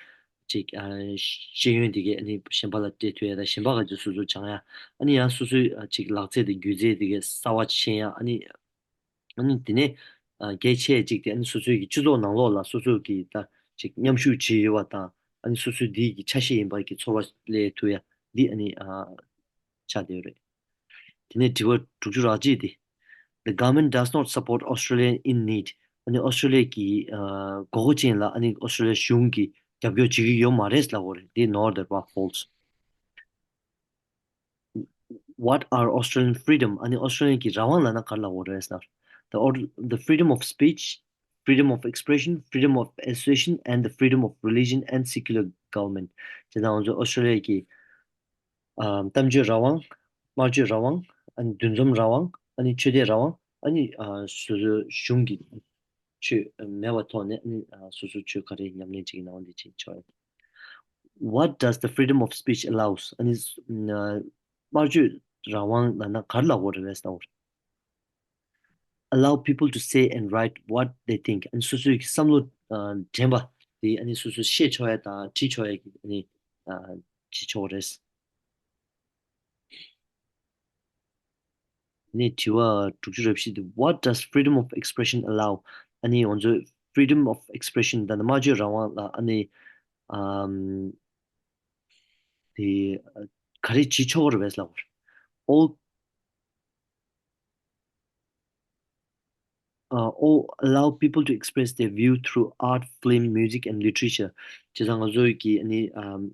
ཅིག་ཨ་ཤེས་ཡོན་དེ་གས་ཨ་ནི་གཞན་པ་ལ་སྤྲད་ཐུབ་ཡ་དང་གཞན་པ་ག་ཚོད་སོ་སོ་སྦྱང་ཡ། ཨ་ནི་ཡང་སོ་སོའི་ཨ་ཅིག་ལག་རྩལ་དང་སྒྱུ་རྩལ་དེ་གས་གསར་བ་ཤེས་ཡ། ཨ་ནི་ཨ་ནི་དེ་ནས་ཨ་གལ་ཆེ་གཅིག་དེ་ཨ་ནི་སོ་སོའི་གི་སྤྱི་ཚོགས་ནང་ལོགས་ལ་སོ་སོ་གི་ད་ཅིག་མཉམ་ཞུགས་བྱས་ཡོད་པ་དང་ཨ་ནི་སོ་སོའི་འདི་གི་ཆ་ཤས་ཡིན་པ་གི་ཚོར་བ་སླེབས་ཐུབ་ཡ་འདི་ཨ་ནི་ཨ་ཆགས་བསྡད་ཡོད་རེད། དེ་ནས་དྲི་བ་དྲུག་ཅུ་རེ་གཅིག་དེ། The government does not support Australian in need. ཨ་ནི་ཨོ་སི་ཀྲོ་ལི་ཡ་གི་ཨ་དགོས་མཁོ་ཅན་ལ་ཨ་ནི་ཨོ་སི་ཀྲོ་ལི་ཡ་གཞུང་གིས་རྒྱབ་སྐྱོར་བྱེད་ཀྱི་ཡོད་མ་རེད་ལབ་དགོས་རེད། འདི་ནོར་དེ་རེད་བ། ཧྥོལ་སི། What are Australian freedom? ཨ་ནི་ཨོ་སི་ཀྲོ་ལི་ཡ་གི་རང་དབང་ལབ་ན་ག་རེ་ལབ་དགོས་རེད་ཟེར་ན། The or- the freedom of speech, freedom of expression, freedom of association and the freedom of religion and secular government. བྱས་ཙང་ང་ཚོ་ཨོ་སི་ཀྲོ་ལི་ཡ་གི་ཨ་གཏམ་བརྗོད་རང་དབང་། སྨྲ་བརྗོད་རང་དབང་། ཨ་ནི་འདུ་འཛོམས་རང་དབང་། ཨ་ནི་ཆོས་དད་རང་དབང་། ཨ་ནི་ཨ་སོ་སོའི་གཞུང་གི་ཆོས་མེད་པའི་ཐོག་ནས་ཨ་ནི་ཨ་སོ་སོའི་ཆོས་ག་རེ་ཉམས་ལེན་བྱེད་ཀྱི་ཡིན་ན་འོ་འདི་བྱེད་ཆོག What does the freedom of speech allows? ཨ་ནི་ཨ་སྨྲ་བརྗོད་རང་དབང་ལབ་ན་ག་རེ་ལབ་དགོས་རེད་ཟེར་ན། Allow people to say and write what they think. ཨ་ནི་སོ་སོའི་བསམ་བློ་ཨ་དྲན་པ་དེ་ཨ་ནི་སོ་སོས་བཤད་ཆོག་ཡ་དང་བྲིས་ཆོག་ཡ་གི་ཨ་ནི་ཨ་བྱེད་ཆོག་རེད། ནས་དྲི་བ་དྲུག་ཅུ་རེ་བཞི་དེ། What does freedom of expression allow? ཨ་ནི་ང་ཚོས་freedom of expression ད་ནི་སྨྲ་བརྗོད་རང་དབང་ལ་ཨ་ནི་ཨམ་དེ་ག་རེ་བྱེད་ཆོག་གི་རེད་པས་ལབ་པ་རེད། All uh, or allow people to express their view through art, film, music, and literature. བྱས་ཙང་ང་ཚོའི་གི་ཨ་ནི་ཨམ་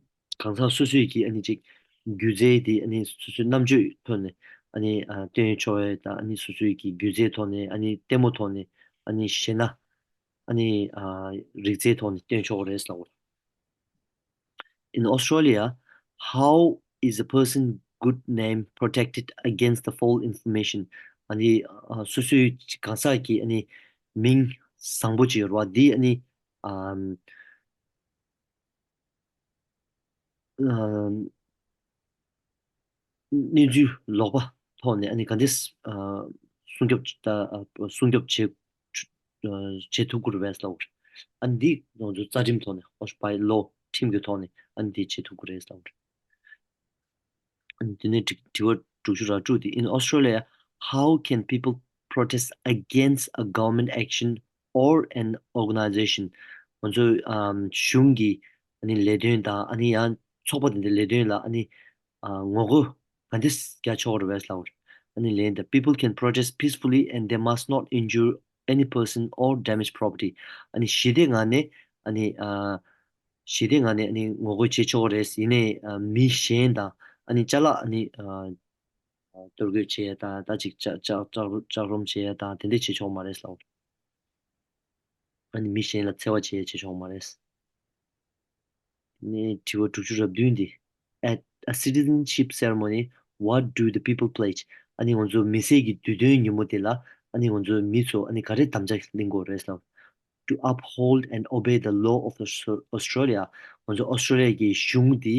གང་ཟག་སོ་སོའི་གི་ཨ་ནི་ཅིག་སྒྱུ་རྩལ་དེ་ཨ་ནི་སོ་སོའི་རྣམ་དཔྱོད་ཐོག་ནས་ཨ་ནི་ཨ་སྟོན་ཆོག་ཡས་དང་ཨ་ནི་སོ་སོའི་གི་སྒྱུ་རྩལ་ཐོག་ནས་ཨ་ནི་ལྟད་མོ་ཐོག་ནས་ཨ་ནི་གཞས་སྣ་ཨ་ནི་ཨ་རིག་རྩལ་ཐོག་ནས་སྟོན་ཆོག་རེད་ཟེར་བ། In Australia, how is a person good name protected against the false information? ཨ་ནི་ཨ་སོ་སོའི་གང་ཟག་གི་ཨ་ནི་མིང་བཟང་པོ་ཅིག་ཡོད་རེད་བ། འདི་ཨ་ནི་ཨམ་ཨམ་གནས་ཚུལ་ལོག་པ་ཐོག་ནས་ཨ་ནི་ག་འདྲས་ཨ་སྲུང་སྐྱོབ་ད་ཨ་སྲུང་སྐྱོབ་བྱེད་ཨ་བྱེད་ཐུབ་ཀྱི་རེད་པས་ལབ་པ་རེད། ཨ་ནི་འདི་ང་ཚོ་རྩ་ཁྲིམས་ཐོག་ནས་ཨོ་ཤ་བའི་ལོ་ཁྲིམས་ཀྱི་ཐོག་ནས་ཨ་ནི་འདི་བྱེད་ཐུབ་ཀྱི་རེད་ལབ་པ་རེད། ཨ་ནི་དེ་ནས་དྲི་དྲི་བ་དྲུག་ཅུ་རེ་དྲུག་དེ། In Australia, how can people protest against a government action or an organization? ང་ཚོ་ཨམ་གཞུང་གི་ཨ་ནི་ལས་དོན་དང་ཨ་ནི་ཡང་ཚོགས་པ་དེ་འདྲའི་ལས་དོན་ལ་ཨ་ནི་ཨ་ངོ་རྒོལ་ག་འདྲས་རྒྱག་ཆོག་རེད་པས་ལབ་པ་རེད། ཨ་ནི་ལན་དེ། People can protest peacefully and they must not injure any person or damage property. ཨ་ནི་ཞི་བདེ་ངང་ནས་ཨ་ནི་ཨ་ཞི་བདེ་ངང་ནས་ཨ་ནི་ངོ་རྒོལ་བྱེད་ཆོག་རེད། ཡིན་ནའི་ཨ་མི་གཞན་དང་ཨ་ནི་ཅ་ལག་ཨ་ནི་ཨ་གཏོར་རྒོལ་བྱེད་ཡ་དང་ད་ཅིག་ལྕགས་ལྕགས་ལྕགས་ལྕགས་རོམ་བྱེད་ཡ་དང་དེ་འདྲས་བྱེད་ཆོག་མ་རེད་ལབ་པ་རེད། ཨ་ནི་མི་གཞན་ལ་འཚེ་བ་བྱེད་ཡ་བྱེད་ཆོག་མ་རེད། ནས་དྲི་བ་དྲུག་ཅུ་རེ་བདུན་འདི། At a citizenship ceremony, what do the people pledge? ཨ་ནི་ང་ཚོ་མི་སེར་གྱི་དུས་སྟོན་ཉིན་མོ་དེ་ལ་ ཨ་ནི་ང་ཚོའི་མི་ཚོ་ཨ་ནི་ག་རེ་དམ་བཅའ་ལེན་དགོས་རེད་ཟེར་ན། To uphold and obey the law of Austro- Australia. ང་ཚོ་ཨོ་སི་ཀྲོ་ལི་ཡ། ང་ཚོ་ཨོ་སི་ཀྲོ་ལི་ཡ་གི་གཞུང་འདི།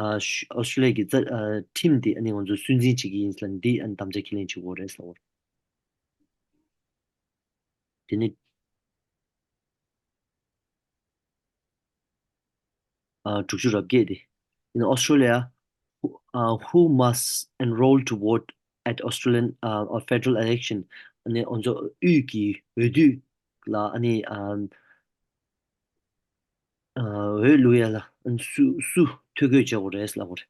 ཨ་ཤ- ཨོ་སི་ཀྲོ་ལི་ཡ་གི་རྩ- ཨ་ཁྲིམས་འདི་ཨ་ནི་ང་ཚོ་སྲུང་འཛིན་བྱེད་ཀྱི་ཡིན་ལ་འདི་ཨ་ནི་དམ་བཅའ་ཁས་ལེན་བྱེད་དགོས་རེད་ཟེར་བ། དེ་ནས། ཨ་དྲུག་ཅུ་རེ་བརྒྱད་དེ། In Australia, who, uh, who must enroll to vote at Australian, uh, or federal election? ཨ་ནི་ང་ཚོ་དབུས་ཀྱི་འོས་བསྡུ་ལ་ཨ་ནི་ཨ་ཨ་འོས་བླུག་ཡ་ལ་ཨ་ནི་སུ་སུ་ཐོ་འགོད་བྱེད་དགོས་རེད་ལབ་པ་རེད།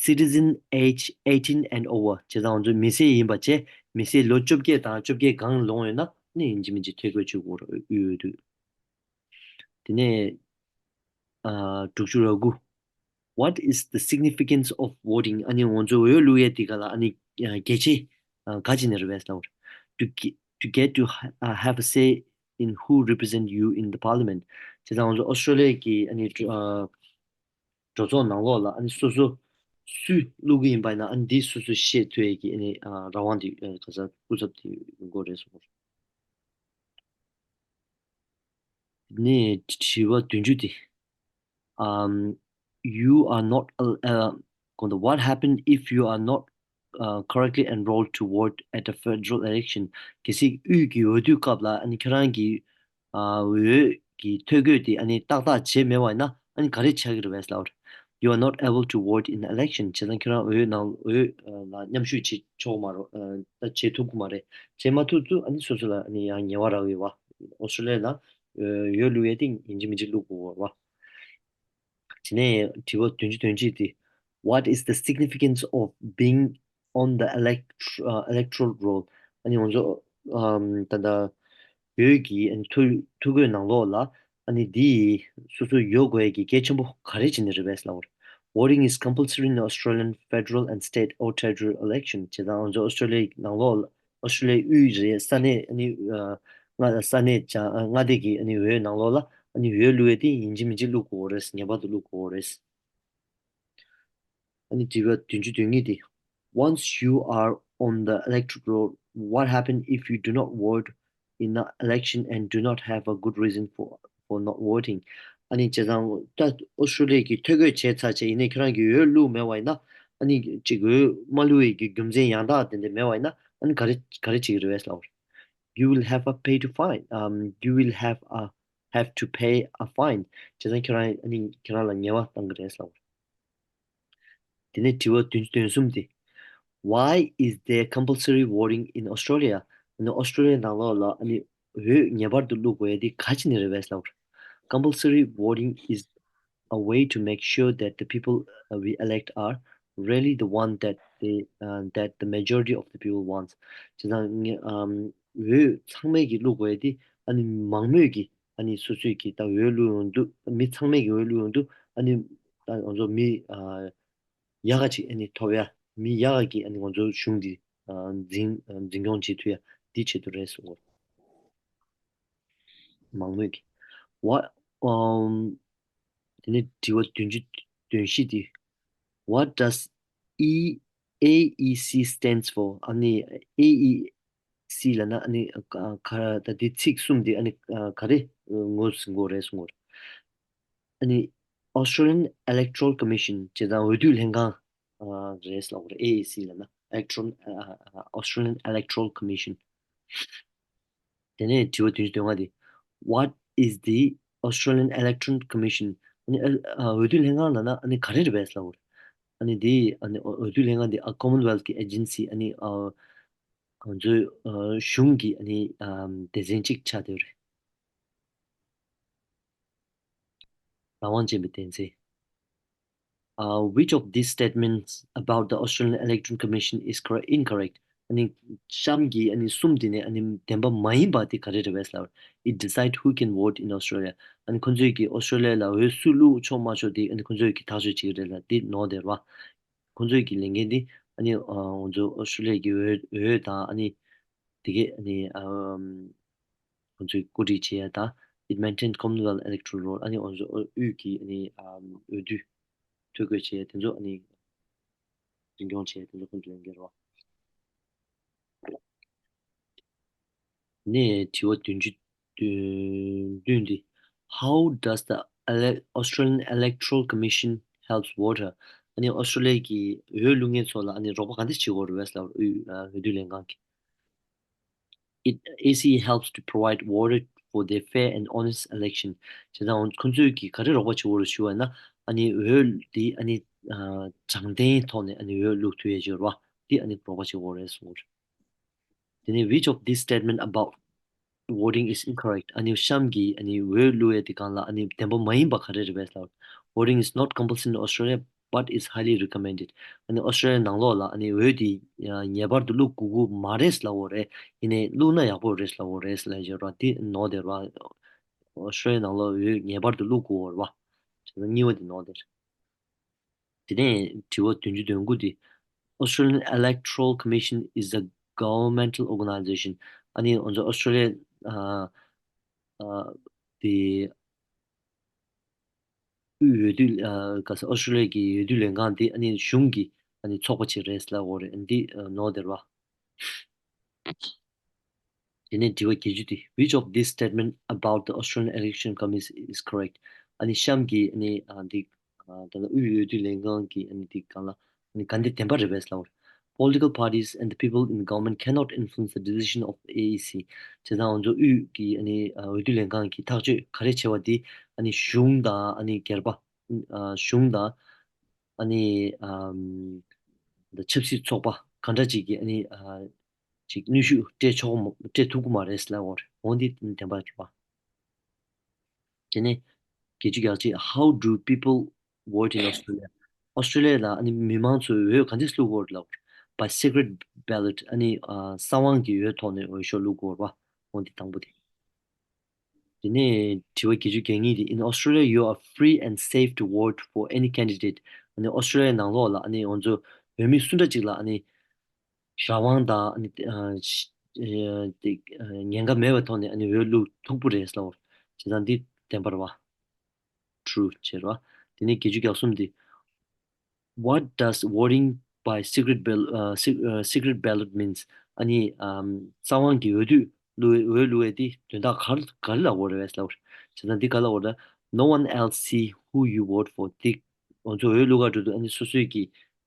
Citizen age eighteen and over བྱས་ཙང་ང་ཚོ་མི་སེར་ཡིན་པ་བྱས། མི་སེར་ལོ་བཅོ་བརྒྱད་དང་བཅོ་བརྒྱད་སྒང་ལོངས་ཡོད་ན་ནི་ཡིན་གཅིག་མིན་གཅིག་ཐོ་འགོད་བྱེད་དགོས་རེད། དབུས་འོས་བསྡུ། དེ་ནས་ཨ་དྲུག་ཅུ་རེ་དགུ། What is the significance of voting? ཨ་ནི་ང་ཚོ་འོས་བླུག་ཡས་དེ་ག་ལ་ཨ་ནི་ཨ་གལ་ཆེ་ཨ་ག་ཅི་ནས་རེད་པས་ལབ་པ་རེད། To get, to get to ha- uh, have a say in who represent you in the parliament. བྱས་ཙང་ང་ཚོ་ཨོ་སི་ཀྲོ་ལི་ཡ་གི་ཨ་ནི་ཨ་གྲོས་ཚོགས་ནང་ལོགས་ལ་ཨ་ནི་སོ་སོ་སུས་བླུག་གི་ཡིན་པ་ཡིན་ན་ཨ་ནི་འདི་སོ་སོས་ཤེས་ཐུབ་ཡས་ཀྱི་ཨ་ནི་ཨ་རང་དབང་དེ་ཨ་ག་ས་སྐུ་ཚབ་དེ་ཡོད་དགོས་རེད་གསུངས་པ་རེད། ནས་དྲི་བ་བདུན་ཅུ་དེ། Um, you are not al- uh, གོང་དུ། What happen if you are not uh, correctly enrolled to vote at a federal election? གལ་སྲིད་དབུས་ཀྱི་འོས་བསྡུ་སྐབས་ལ་ཨ་ནི་ཁྱེད་རང་གི་ཨ་འོས་ཀྱི་ཐོ་འགོད་དེ་ཨ་ནི་ཏག་ཏག་བྱས་མེད་པ་ཡིན་ན་ཨ་ནི་ག་རེ་ཆགས་ཀྱི་རེད་པས་ལབ་པ་རེད། You are not able to vote in election. བྱས་ཙང་ཁྱེད་རང་འོས་ནང་འོས་ལ་མཉམ་ཞུགས་བྱེད་ཆོག་མ་རེད། ད་བྱེད་ཐུབ་ཀྱི་མ་རེད། བྱེད་མ་ཐུབ་ཚུལ་ཨ་ནི་སོ་སོ་ལ་ཨ་ནི་ཡང་ཉེས་པ་རག་ཡོད་པ། ཨོ་སི་ཀྲོ་ལི་ཡ་ནང་འོས་བླུག་ཡས་དེ་ཡིན་གཅིག་མིན་གཅིག་བླུག་དགོས་པ། དེ་ནས་དྲི་བ་བདུན་ཅུ་དོན་གཅིག་དེ། What is the significance of being on the elect- uh, electoral roll? ཨ་ནི་ང་ཚོ་ཨམ་ད་ལྟ་བོད་ཀྱི་ཨ་ནི་ཐོ་ཐོ་འགོད་ནང་ལོགས་ལ་ཨ་ནི་འདི་སོ་སོ་ཡོད་དགོས་ཀྱི་གལ་ཆེན་པོ་ག་རེ་བྱས་ནས་རེད་པས་ལབ་པ་རེད། Voting is compulsory in Australian federal and state or territorial election. བྱས་ཙང་ང་ཚོ་ཨོ་སི་ཀྲོ་ལི་ཡ་ནང་ལོགས་ཨོ་སི་ཀྲོ་ལི་ཡ་དབུས་རེད། ས་གནས་ཨ་ནི་ཨ་མངའ་ས་གནས་ཀྱང་མངའ་སྡེ་གི་ཨ་ནི་འོས་ནང་ལོགས་ལ་ཨ་ནི་འོས་བླུག་ཡས་དེ་ཡིན་གཅིག་མིན་གཅིག་བླུག་དགོས་རེད། ངེས་པར་དུ་བླུག་དགོས་རེད། ཨ་ནི་དྲི་བ་བདུན་ཅུ་དོན་གཉིས་དེ། Once you are on the electoral roll, what happens if you do not vote in the election and do not have a good reason for for not voting? ཨ་ནི་བྱས་ཙང་ད་ཨོ་སི་ཀྲོ་ལི་ཡ་གི་ཐོ་འགོད་བྱས་ཚར་བྱས་ཡིན་ནའི་ཁྱེད་རང་གིས་འོས་བླུགས་མེད་པ་ཡིན་ན་ཨ་ནི་ཅིག་འོས་མ་བླུགས་ཡས་ཀྱི་རྒྱུ་མཚན་ཡང་དག་དེ་འདྲ་མེད་པ་ཡིན་ན་ཨ་ནི་ག་རེ་ག་རེ་བྱེད་ཀྱི་རེད་པས་ལབ་པ་རེད། You will have a pay to fine. Um, you will have a have to pay a fine. བྱས་ཙང་ཁྱེད་རང་ཨ་ནི་ཁྱེད་རང་ལ་ཉེས་པ་བཏང་གི་རེད་ལབ། དེ་ནས་དྲི་བ་བདུན་ཅུ་དོན་གསུམ་དེ། Why is there compulsory voting in Australia? ཨ་ནི་ཨོ་སི་ཀྲོ་ལི་ཡ་ནང་ལོགས་ལ་ཨ་ནི་འོས་ངེས་པར་དུ་བླུག་དགོས་ཡ་དེ་ག་ཅི་ནས་རེད་པས་ལབ། Compulsory voting is a way to make sure that the people uh, we elect are really the one that they uh, that the majority of the people wants. བྱས་ཙང་ངས་ཨམ་འོས་ཚང་མས་ཀྱིས་བླུག་དགོས་ཡ་དེ་ཨ་ནི་མང་མོས་ཀྱིས་ཨ་ནི་སོ་སོས་ཀྱིས་ད་འོས་བླུག་ཡོང་དུས། མི་ཚང་མས་ཀྱིས་འོས་བླུག་ཡོང་དུས་ཨ་ནི་ད་ང་ཚོ་མི་ཨ་ཡག་ག་ཅིག་ཨ་ནི་ཐོབ་ཡ། མི་ཡག་ག་གིས་ཨ་ནི་ང་ཚོ་གཞུང་འདི་ཨ་འཛིན་ཨ་འཛིན་སྐྱོང་བྱེད་ཐུབ་ཡ་འདི་ཆེད་དུ་རེད་གསུངས། མང་མོས་ཀྱིས། What um དེ་ནས་དྲི་བ་བདུན་ཅུ་དོན་བཞི་འདི། What does E A E C stands for? ཨ་ནི་A E C ལབ་ན་ཨ་ནི་ག་ག་ད་འདི་ཚིག་གསུམ་འདི་ཨ་ནི་ག་རེ་ངོས་ཟིན་དགོས་རེད་གསུངས་པ་རེད། ཨ་ནི་Australian Electoral Commission བྱས་ཙང་འོས་བསྡུ་ལྷན་ཁང་རེད་ལབ་དགོས་རེད། A E C ལབ་ན་Electoral Australian Electoral Commission། དེ་ནས་དྲི་བ་བདུན་ཅུ་དོན་ལྔ་དེ། What is the Australian Electoral Commission? ཨ་ནི་ཨ་འོས་བསྡུ་ལྷན་ཁང་ལབ་ན་ཨ་ནི་ག་རེ་རེད་པས་ལབ་དགོས་རེད། ཨ་ནི་འདི་ཨ་ནི་འོས་བསྡུ་ལྷན་ཁང་འདི་ཨ་Commonwealth གི་agency ཨ་ནི་ཨ་ང་ཚོའི་ཨ་གཞུང་གི་ཨ་ནི་ཨ་སྡེ་ཚན་གཅིག་ཆགས་བསྡད་ཡོད་རེད། རང་དབང་ཅན་པའི་སྡེ་ཚན། Uh, which of these statements about the Australian Electoral Commission is correct, incorrect? ཨ་ནི་གཤམ་གྱི་ཨ་ནི་གསུམ་དེ་ནས་ཨ་ནི་བདེན་པ་མ་ཡིན་པ་དེ་ག་རེ་རེད་པས་ལབ། It decide who can vote in Australia. ཨ་ནི་ཁོ་ཚོས་ཀྱི་ཨོ་སི་ཀྲོ་ལི་ཡ་ལ་འོས་སུ་བླུག་ཆོག་མ་ཆོག་དེ་ཨ་ནི་ཁོ་ཚོས་ཀྱི་ཐག་གཅོད་བྱེད་ཀྱི་རེད་ལ་དེ་ནོར་བསྡད་རེད་བ། ཁོ་ཚོས་ཀྱི་ལས་འགན་དེ་ཨ་ནི་ཨ་ང་ཚོ་ཨོ་སི་ཀྲོ་ལི་ཡ་གི་འོས་འོས་དང་ཨ་ནི་དེ་གས་ཨ་ནི་ཨམ་ང་ཚོས་བཀོད་སྒྲིག་བྱེད་ཡ་དང་། It maintains Commonwealth electoral roll. ཨ་ནི་ང་ཚོ་ཨ་དབུས་ཀྱི་ཨ་ནི་ཨམ་འོས་བསྡུ་ཐོ་འགོད་བྱེད་ཡ་དེ་ཚོ་ཨ་ནི་འཛིན་སྐྱོང་བྱེད་ཡ་དེ་ཚོ་ཁོ་ཚོའི་ལས་འགན་རེད་བ། ནས་དྲི་བ་བདུན་ཅུ་དོན་བདུན་འདི། How does the ele- Australian Electoral Commission helps voter? ཨ་ནི་ཨོ་སི་ཀྲོ་ལི་ཡ་གི་འོས་བླུག་མཁན་ཚོ་ལ་ཨ་ནི་རོགས་པ་ག་འདྲ་བྱེད་དགོས་རེད་བས་ལ། འོས་ཨ་འོས་བསྡུ་ལས་ཁང་གིས། It A C helps to provide voter for their fair and honest election. བྱས་ཙང་ཁོ་ཚོས་ཀྱིས་ག་རེ་རོགས་པ་བྱེད་དགོས་རེད་ཞུ་བ་ན། ཨ་ནི་འོས་འདི་ཨ་ནི་ཨ་དྲང་བདེན་ཐོག་ནས་ཨ་ནི་འོས་བླུག་ཐུབ་ཡས་ཅིག་ཡོད་རེད་བ། འདི་ཨ་ནི་རོགས་པ་བྱེད་དགོས་རེད་གསུངས་ཡོད་རེད། དེ་ནས་which of this statement about voting is incorrect? ཨ་ནི་གཤམ་གྱི་ཨ་ནི་འོས་བླུག་ཡས་དེ་སྒང་ལ་ཨ་ནི་བདེན་པ་མ་ཡིན་པ་ག་རེ་རེད་པས་ལབ། Voting is not compulsory in Australia but is highly recommended. ཨ་ནི་ཨོ་སི་ཀྲོ་ལི་ཡའི་ནང་ལོགས་ལ་ཨ་ནི་འོས་དེ་ཡ་ངེས་པར་དུ་བླུག་དགོས་ཀྱི་མ་རེད་ལབ་ཡོད་རེད། ཡིན་ནའི་བླུག་ན་ཡག་པོ་རེད་ལབ་ཡོད་རེད་ལབ་ཡོད་རེད། དེ་ནོར་བསྡད་རེད་བ། ཨོ་སི་ཀྲོ་ལི་ཡའི་ནང་ལོགས་འོས་ངེས་པར་དུ་བླུག་དགོས་ཡོད་རེད་བ། བྱས་ཙང་གཉིས་པ་དེ་ནོར་བསྡད་རེད། དེ་ནས་དྲི་བ་བདུན་ཅུ་དོན་དགུ་དེ། Australian Electoral Commission is a governmental organization. ཨ་ནི་ང་ཚོ་ཨོ་སི་ཀྲོ་ལི་ཡ་ཨ་ཨ་དེ་དབུས་འོས་བསྡུ་ཨ་ག་ས་ཨོ་སི་ཀྲོ་ལི་ཡ་གི་འོས་བསྡུ་ལས་ཁང་དེ་ཨ་ནི་གཞུང་གི་ཨ་ནི་ཚོགས་པ་ཅིག་རེད་ལབ་ཡོད་རེད། འདི་ཨ་ནོར་བསྡད་རེད་བ། དེ་ནས་དྲི་བ་བརྒྱད་ཅུ་དེ། Which of this statement about the Australian Election Commission is correct? ཨ་ནི་གཤམ་གྱི་ཨ་ནི་ཨ་འདི་ཨ་ད་ལྟ་དབུས་འོས་བསྡུ་ལས་ཁང་གི་ཨ་ནི་འདི་སྒང་ལ་ཨ་ནི་ག་འདི་བདེན་པ་རེད་པས་ལབ་པར། Political parties and the people in government cannot influence the decision of the A E C. བྱས་ཙང་ང་ཚོ་དབུས་ཀྱི་ཨ་ནི་ཨ་འོས་བསྡུ་ལས་ཁང་གིས་ཐག་གཅོད་ག་རེ་བྱས་པ་འདི་ཨ་ནི་གཞུང་དང་ཨ་ནི་སྒེར་པ་ཨ་གཞུང་དང་ཨ་ནི་ཨམ་ཆབ་སྲིད་ཚོགས་པ་གང་འདྲ་ཅིག་གིས་ཨ་ནི་ཨ་ཅིག་གནོན་ཤུགས་སྤྲད་ཆོག་མ་སྤྲད་ཐུབ་ཀྱི་མ་རེད་ལབ་ཡོད་རེད། འོ་འདི་བདེན་པ་རེད་པ། དེ་ནས་བརྒྱད་ཅུ་གྱ་གཅིག How do people vote in Australia? ཨོ་སི་ཀྲོ་ལི་ཡ་ལ་ཨ་ནི་མི་མང་ཚོས་འོས་ག་འདྲས་བླུག་གི་ཡོད་རེད་ལབ་པར། By secret ballot. ཨ་ནི་ཨ་གསང་དབང་གི་འོས་ཐོག་ནས་འོས་ཤོག་བླུག་གི་ཡོད་རེད་པ། འོ་འདི་དང་པོ་དེ། དེ་ནས་དྲི་བ་བརྒྱད་ཅུ་གྱ་གཉིས་དེ། In Australia, you are free and safe to vote for any candidate. ཨ་ནི་ཨོ་སི་ཀྲོ་ལི་ཡའི་ནང་ལོགས་ལ་ཨ་ནི་ང་ཚོ་འོས་མི་སུ་འདྲ་ཅིག་ལ་ཨ་ནི་རང་དབང་དང་ཨ་ནི་ཨ་ཤ་ཨ་དེ་ཨ་ཉེན་ཁ་མེད་པའི་ཐོག་ནས་ཨ་ནི་འོས་བླུག་ཐུབ་པ་རེད་ལབ་པར། བྱས་ཙང་འདི་བདེན་པ་རེད་བ། True བྱས་རེད་བ། དེ་ནས་བརྒྱད་ཅུ་གྱ་གསུམ་དེ། What does voting by secret bal- uh, se- uh, secret ballot means? ཨ་ནི་ཨམ་གསང་དབང་གི་འོས་བསྡུ་བླུག་འོས་བླུག་ཡས་དེ་དོན་དག་ག་རེ་ག་རེ་ལབ་ཡོད་རེད་པས་ལབ་པར། བྱས་ཙང་འདི་ག་རེ་ལབ་ཡོད་རེད། No one else see who you vote for. འདི་ང་ཚོ་འོས་བླུག་ག་འགྲོ་དུས་ཨ་ནི་སོ་སོའི་གི་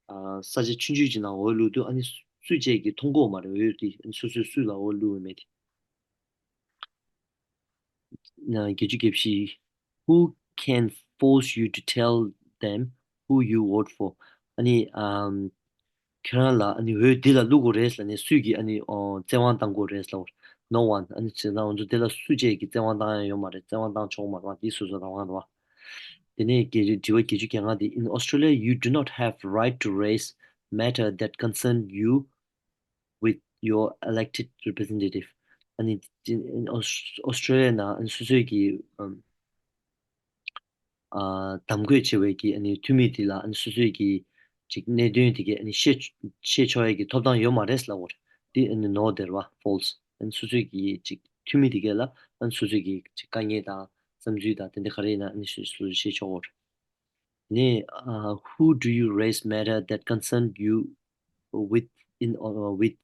ཨ་ས་ཆ་ཆུང་ཆུང་ཅིག་ནང་འོས་བླུག་དུས་ཨ་ནི་སུ་གཅིག་གིས་མཐོང་གི་ཡོད་མ་རེད། འོས་དེ་ཨ་ནི་སོ་སོས་སུ་ལ་འོས་བླུག་ཡོད་མེད་དེ། ན་བརྒྱད་ཅུ་གྱ་བཞི། Who can force you to tell them who you vote for? ཨ་ནི་ཨམ་ཁྱེད་རང་ལ་ཨ་ནི་འོས་འདི་ལ་བླུག་དགོས་རེད་ལབ་ནས་སུས་ཀྱིས་ཨ་ནི་ཨོ་བཙན་དབང་བཏང་དགོས་རེད་ལབ་པར། No one. ཨ་ནི་བྱས་ཙང་ང་ཚོ་འདི་ལ་སུ་གཅིག་གིས་བཙན་དབང་བཏང་ཡ་ཡོད་མ་རེད། བཙན་དབང་བཏང་ཆོག་མ་རེད་བ། འདི་སོ་སོ་རང་དབང་རེད་བ། དེ་ནས་བརྒྱད་དྲི་བ་བརྒྱད་ཅུ་གྱ་ལྔ་དེ། In Australia, you do not have right to raise matter that concern you with your elected representative. ཨ་ནི་ཨོ་སི་ཨོ་སི་ཀྲོ་ལི་ཡ་ནང་ཨ་ནི་སོ་སོའི་གི་ཨམ་ཨ་གདམ་བསྐོས་བྱས་པའི་གི་ཨ་ནི་འཐུས་མི་དེ་ལ་ཨ་ནི་སོ་སོའི་གི་ཅིག་གནད་དོན་དེ་གའི་ཨ་ནི་བཤད་བཤད་ཆོག་ཡས་ཀྱི་ཐོབ་ཐང་ཡོད་མ་རེད་ལབ་པར། དེ་ཨ་ནི་ནོར་བསྡད་རེད་བ། False. ཨ་ནི་སོ་སོའི་གི་ཅིག་འཐུས་མི་དེ་གའི་ལ་ཨ་ནི་སོ་སོའི་གི་ཅིག་དཀའ་ངལ་དང་བསམ་ཚུལ་དང་དེ་འདྲ་ག་རེ་ཡིན་ན་ཨ་ནི་སོ་སོས་བཤད་ཆོག་གི་རེད། ནས་ཨ་who do you raise matter that concern you with in uh, with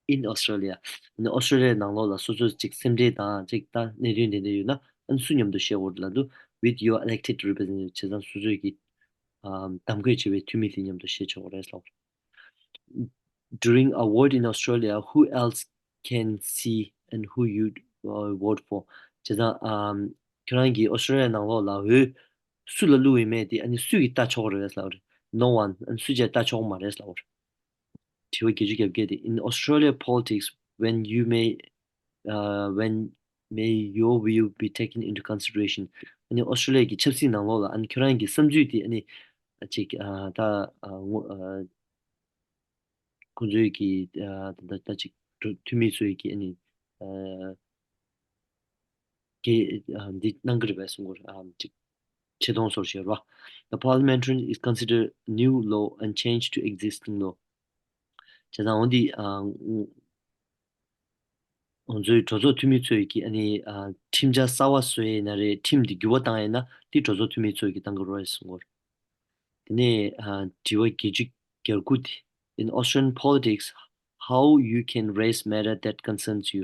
in Australia? ནས་ཨོ་སི་ཀྲོ་ལི་ཡའི་ནང་ལོགས་ལ་སོ་སོ་ཅིག་སེམས་ཁྲལ་དང་ཅིག་ད་གནད་དོན་དེ་འདྲ་ཡོད་ན་ཨ་ནི་སུ་མཉམ་དུ་བཤད་དགོས་རེད་ལབ་དུས། With your elected representative. བྱས་ཙང་སོ་སོའི་གི་ཨམ་གདམ་བསྐོས་བྱས་པའི་འཐུས་མི་དེ་མཉམ་དུ་བཤད་ཆོག་གི་རེད་ལབ། During a vote in Australia, who else can see and who you uh, vote for? བྱས་ཙང་ཨམ་ཁྱོད་རང་གིས་ཨོ་སི་ཀྲོ་ལི་ཡའི་ནང་ལོགས་ལ་འོས་སུ་ལ་བླུགས་ཡོད་མེད་དེ་ཨ་ནི་སུས་ཀྱིས་ལྟ་ཆོག་གི་རེད་ལབ་པར། No one. ཨ་ནི་སུས་ཀྱང་ལྟ་ཆོག་གི་མ་རེད་ལབ་པར། དྲི་བ་བརྒྱད་ཅུ་གྱ་བརྒྱད་དེ། In Australia politics, when you may uh, when may your view be taken into consideration? ཨ་ནི་ཨོ་སི་ཀྲོ་ལི་ཡ་གི་ཆབ་སྲིད་ནང་ལོགས་ལ་ཨ་ནི་ཁྱོད་རང་གི་བསམ་ཚུལ་དེ་ཨ་ནི་ཅིག་ཨ་ད་ཨ་ངོ་ཨ་ཁོང་ཚོའི་གི་ཨ་ད་ད་ད་ཅིག་འཐུས་མི་ཚོའི་གི་ཨ་ནི་ཨ་གི་ཨ་འདི་གནང་གི་རེད་པས་གསུང་གི་རེད། ཨ་ཅིག་ཆེ་མཐོང་སོར་བཞེས་རོ། The parliamentary is considered new law and change to existing law. བྱས་ཙང་འོ་འདི་ཨ་ང་ཚོའི་གྲོས་ཚོགས་འཐུས་མི་ཚོས་ཀྱིས་ཨ་ནི་ཨ་ཁྲིམས་འཆར་གསར་བ་བཟོ་ཡས་ན་རེད། ཁྲིམས་འདི་འགྱུར་བ་བཏང་ཡས་ན་འདི་གྲོས་ཚོགས་འཐུས་མི་ཚོས་ཀྱིས་བཏང་གི་རེད་གསུང་གི་རེད། དེ་ནས་ཨ་དྲི་བ་བརྒྱད་ཅུ་གྱ་དགུ་དེ། In Australian politics, how you can raise matter that concerns you?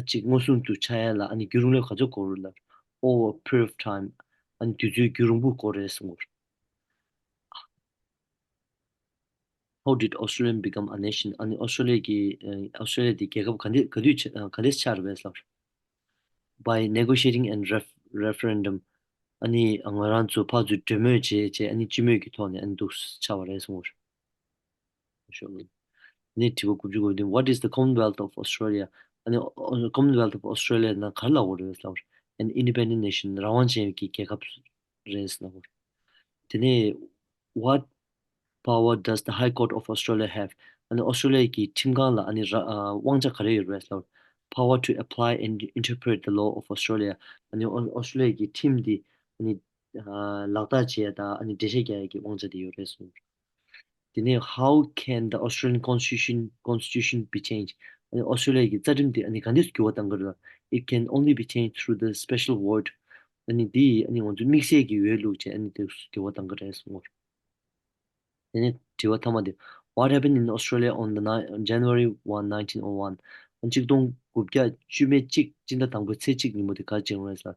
ད་ཅིག་མངོན་སུམ་དུ་ཆགས་ཡ་ལ་ཨ་ནི་རྒྱུན་རིང་ལོས་ག་ཚོད་འགོར་རེད་ལབ། Over a period of time. ཨ་ནི་དུས་ཚོད་རྒྱུན་རིང་པོ་འགོར་རེད་གསུངས་པ་རེད། How did Australian become a nation? ཨ་ནི་ཨོ་སི་ཀྲོ་ལི་ཡ་གི་ཨ་ཨོ་སི་ཀྲོ་ལི་ཡ་དེ་རྒྱལ་ཁབ་ག་འདི་ག་དུས་ཆ་ག་འདི་ཆགས་རེད་པས་ལབ། By negotiating and ref- referendum. ཨ་ནི་ང་རང་ཚོ་ཕར་ཚུར་གྲོས་མོལ་བྱས་བྱས་ཨ་ནི་སྤྱི་མོས་ཀྱི་ཐོག་ནས་ཨ་ནི་འདུག་ཆགས་པ་རེད་གསུངས་པ་རེད། ནི་དྲི་བ་དགུ་བཅུ་གོ་བདུན། What is the Commonwealth of Australia? ཨ་ནི་ཨོ- Commonwealth of Australia ནང་ག་རེ་ལབ་དགོས་རེད་ལབ་པ་རེད། An independent nation. རང་དབང་ཅན་གྱི་རྒྱལ་ཁབ་རེད་ལབ་པ་རེད། དེ་ནས་what power does the High Court of Australia have? ཨ་ནི་ཨོ་སི་ཀྲོ་ལི་ཡ་གི་ཁྲིམས་ཁང་ལ་ཨ་ནི་ར- ཨ་དབང་ཆ་ག་རེ་ཡོད་རེད་ལབ་པ་རེད། Power to apply and interpret the law of Australia. ཨ་ནི་ཨོ- ཨོ་སི་ཀྲོ་ལི་ཡ་གི་ཁྲིམས་འདི་ཨ་ནི་ཨ་ལག་བསྟར་བྱེད་ཡ་དང་ཨ་ནི་འགྲེལ་བཤད་རྒྱག་ཡ་གི་དབང་ཆ་དེ་ཡོད་རེད་གསུངས། དེ་ནས་how can the Australian constitution constitution be changed? ཨ་ནི་ཨོ་སི་ཀྲོ་ལི་ཡ་གི་རྩ་ཁྲིམས་དེ་ཨ་ནི་ག་འདྲས་འགྱུར་བ་གཏང་གི་རེད། It can only be changed through the special vote. ཨ་ནི་འདི་ཨ་ནི་ང་ཚོ་དམིགས་བསལ་གྱི་འོས་བླུགས་བྱས་ཨ་ནི་དེ་འགྱུར་བ་གཏང་གི་རེད་གསུངས། དེ་ནས་དྲི་བ་ཐ་མ་དེ། What happened in Australia on the ni- January one, nineteen oh one? གཅིག་སྟོང་དགུ་བརྒྱ་བཅུ་མེད་གཅིག་སྤྱི་ཟླ་དང་པོའི་ཚེས་གཅིག་ཉིན་མོ་དེ་ག་རེ་བྱུང་རེད་ཟེར།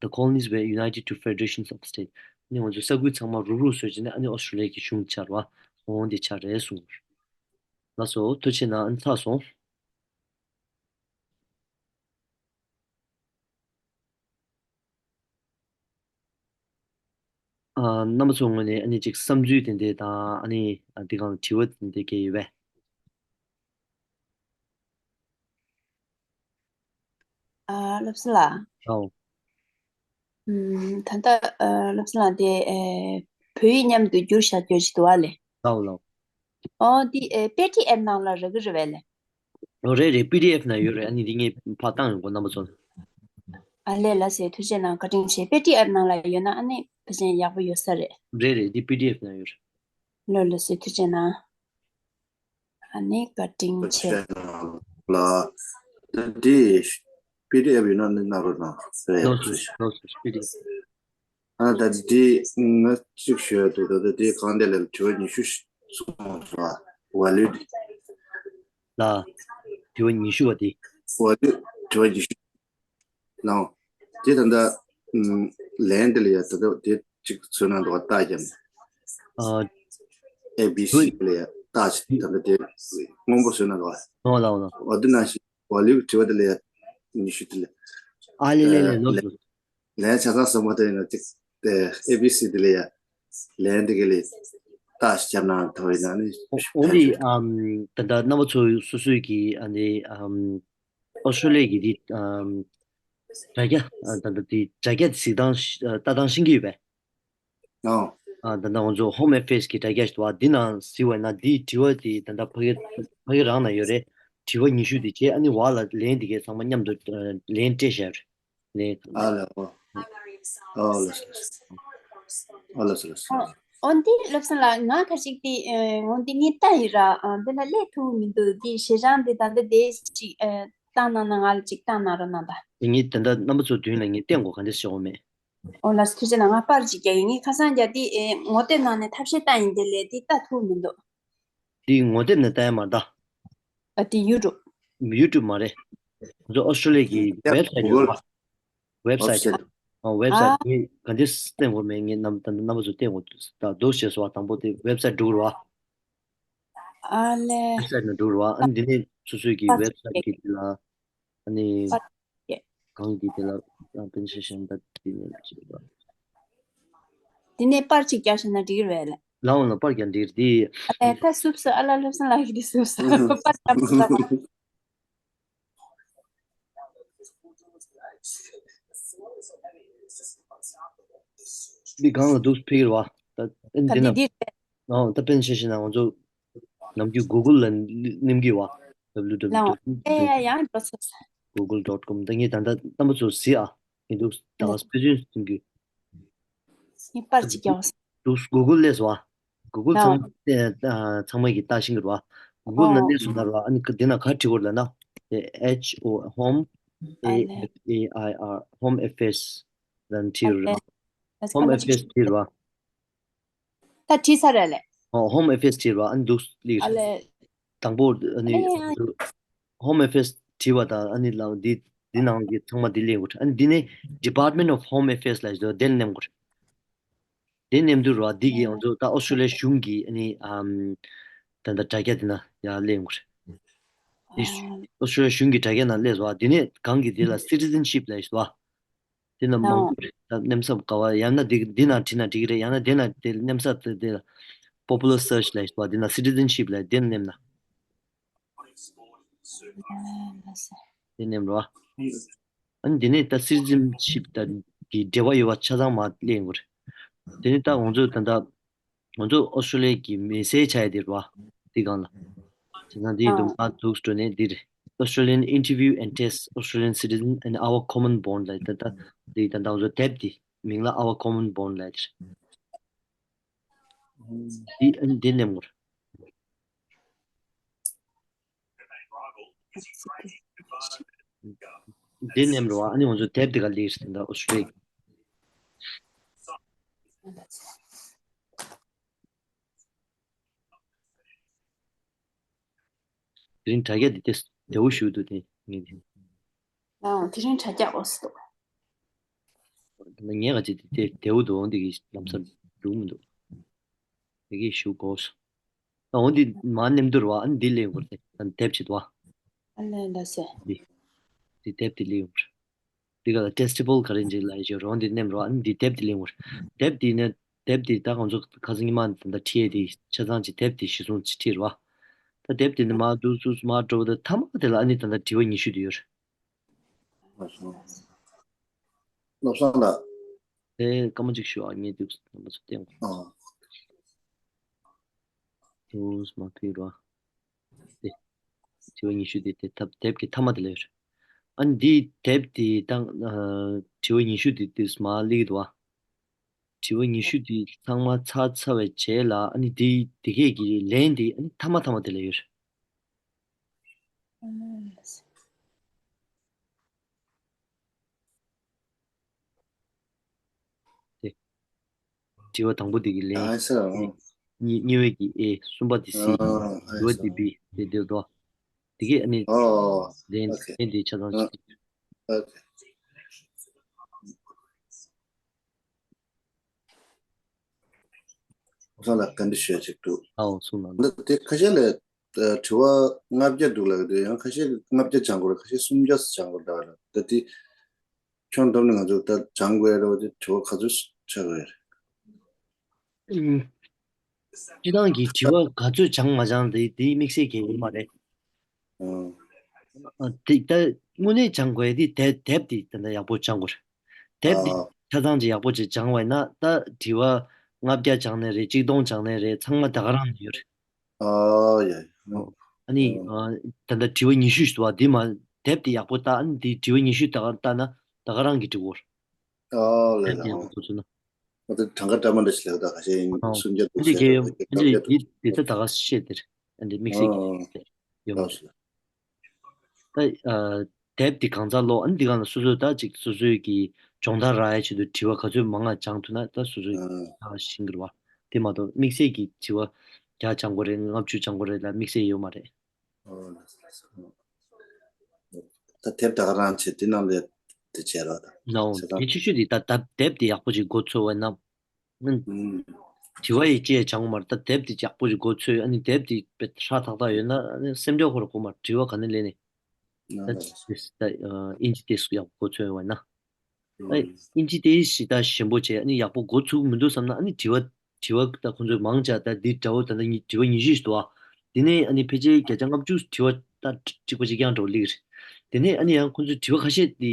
The colonies were united to federations of state. ཨ་ནི་ང་ཚོ་ས་ཁུལ་ཚང་མ་རུག་རུག་བཟོས་བྱས་ནས་ཨ་ནི་ཨོ་སི་ཀྲོ་ལི་ཡ་གི་གཞུང་ཆགས་པ་འོང་དེ་ཆགས་རེད་གསུངས། ལགས་སོ། ཐུགས་རྗེ་གནང་། ཨ་ནི་ཚར་སོང་། ཨ་རྣམ་པ་ཚོའི་ངོས་ནས་ཨ་ནི་ཅིག་བསམ་ཚུལ་དེ་འདྲ་དང་ཨ་ནི་ཨ་འདི་སྒང་དྲི་བ་དེ་འདྲ་གལ་ཡོད་པས། ཨ་བསླབ་སྲིད་ལགས། ཨོ། ཨམ་ད་ལྟ་ཨ་བསླབ་སྲིད་ལགས་དེ་ཨེ་བོད་ཡིག་མཉམ་དུ་བསྒྱུར་བཞག་རྒྱུ་ཞིག་འདུག་པ་ལགས། ལགས་ལགས། ཨོ་འདི་ཨེ་པེ་ཊི་ཨེབ་ནང་ལ་རག་གི་རེད་པས་ལགས། ཨོ་རེད་རེད། པི་ཌི་ཨེཕ་ནང་ཡོད་རེད། ཨ་ནི་འདི་ངས་ཕར་བཏང་ཡོང་གོ། རྣམ་པ་ཚོ། ཨ་ལས་ལགས་སེ། ཐུགས་རྗེ་གནང་། བཀའ་དྲིན་ཆེ། པི་ཌི་ཨེཕ་ནང་ལ་ཡོད་ན་ཨ་ནི་ཕལ་ཆེར་ཡག་པོ་ཡོད་ས་རེད། རེད་རེད། འདི་པི་ཌི་ཨེཕ་ནང་ཡོད་རེད། ལགས་ལགས་སེ། ཐུགས་རྗེ་གནང་། ཨ་ནི་བཀའ་དྲིན་ཆེ། ལ། ད་འདི་པི་ཌི་ཨེཕ་ཡིན་ན་ནི་གནང་རོགས་གནང་། རེད། ལགས་སོ་ལགས་སོ། པི་ཌི་ཨེཕ། ཨ་ད་འདི་ང་གཅིག་ཞུ་ཡ་འདུག་ད་ད་འདི་གང་དེ་ལ་དྲི་བ་ཉི་ཤུ་སོང་སོང་། ཝ་ལུད། ལ། དྲི་བ་ཉི་ཤུ་བ་དེ། ཝ་ལུད་དྲི་བ་ཉི་ཤུ། ལའོ། དེ་ད་ལྟ་ཨམ་ལན་དེ་ལ་ཡ་ད་ལྟ་དེ་གཅིག་ཚོད་ན་འདུག་བ། ལྟ་ཀྱང་ཨ་ཨེ་བི་སི་ལ་ཡ་ལྟ་ཅི། ད་ལྟ་དེ་སྔོན་པོ་ཚོད་ན་འདུག་བ། ཨོ་ལའོ་ལའོ། འོ་དེ་ནང་བཞིན་ཝ་ལུད་དྲི་བ་དེ་ལ་ཡ་ཉི་ཤུ་དེ་ལ། ཨ་ལེ་ལེ་ལེ། ལོ་ལེ། ལན་ཆ་ཚང་བསམ་པ་དེ་ཡིན་ན་ཅིག་དེ་ཨེ་བི་སི་དེ་ལ་ཡ་ལན་དེ་ག་ལས་ལྟ་ཞིག་བརྒྱབ་ན་ཐོག་ཡིན་ན་ནི། འོ་འདི་ཨམ་ད་ལྟ་རྣམ་པ་ཚོ་སོ་སོའི་གི་ཨ་ནི་ཨམ་ཨོ་སི་ཀྲོ་ལི་ཡ་གི་འདི་ཨམ་དྲ་རྒྱ། ཨ་ད་ལྟ་འདི་དྲ་རྒྱ་གཟིགས་སྟངས་ཤ་ལྟ་སྟངས་ཤེས་ཀྱི་ཡོད་པས། ཨོ། ཨ་ད་ལྟ་ང་ཚོ་ཧོམ་ཨེ་ཕེ་སི་གི་དྲ་རྒྱ་ཞིག་འདུག་བ། འདི་ནང་གཟིགས་པ་ན་འདིའི་དྲི་བ་དེ་ད་ལྟ་ཕ་གི་ཕ་གི་རང་ན་ཡོད་རེད། དྲི་བ་ཉི་ཤུ་དེ་བྱས། ཨ་ནི་བར་ལ་ལན་དེ་གའི་ཚང་མ་མཉམ་དུ་ཨ་ལན་སྤྲད་བཞག་རེད། ལན། ཨ་ལ་ཨོ། ཨོ་ལ་སོ་ལ་སོ། ཨོ་ལ་སོ་ལ་སོ། ཨོ་འདི་བློ་བཟང་ལགས། ང་ཁ་ཅིག་དེ་ཨ་འོ་འདི་ངས་ལྟ་ཡི་ར། ཨ་འདི་ལ་སླེབས་ཐུབ་མི་འདུག་འདི་ཞེ་སྦྱང་འདི་ད་ལྟ་དེ་ཅིག་ཨ་བཏང་གནང་ན་ང་ལ་ཅིག་བཏང་གནང་རོགས་གནང་ད། དེ་ངས་ད་ལྟ་རྣམ་པ་ཚོ་མདུན་ལ་ངས་བསྟན་དགོས། ག་འདྲ་ཞིག་འོང་མེད། ཨོ་ལགས་སོ། ཐུགས་རྗེ་གནང་། ང་པར་ཅིག་རྒྱག་ཡིན། ངས་ཁ་སང་རྒྱག་དེ་ཨེ་ངོ་དེབ་ནང་ནས་ཐབས་ཤེས་བཏང་ཡིན། དེ་ལས་དེ་ལྟ་ཐུབ་མི་འདུག་འདི་ངོ་དེབ་ནས་ལྟ་ཡ་མ་རེད་ད། ཨ་དེ་ཡུ་ཊུབ། ཡུ་ཊུབ་མ་རེད། ང་ཚོ་ཨོ་སི་ཀྲོ་ལི་ཡ་གི་ཝེབ་སའིཊ་ཡོད་རེད་བ། ཝེབ་སའིཊ། ཨ་ཝེབ་སའིཊ་དེ་ག་འདྲས་བསྟན་དགོས་མེད་ངས་རྣམ་ད་རྣམ་པ་ཚོ་བསྟན་དགོས་ད་འདུག་ཞེས་སོགས་དང་པོ་དེ་ཝེབ་སའིཊ་འགྲོ་དགོས་རེད་བ། ཨ་ལས། ཝེབ་སའིཊ་ནང་འགྲོ་དགོས་རེད་བ། ཨ་ནི་འདི་ནས་སོ་སོའི་གི་ཝེབ་སའིཊ་གི་དེ་ལ་ཨ་ནི་གང་གི་དེ་ལ་ཨ་པེན་ཤེ་ཤན་ད་དེ་ནས་བྱེད་པ། དེ་ནས་པར་གཅིག་རྒྱག་བཞག་ན་འགྲིག་གི་རེད་ལ། ལའོ་ལ་པར་རྒྱག་འགྲིག་རེད། ཨ་ལས་ད་སུབ་སོ། ཨ་ལ་བློ་བཟང་ལགས་ཀྱིས་སུབ་སོ། པར་རྒྱག་སོ་ལ། འདི་གང་ལ་འདུག་ཕིག་རེད་བ། ད་ཨེ་ད་འདི་འདི་ན། འདི་རེད། ཨོ་ད་པེན་ཤེ་ཤེ་ན་ང་ཚོ་ནམ་རྒྱུན་གུ་གུལ་ལ་ནེམ་གི་བ། ཨེ་ཡ་ཡ་འགྲོ་ཚོད། གུ་གུལ་ཌོཊ་ཀོམ། ད་ངས་ད་ལྟ་རྣམ་པ་ཚོ་གཟིགས་ཨ། ཡིན་འདུག་ད་ལ་སྤེ་ཅིན་ནེམ་གི། ངས་པར་ཅིག་རྒྱག་སོང་། འདུག་གུ་གུལ་ལས་བ། གུ་གུལ་ཚང་ཨ་ཚང་མ་གི་ལྟ་ཤིང་གི་ར་བ། གུ་གུལ་ན་ཨོ་སླེབས་སོང་ན་ར་ཨ་ནི་འདི་ན་ག་བྲིས་དགོས་ལབ་ན། ཨེ་ཨེཆ་ཨོ་ཧོམ། ཨ་ཨེ་ལེ། ཨེཕ་ཨེ་ཨའི་ཨར། ཧོམ་ཨེ་ཕེ་སི་ལབ་ན་བྲིས་ཨ་ར། ལེ། ཧོམ་ཨེ་ཕེ་སི་བྲིས་ར་བ། ད་བྲིས་ཚར་རེད་ལེ། ཨོ་ཧོམ་ཨེ་ཕེ་སི་བྲིས་ར་བ། ཨ་ནི་འདུག་སླེབས་ཨ་རེད། ལེ། དང་པོ་ཨ་ནི་ཨ་ལེ། ཧོམ་ཨེ་ཕེ་སི་བྲིས་པ་དང་ཨ་ནི་ལ་འདི་འདི་ནང་གི་ཚང་མ་འདི་སླེབས་དགོས། ཨ་ནི་འདི་ནི་Department of Home Affairs ལབ་ཡོད་དེ་ལ་ནེམ་དགོས། དེ་ནེམ་དུས་ར་འདི་གི་ང་ཚོ་ད་ཨོ་སི་ཀྲོ་ལི་ཡ་གཞུང་གི་ཨ་ནི་ཨམ་ད་ལྟ་དྲ་རྒྱ་དེ་ན་ཡར་སླེབས་དགོས། འདི་ཨོ་སི་ཀྲོ་ལི་ཡ་གཞུང་གི་དྲ་རྒྱ་ནང་སླེབས་སོང་བ། དེ་ནས་གང་གི་དེ་ལ་སི་ཊི་ཛེན་ཤིབ་ལབ་ཡོད་བ། དེ་ན་མང་པོ་རེད། ད་ནེམ་ས་ག་བ་ཡང་ན་འདི་འདི་ན་བྲིས་ན་འགྲིག་གི་རེད། ཡང་ན་དེ་ན་དེ་ནེམ་ས་དེ་དེ་ལ་པོ་པུ་ལར་སར་ཆི་ལབ་ཡོད་བ། དེ་ན་སི་ཊི་ཛེན་ཤིབ་ལབ་དེ་ན་ནེམ་ན། དེ་ནེམ་རོ། ཨ་ནི་དེ་ནས་ད་སི་ཊི་ཛེན་ཤིབ་དང་གི་འབྲེལ་བ་ཡོད་པ་ཆ་ཚང་མ་གླེང་དགོས་རེད། དེ་ནས་ད་ང་ཚོ་ད་ལྟ་ང་ཚོ་ཨོ་སི་ཀྲོ་ལི་ཡ་གི་མི་སེར་ཆགས་ཡ་དེ་རེད་བ། དེ་སྒང་ལ། དེ་སྒང་དེ་ཡི་དུམ་ཨ་ཁ་འདུག་སྤྲོ་ནས་འདི་རེད། Australian interview and test Australian citizen and our common bond ལབ་ད་ལྟ་དེ་ད་ལྟ་ང་ཚོ་དེབ་དེ་མིང་ལ་Our Common Bond ལབ་དེ་རེད། འདི་འདི་ནེམ་དགོས། འདི་ནེམ་རོ། ཨ་ནི་ང་ཚོ་དེབ་འདི་ག་ལེགས་ཟིན་ད་ཨོ་སི་ཀྲོ་ལི་ཡ། དེ་རིང་དྲ་རྒྱ་འདི་དེ་བདེ་བོ་ཞུ་འདུག་དེ་ངས་འདི། ཨང་དེ་རིང་དྲ་རྒྱ་འོ་སི་འདུག་ངས་ག་ཅིག་དེ་བདེ་བོ་འདུག་འོང་འདི་གི་ལམ་སང་འགྲུབ་མི་འདུག་དེ་གི་ཞུ་དགོས། ཨོ་འདི་མ་ནེམ་དུར་བ། ཨ་འདི་ལེན་དགོས་ཏེ། ཨ་དེབ་ཅིག་བ། ཨ་ལེ་ལ་སེ། འདི། འདི་དེབ་དེ་ལེན་དགོས། འདི་ག་ལ་ཊེ་སི་ཊེ་བལ་ག་རེ་འཇིག་ལ་ཡི་ཞོ་རོང་འདི་ནེམ་རོ། ཨ་འདི་དེབ་དེ་ལེན་དགོས། དེབ་དེ་ནི་དེབ་དེ་ད་ང་ཚོ་ཁ་སང་ཉི་མ་ད་ལྟ་ཁྲིད་ཡས་དེ་ཆ་ཚང་ཅིག་དེབ་དེ་གཞི་བཟུང་ཅིག་ཁྲིད་རོ། ད་དེབ་དེ་ནི་མ་འདུག་ཚུགས་མ་འགྲོ་བ་ད་ཐ་མ་དེ་ལ་ཨ་ནི་ད་ལྟ་དྲི་བ་ཉི་ཤུ་དེ་ཡོད་རེད། བློ་བཟང་ལགས། དེ་སྐར་མ་གཅིག་ཞུ་ཨ། ངས་དུས་རྣམ་པ་ཚོ་བསྟན་དགོས། ཨ། དུས་མ་ཕིག་རོ། དེ། དྲི་བ་ཉི་ཤུ་དེ་དེ་ཐབ་དེབ་ཀྱི་མཐའ་མ་དེ་ལ་ཡོད་རེད། ཨ་ནི་འདི་དེབ་དེ་དང་ཨ་དྲི་བ་ཉི་ཤུ་དེ་དུས་མ་སླེབས་ཀྱི་འདུག་བ། དྲི་བ་ཉི་ཤུ་དེ་ཚང་མ་ཚར་ཚར་བའི་རྗེས་ལ་ཨ་ནི་འདི་དེ་གས་ཀྱི་ལན་དེ་ཨ་ནི་མཐའ་མ་མཐའ་མ་དེ་ལ་ཡོད་རེད། དེ། དྲི་བ་དང་པོ་དེ་གི་ལན། ཨ་ས། གཉིས་གཉིས་པ་གི་ཨེ། གསུམ་པ་དེ་སི། ཨ་བཞི་པ་ས། དེ་བི། དེ་དེ་དོ། དེ་གི་ཨ་ནི། ཨོ། ལན་ཨོ་ཁེ། ལན་དེ་ཆ་ཚང་ཨ་ཞིག་ཨོ་ཁེ། ཁོང་ལ་བཀའ་འདྲི་ཞུ་ཡ་ཅིག་འདུག་ཨའོ་གསུངས་གནང་། འདི་དེ་ཁ་ཤས་ལས་དྲི་བ་ལྔ་བརྒྱ་འདུག་ལབ་ཀྱི་འདུག་ཡང་ཁ་ཤས་ལྔ་བརྒྱ་སྦྱང་དགོས་རེད། ཁ་ཤས་སུམ་བརྒྱ་སྦྱང་དགོས་རེད་ལབ་ཀྱི་འདུག་ད་དེ། ཁྱོན་བསྡོམས་ནས་ང་ཚོ་ད་སྦྱང་དགོས་རེད་པ། དེ་དྲི་བ་ག་ཚོད་ཆགས་ཀྱི་རེད། ཨུམ། སྤྱིར་བཏང་གི་དྲི་བ་ག་ཚོད་སྦྱངས་མ་སྦྱངས་དེ་དེའི་དམིགས་བསལ་གྱི་ཡོད་མ་རེད། ཨང་། ཨ་དེ་ད་དངོས་གནས་སྦྱང་དགོས་དེ་དེ་དེབ་དེ་ད་ལྟ་ཡག་པོ་སྦྱང་དགོས་རེད། དེབ་དེ་ཨ་ཆ་ཚང་ཅིག་ཡག་པོ་ཅིག་སྦྱངས་པ་ཡིན་ན་ད་དྲི་བ་ལྔ་བརྒྱ་སྦྱངས་ནའི་རེད། གཅིག་སྟོང་སྦྱངས་ནའི་རེད། ཚང་མ་ད་ག་རང་ཡོད་རེད། ཨ་ཡ་ཡ། ཨོ། ཨ་ནི་ཨ་ཨ་ད་ལྟ་དྲི་བ་ཉི་ཤུ་ཞིག་འདུག་བ། འདི་མ་དེབ་དེ་ཡག་པོ་ལྟ། ཨ་ནི་འདི་དྲི་བ་ཉི་ཤུ་ད་ག་ལྟ་ན་ད་ག་རང་གི་འགྲིག་གོ། ཨོ་ལེ་དེབ་དེ་ལེ། ཡག་པོ་ཐུག་ཚུལ་ན། ཨོ་དེ་གྲངས་ཀ་འདྲ་མ་འདྲ་ཞིག་ལེགས་ད་ཁ་ཤས་ཡིན། ཨོ། སུམ་བརྒྱ་འདུག་འདི་ཟེར་གལ་ཡོད། ཡོད་འདི་གྲངས་ཀ་འདི་འདི་ད་ད་ག་ཤེས་དེར་ཨ་འདི་དམིགས་བསལ་ཨོ་གྱི་ཡོད་མ་རེད། ད་ཨ་དེབ་འདི་གང་ཚར་ཀློག་ཨ་ནི་འདི་གང་ལ་སོ་སོས་ད་ཅིག་སོ་སོའི་གི་སྦྱོང་བརྡར་རག་ཡ་ཆེད་དུ་དྲི་བ་ག་ཚོད་མང་ང་སྦྱང་ཐུབ་ན་ད་སོ་སོའི་ཨ་ད་ཤེས་ཀྱི་རེད་བ། དེ་མ་གཏོགས་དམིགས་བསལ་གྱི་དྲི་བ་བརྒྱ་སྦྱང་དགོས་རེད། ལྔ་བཅུ་སྦྱང་དགོས་རེད་ལ་དམིགས་བསལ་ཡོད་མ་རེད། ཨོ་ལགས་སོ་ལགས་སོ། ད་དེབ་ད་ག་རང་བྱས་དེ་ནང་ལས་དེ་བྱས་རོགས་དང་། ནའོ་བྱས་ཙང་། དེ་ཆུ་ཆུ་དེ་ད་ད་དེབ་དེ་ཡག་པོ་ཅིག་མགོ་ཚོས་པ་ན། ཨུམ། དྲི་བ་ཡི་ཅེས་སྦྱང་མར་ད་དེབ་དེ་ཡག་པོ་ཅིག་མགོ་ཚོས། ཨ་ནི་དེབ་དེ་དཔེ་ཧྲ་ཐག་ཐག་ཡོད་ན་ཨ་ནི་སེམས་ཁྲལ་ཁོ་ར་གོ་མར་དྲི་བ་ག་ནས་ལེན་ནས། ད་ཨ་དེ་ད་ཨིན་ཇི་དེ་སུ་ཡག་པོ་མགོ་ཚོས་པ་ན། ཨ་ཨིན་ཇི་དེ་ཞི་ད་ཞིམ་པོ་བྱས། ཨ་ནི་ཡག་པོ་མགོ་ཚུགས་མི་འདུག་བསམ་ན་ཨ་ནི་དྲི་བ་དྲི་བ་ད་ཁོང་ཚོས་མང་ཆེ་ད་འདི་འདྲ་བོ་ད་ལྟ་ཉི་དྲི་བ་ཉི་ཤུ་ཞིག་འདུག་ཨ། དེ་ནས་ཨ་ནི་ཕལ་ཆེར་བརྒྱ་ཆ་ལྔ་བཅུ་དྲི་བ་ད་གཅིག་པ་གཅིག་རྐྱང་འདྲ་བོ་སླེབས་ཀྱི་རེད། དེ་ནས་ཨ་ནི་ཡང་ཁོང་ཚོས་དྲི་བ་ཁ་ཤས་དེ་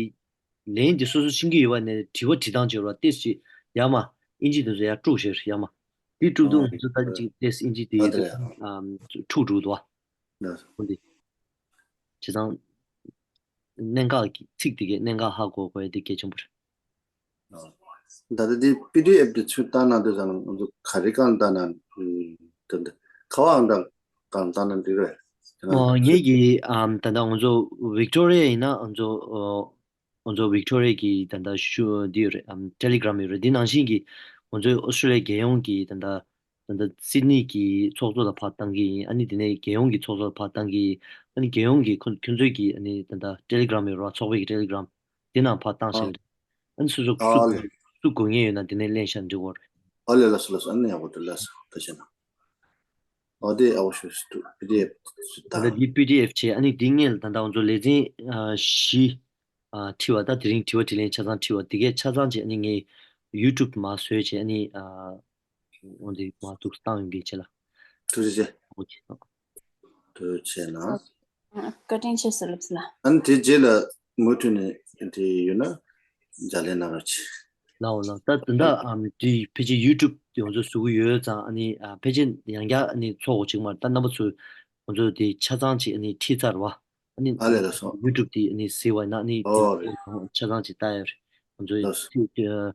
ལན་དེ་སོ་སོ་ཤེས་ཀྱི་ཡོད་པ་ནས་དྲི་བ་དྲི་སྟངས་བྱས་ར་ཏེས་ཅིག་ཡ་མ་ཨིན་ཇི་དེ་ཚོ་ཡར་དཀྲུགས་བྱས་ཡ་མ་དེ་དཀྲུགས་དུས་ང་ཚོ་ད་ཅིག་ཏེས་ཨིན་ཇི་དེ་ཨ་དེ་རེད། ཨམ་འཁྲུག་འགྲོ་འདུག་ཨ། ཁོང་དེ་བྱས་ཙང་། གནད་འགག་གི་ཚིག་དེ་གའི་གནད་འགག་ཧ་གོ་དགོས་དེ་གལ་ཆེན་པོ་རེད། ད་ལྟ་དེ་པི་ཌི་ཨེཕ་དེ་ཚུར་བཏང་གནང་དུས་ཙམ་ང་ཚོ་ག་རེ་གང་བཏང་ན་ད་ལྟ་ཁ་བ་ཨང་དང་གང་བཏང་ན་འགྲིག་རེད། ཨོ་ངེད་ཀྱི་ཨམ་ད་ལྟ་ང་ཚོ་ཝིག་ཊོ་རི་ཡ་ཡིན་ན་ང་ཚོ་ཨོ་ང་ཚོ་ཝིག་ཊོ་རི་ཡ་གི་ད་ལྟ་ཤུ་འདི་ཡོད་རེད། ཨམ་ཊེ་ལི་གྷི་རམ་ཡོད་རེད། འདི་ནང་བཞིན་གྱི་ང་ཚོའི་ཨོ་སི་ཊོ་ལི་ཡ་རྒྱལ་ཡོངས་ཀྱི་ད་ལྟ་ད་ལྟ་སིད་ནི་གི་ཚོགས་གཙོ་ལ་ཕར་བཏང་གི་ཡིན། ཨ་ནི་དེ་ནས་རྒྱལ་ཡོངས་ཀྱི་ཚོགས་གཙོ་ལ་ཕར་བཏང་གི་ཡིན། ཨ་ནི་རྒྱལ་ཡོངས་ཀྱི་ཁོ་ཁྱོད་ཚོའི་གི་ཨ་ནི་ད་ལྟ་ཊེ་ལི་གྷི་རམ་ཡོད་རེད་བ། ཚོགས་པའི་གི་ཊེ་ལི་གྷི་རམ་དེ་ནང་ཕར་བཏང་ཨ། ཤེས་རེད། ཨ་ནི་སོ་སོ་ཨ་སུ་ལེ། སུ་དགོས་ངེས་ཡོད་ན་དེ་ནས་ལེན་ཤག་འགྲིག་གོ་རེད། ཨ་ལེ་ལགས་སོ་ལགས་སོ། ཨ་ནི་ཡག་པོ་འདུག་ལགས་སོ། ཐུགས་རྗེ་གནང་། ཨོ་དེ་ཨའོ་ཤོས་སུ་འདུག་པི་ཌི་ཨེཕ་སུ་ད་ད་ལྟ་འདི་པི་ཌི་ཨེཕ་བྱས། ཨ་ནི་འདི་སྔོན་ལ་ད་ལྟ་ང་ཚོ་ལེ་ཚན་ཨ་བཞི་ཨ་ཁྲིད་པ་ད་དེ་རིང་དྲི་བ་དྲིས་ལན་ཆ་ཚང་ཁྲིད་པ་དེ་གས་ཆ་ཚང་བྱས། ཨ་ནི་ངས་ཡུ་ཊུབ་མར་བཟོས་བྱས། ཨ་ནི་ཨ་འོ་འདི་མར་ཐུགས་བཏང་ཡོང་གི་བྱས་ལ། ཐུགས་རྗེ་ཆེ། ཨོ་ཁེ། ཐུགས་རྗེ་གནང་། བཀའ་དྲིན་ཆེ་ཟེར་ལབ་སྲིད་ལ། ཨ་ནི་དེ་རྗེས་ལ་མུ་མཐུད་ནས་དེ་ཡོད་ན་ལྗགས་ལན་གནང་རོགས་གྱིས། ལའོ་ལའོ། ད་དེ་འདྲ་ཨམ་དེ་ཕལ་ཆེར་ཡུ་ཊུབ་དེ་ང་ཚོ་བཟོ་གི་ཡོད་ཙང་། ཨ་ནི་ཨ་ཕལ་ཆེར་ཡང་བསྐྱར་ཨ་ནི་ཚོགས་དགོས་ཅིག་མ་རེད། ད་རྣམ་པ་ཚོས་ང་ཚོ་དེ་ཆ་ཚང་ཅིག་ཨ་ནི་ཁྲིད་ཚར་བ། ཨ་ནི་ཨ་ལས་ལ་སོང་། ཡུ་ཊུབ་དེ་ཨ་ནི་གཟིགས་པ་ན་ཨ་ནི་ཨོ་རེད། ཆ་ཚང་ཅིག་ལྟ་ཡ་རེད། ང་ཚོ་ལགས་སོ། ཚིག་ཨ་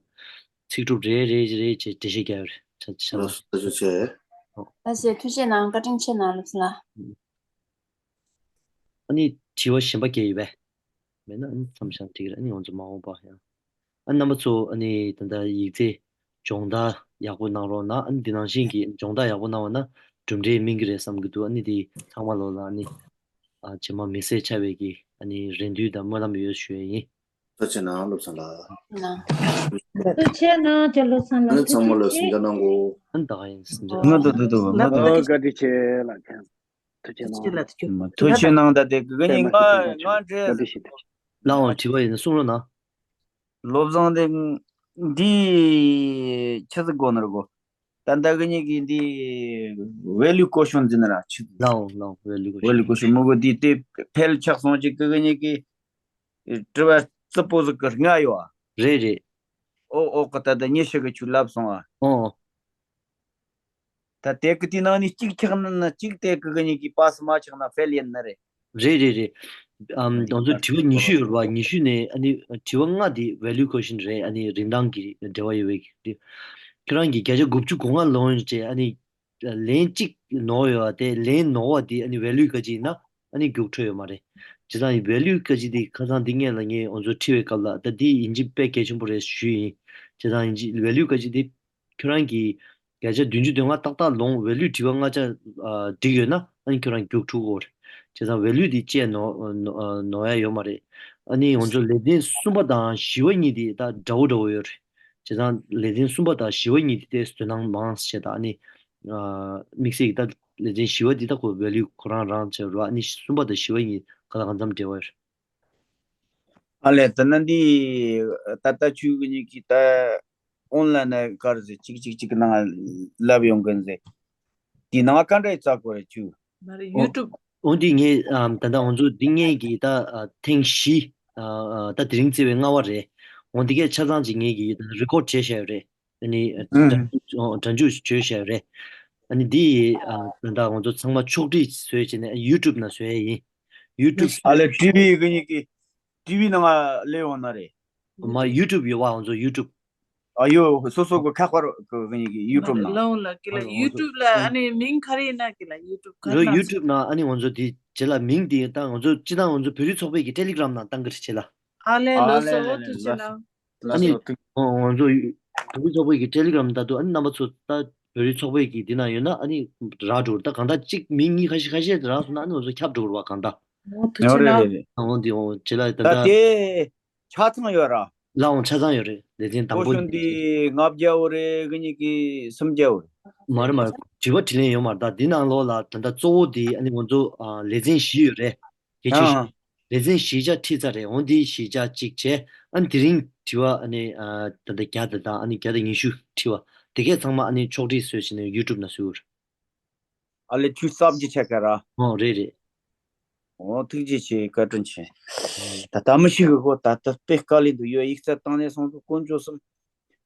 ཚིག་གྲུབ་རེ་རེ་རེ་བྱས་འགྲེལ་བཤད་རྒྱག་ཡ་རེད། ཆ་ཆ་ལགས་ཚང་། སོ། ཐུགས་རྗེ་ཆེ། ལགས་སེ་ཐུགས་རྗེ་གནང་། བཀའ་དྲིན་ཆེ་གནང་ལགས་སོ་ལ། ཨ་ནི་དྲི་བ་གཞན་པ་གང་ཡོད་པས། མེད་ན་ཨ་ནི་མཚམས་བཞག་འགྲིག་རེད། ཨ་ནི་ང་ཚོ་མ་འོངས་པ་ཡང་། ཨ་རྣམ་པ་ཚོ་ཨ་ནི་ད་ལྟ་ཡིག་ཚད་སྦྱོང་བརྡར་ཡག་པོ་གནང་རོགས་གནང་། ཨ་ནི་འདི་ནང་བཞིན་གྱི་སྦྱོང་བརྡར་ཡག་པོ་གནང་བ་ན་གྲུབ་འབྲས་སྨིན་གྱི་རེད་བསམ་གྱི་འདུག་ཨ་ནི་འདི་ཚང་མ་ལོ་ལ་ཨ་ནི་ཨ་རྗེས་མ་མི་བསད་ཆ་བའི་གི་ཨ་ནི་རེ་འདུན་དང་སྨོན་ལམ་ཡོད་ཞུ་ཡས་ཡིན། ཐུགས་རྗེ་གནང་བློ་བཟང་ལགས། ཐུགས་རྗེ་གནང་། ཐུགས་རྗེ་གནང་། ཅེ་བློ་བཟང་ལགས། ཨ་ནི་ཚང་མ་ལ་ཐུགས་རྗེ་ཆེ། སེམས་ཁྲལ་གནང་གོ། ཨ་ནི་ད་ག་ཡིན་སེམས་ཁྲལ། ང་དུ་དུ་དུ་ང་དུ་ཨ་དུ། བཀའ་དྲིན་ཆེ་ལགས། ཐུགས་རྗེ་གནང་། ཐུགས་རྗེ་ཆེ་ལགས། ཐུགས་རྗེ། ཐུགས་རྗེ་གནང་། ད་དེ་གི་ཉིན་ང་ང་འདྲེ། བཀའ་དྲིན་ཆེ། ཐུགས་རྗེ་ཆེ། ལའོ་དྲི་བ་ཡིན་ན་གསུང་རོགས་གནང་། བློ་བཟང་དེ་འདི་ཆི་ཟིག་གོ་ནར་གོ། ད་ལྟ་གི་ཉིན་གི་འདི་ཝེ་ལུ་ཀོ་ཤོན་འཛིན་ན་ར་ཆི། ལའོ་ལའོ་ཝེ་ལུ་ཀོ་ཝེ་ལུ་ཀོ་ཤོན་མི་གོ། འདི་དེ་ཕལ་ཆགས་སོང་ཅིག་གི་ཉིན་གི་དྲི་བ་རྩི་པོ་ཟིག་གི་ལྔ་ཡོད་ཨ། རེད་རེད། ཨོ་ཨོ་གི་ད་ད་ཉི་ཤུ་གི་ཆུ་ལབ་སོང་ཨ། ཨོ། ད་དེ་གི་དེ་ནང་ནས་གཅིག་ཆགས་ན་ན་གཅིག་དེ་གི་གི་ཉིན་གི་པ་སི་མ་ཆགས་ན་ཕེལ་ཡིན་ནི་རེད། རེད་རེད་རེད། ཨམ། ང་ཚོ་དྲི་བ་ཉི་ཤུ་ཡོད་རེད་པ། ཉི་ཤུ་ནས་ཨ་ནི་དྲི་བ་ལྔ་དེ་value question རེད། ཨ་ནི་རིན་ཐང་གི་འབྲེལ་བ་ཡོད་པའི་གི་དེ། ཁྱོད་རང་གིས་བརྒྱ་ཆ་དགུ་བཅུ་གོ་ལྔ་ལོན་བྱས། ཨ་ནི་ལན་གཅིག་ནོར་ཡོད་པ་དེ། ལན་ནོར་བ་དེ་ཨ་ནི་value ག་ཅི་ཡིན་ན་ཨ་ནི་རྒྱུགས་འཕྲོད་ཡོད་མ་རེད། བྱས་ཙང་value ག་ཅི་དེ་ཁ་སང་འདི་སྔོན་ལ་ངས་ང་ཚོ་ཁྲིད་པའི་སྐབས་ལ། ད་འདི་ཡིན་གཅིག་དཔེ་གལ་ཆེན་པོ་རེད་ཞུས་ཡིན། བྱས་ཙང་ཡིན་གཅིག་value ག་ཅི་དེ། ཁྱོད་རང་གིས་བརྒྱ་ཆ་བདུན་ཅུ་དོན་ལྔ་ཏག་ཏག་ལོངས། value དྲི་བ་ལྔ་ཆ་ཨ་འགྲིག་ཡོད་ན་ཨ་ནི་ཁྱོད་རང་རྒྱུགས་འཕྲོད་ཀྱི་ཡོད་རེད། བྱས་ཙང་value དེ་བཅད་ནོར་ནོར་ནོར་ཡ་ཡོད་མ་རེད། ཨ་ནི་ང་ཚོ་ལེ་ཚན་གསུམ་པ་དང་བཞི་པ་གཉིས་དེ་ད་འདྲ་བོ་འདྲ་བོ་ཡོད་རེད། བྱས་ཙང་ལེ་ཚན་གསུམ་པ་དང་བཞི་པ་གཉིས་དེ་ཏོག་ཙམ་དོ་སྣང་མང་བྱས། ད་ཨ་ནི་ཨ་དམིགས་བསལ་གྱི་ད་ལེ་ཚན་བཞི་པ་འདི་ད་ཁོ་value ཁོ་རང་རང་བྱས་རེད་པ། ཨ་ནི་གསུམ་པ་དང་བཞི་པ་གཉིས་ག་ལ་གང་འཚམ་འབྲེལ་བ་ཡོད་རེད། ཨ་ལས། ད་ནི་འདི་ད་ལྟ་ཁྱོད་ཀྱི་ཉིད་ཀྱིས་ད་ཨོན་ལན་ནས་ག་རེ་ཟེར། གཅིག་གཅིག་གཅིག་གི་ནང་ལབ་ཡོང་གི་ཟེར། དེ་ནང་ག་འདྲ་བཙལ་དགོས་རེད་ཁྱོད། མ་རེད། ཨོ། YouTube། ཨོ་འདི་ངས་ཨམ་ད་ལྟ་ང་ཚོ་འདི་ངས་ཀྱིས་ད་ཨ་ཐེངས་བཞི་ཨ་ཨ་ད་དེ་རིང་བརྩི་བའི་ལྔ་པ་རེད། འོ་འདི་གས་ཆ་ཚང་ཅིག་ངས་ཀྱིས་ད་record བྱས་བཞག་ཡོད་རེད། ཨ་ནི་ཨ་ཨུམ། སྒྲ་ཨོ་སྒྲ་འཇུག་བྱས་བཞག་ཡོད་རེད། ཨ་ནི་འདི་ཡི་ཨ་ད་ལྟ་ང་ཚོ་ཚང་མ་ཕྱོགས་སྒྲིག་བཟོས་བྱས་ནས་YouTube ནང་བཟོ་ཡས་ཡིན། YouTube། ཨ་ལས། TV གི་ཉིད་ཀྱི་TV ནང་ལ་སླེབས་ཡོང་ན་རེད། མ་YouTube ཡོད་པ། ང་ཚོ་YouTube། ཨ་ཡོ། སོ་སོ་གི་ཁ་པར་གི་གི་ཉིད་ཀྱི་YouTube ནང་ལ། ལའོ་ལ་ཀི་ལ། ཨ་ང་ཚོ་YouTube ལ་ཨ་ནི་མིང་ག་རེ་ཡིན་ན་ཀི་ལ། YouTube ག་རེ། ང་ཚོ་ན་YouTube ནང་ཨ་ནི་ང་ཚོ་དེ་རྗེས་ལ་མིང་དེ་ད་ང་ཚོ་སྤྱི་བཏང་ང་ཚོ་བོད་རིགས་ཚོགས་པའི་གི་Telegram ནང་བཏང་གི་རེད་རྗེས་ལ། ཨ་ལས། ཨ་ལོ་ལས་སོ། ལས་ཐུགས་ལས་རྗེ་ལ། ལགས། ཨ་ནི་ལགས་སོ། ཐུགས། ང་ང་ཚོ་བོད་རིགས་ཚོགས་པའི་གི་Telegram ནང་དུ་ཨ་ནི་རྣམ་པ་ཚོ་ད་བོད་རིགས་ཚོགས་པའི་གི་འདི་ནང་ཡོད་ན་ཨ་ནི་རག་འགྲོ་རེད། ད་གང་ལྟར་གཅིག་མིང་གཉིས་ཁ་ཤས་ཁ་ཤས་རག་སོང་ན་ཨ་ནི་ང་ཚོ་ཁྱབ་འགྲོ་རེད་པ་གང་ལྟར། ཨོ་ཐུགས་རྗེ་ཆེ་ལགས། ཨོ་འདི་ཨོ་རྗེས་ལ་ད་ད་ལྟ། དེ་ཆ་ཚང་ཡོད་ར། ལགས་འོང་། ཆ་ཚང་ཡོད་རེད། ལེ་ཚན་དང་པོ་ཨོ་ཤོན་འདི་ལྔ་བརྒྱ་འོ་རེད། གི་ཉིད་ཀྱི་སུམ་བརྒྱ་འོ་རེད། མ་རེད་མ་རེད། དྲི་བ་དྲིས་ལན་ཡོད་མ་རེད། ད་འདི་ནང་ལོགས་ལ་ད་ལྟ་གཙོ་བོ་འདི་ཨ་ནི་ང་ཚོ་ཨ་ལེ་ཚན་བཞི་ཡོད་རེད། གལ་ཆེ་ཤོས། ཨ། ལེ་ཚན་བཞི་ཆ་ཁྲིད་ཚར་རེད། འོ་འདི་བཞི་ཆ་གཅིག་བྱས། ཨ་ནི་དེ་རིང་དྲི་བ་ཨ་ནི་ཨ་ད་ལྟ་བརྒྱ་དང་ད་ཨ་ནི་བརྒྱ་དང་ཉི་ཤུ་དྲི་བ་དེ་གས་ཚང་མ་ཨ་ནི་ཕྱོགས་སྒྲིག་བཟོས་བྱས་ནས་YouTube ནང་བཟོས་ཡོད་རེད། ཨ་ལས། ཁྱོད་གསར་བརྗེ་ཆ་ག་ར། ཨོ་རེད་རེད། ཨོ་ཐུགས་རྗེ་ཆེ། བཀའ་དྲིན་ཆེ། ཨོ་ད་ལྟ་མི་ཤེས་གི་གོ། ད་ལྟ་དཔེ་དཀའ་ལས་འདུག་ཡོད། ཡིག་ཚད་བཏང་ནས་སོང་ཚུལ་དཀོན་མཆོག་གསུམ།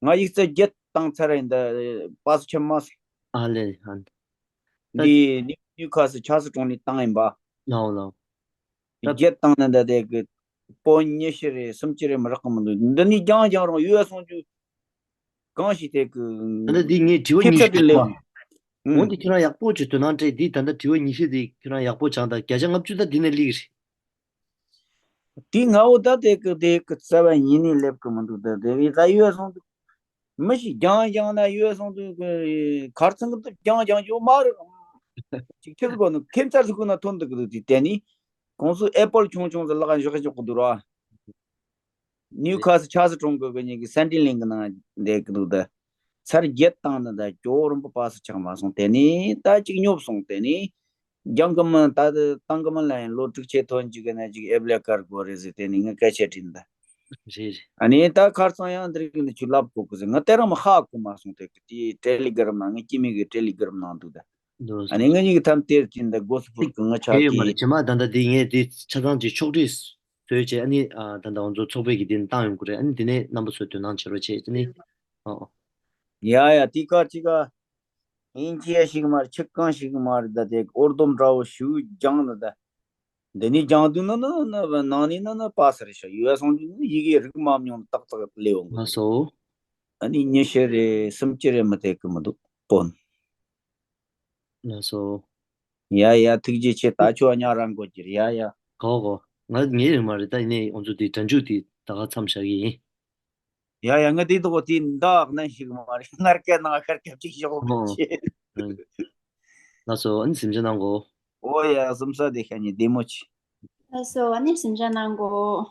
ང་ཡིག་ཚད་བརྒྱད་བཏང་ཚར་ཡིན། ད་པ་སུ་ཆེ་མ་སོང་། ཨ་ལས། ཨ་ལས། འདི་ནིའུ་ཁ་སི་ཆབ་སྲིད་གྲོང་ནས་བཏང་ཡིན་པ། ལའོ་ལའོ། ད་བརྒྱད་བཏང་ནས་ད་དེ་གི་པོན་ཉི་ཤུ་རེད་སུམ་ཅུ་རེད་མི་རག་གི་མི་འདུག་འདི་ནས་རྒྱང་རྒྱང་རུང་ཡོད་སོང་རྒྱུ། གང་ཞིག་དེ་གི། ད་ལྟ་འདི་ངས་དྲི་བ་ཁྱེད་ཉི་ཚོ་ཤུ་དེ་ལས་ཡོང་། ཨུམ། འོན་ཏེ་ཁྱོད་རང་ཡག་པོ་ཅིག་དོ་སྣང་སྤྲད། འདི་ད་ལྟ་དྲི་བ་ཉི་ཤུ་དེ་ཁྱོད་རང་ཡག་པོ་སྦྱངས། ད་བརྒྱ་ཆ་ལྔ་བཅུ་ད་འདི་ནས་སླེབས་ཀྱི་རེད། དེ་ང་འོ་ད་དེ་གི་དེ་གི་རྩ་བ་ཉིད་ནས་སླེབས་གི་མི་འདུག་ད་དེ་ད་ཡོད་སོང་དུ། མི་ཞིག་རྒྱང་རྒྱང་ན་ཡོད་སོང་དུ་གི་ཁར་ཚང་གི་རྒྱང་རྒྱང་ཡོད་མ་རེད། ཅིག་ཁྱེད་ཚོ་གོ་ནི་ཁྱེད་ཚར་ཚོ་གོ་ན་ཐོན་འདུག་གི་འདུག་དེ་དེ་ནི། གོང་སུ་ཨེ་པལ་ཆུང་ཆུང་ཚོ་ལག་བཞག་བཞག་གི་འདུག་ར། ནིའུ་ཁ་སི་ཆབ་སྲིད་གྲོང་ཁྱེར་གི་ཉིད་ཀྱི་སེན་ཏྲི་ལིང་གི་ནང་བསྡད་ཀྱི་འདུག་ད་ཚར་བརྒྱད་བཏང་ནི་ད་ཇོ་རིན་པོ་པ་སུ་ཆགས་མ་སོང་། དེ་ནི་ད་ཅིག་ཉོབ་སོང་། དེ་ནི་རྒྱང་གི་མིན་ད་དེ་བཏང་གི་མིན་ལ་ཡིན། ལོ་དྲུག་ཅུ་ཐོན་ཅིག་གི་ན་ཅིག་ཨེབ་ལེ་དཀར་དགོས་རེད་ཟེར། དེ་ནི་ངས་སྐད་ཆ་དྲིས་ད། རེད་རེད། ཨ་ནི་ད་ཁར་ཚང་ཡང་འདི་རིགས་ནི་ཆུ་ལབ་གོ་གི་ཟེར། ང་དེ་རང་མ་ཧ་གོ་མ་སོང་། དེ་གི་དེ་ཊེ་ལི་གྷི་རམ་ནང་ངའི་སྐྱེ་མི་གི་ཊེ་ལི་གྷི་རམ་ནང་འདུག་ད། འདུག་ཨ་ནི་ང་གཉིས་ཀྱི་ཐམ་དེར་ཅིག་འདི་གོ་སི་ཕུར་གི་ང་ཆ་དེ་ཡོད་མ་རེད། གི་ཇི་མ་ད་ལྟ་འདི་ངས་འདི་ཆ་ཚང་ཅིག་ཕྱོགས་སྒྲིག་བཟོས་བྱས། ཨ་ནི་ཨ་ད་ལྟ་ང་ཚོ་ཚོགས་པའི་གི་འདི་བཏང་ཡོང་གི་རེད། ཨ་ནི་འདི་ནས་རྣམ་པ་ཚོས་དོ་སྣང་བྱེད་རོགས་བྱས། ཨ་ནི་ཨ་ཨ། ཡ་ཡ་དེ་ག་ཅིག་ག་ཨིན་ཅི་ཡ་ཞིག་མ་རེད། ཆི་གང་ཞིག་མ་རེད། ད་དེ་ཨོར་དོམ་འདྲ་བོ་ཞུ་རྒྱང་ནི་ད། འདི་ནས་རྒྱང་དུ་ནི་ནི་ནི་ནང་ནས་ནི་ནི་པ་སི་རེད་ཤག་ཡོད་སོང་དུས་ནི་ཡི་གེ་རིག་མ་མྱོང་ཏག་ཏག་ལས་འོང་གི། ལགས་སོ། ཨ་ནི་ཉི་ཤུ་རེད་སུམ་ཅུ་རེད་མི་དེ་གི་མི་འདུག་པོན། ལགས་སོ། ཡ་ཡ་ཐུགས་རྗེ་ཆེ། ད་ཁྱོད་ཉག་རང་དགོས་ཀྱི་རེད། ཡ་ཡ། གོ་གོ། ང་ངའི་རེད་མ་རེད། ད་ཡིན་ནའི་ང་ཚོ་དེ་གྲ་འཇུག་དེ་ད་ག་མཚམས་བཞག་གི་ཡིན། ཡ་ཡ། ང་དེ་དོག་དེ་འདག་ནན་ཞིག་མ་རེད། ངར་སྐད་ནང་ཤར་སྐད་ཅིག་ཞོག་ཨོ། ཆེ། ལགས་སོ། ཨ་ནི་གཟིམ་འཇག་གནང་གོ། ཨོ་ཡ། གཟིམ་ས་དེ་ཤ་ཉེ་བདེ་མོ་ཆེ། ལགས་སོ། ཨ་ནི་གཟིམ་འཇག་གནང་གོ།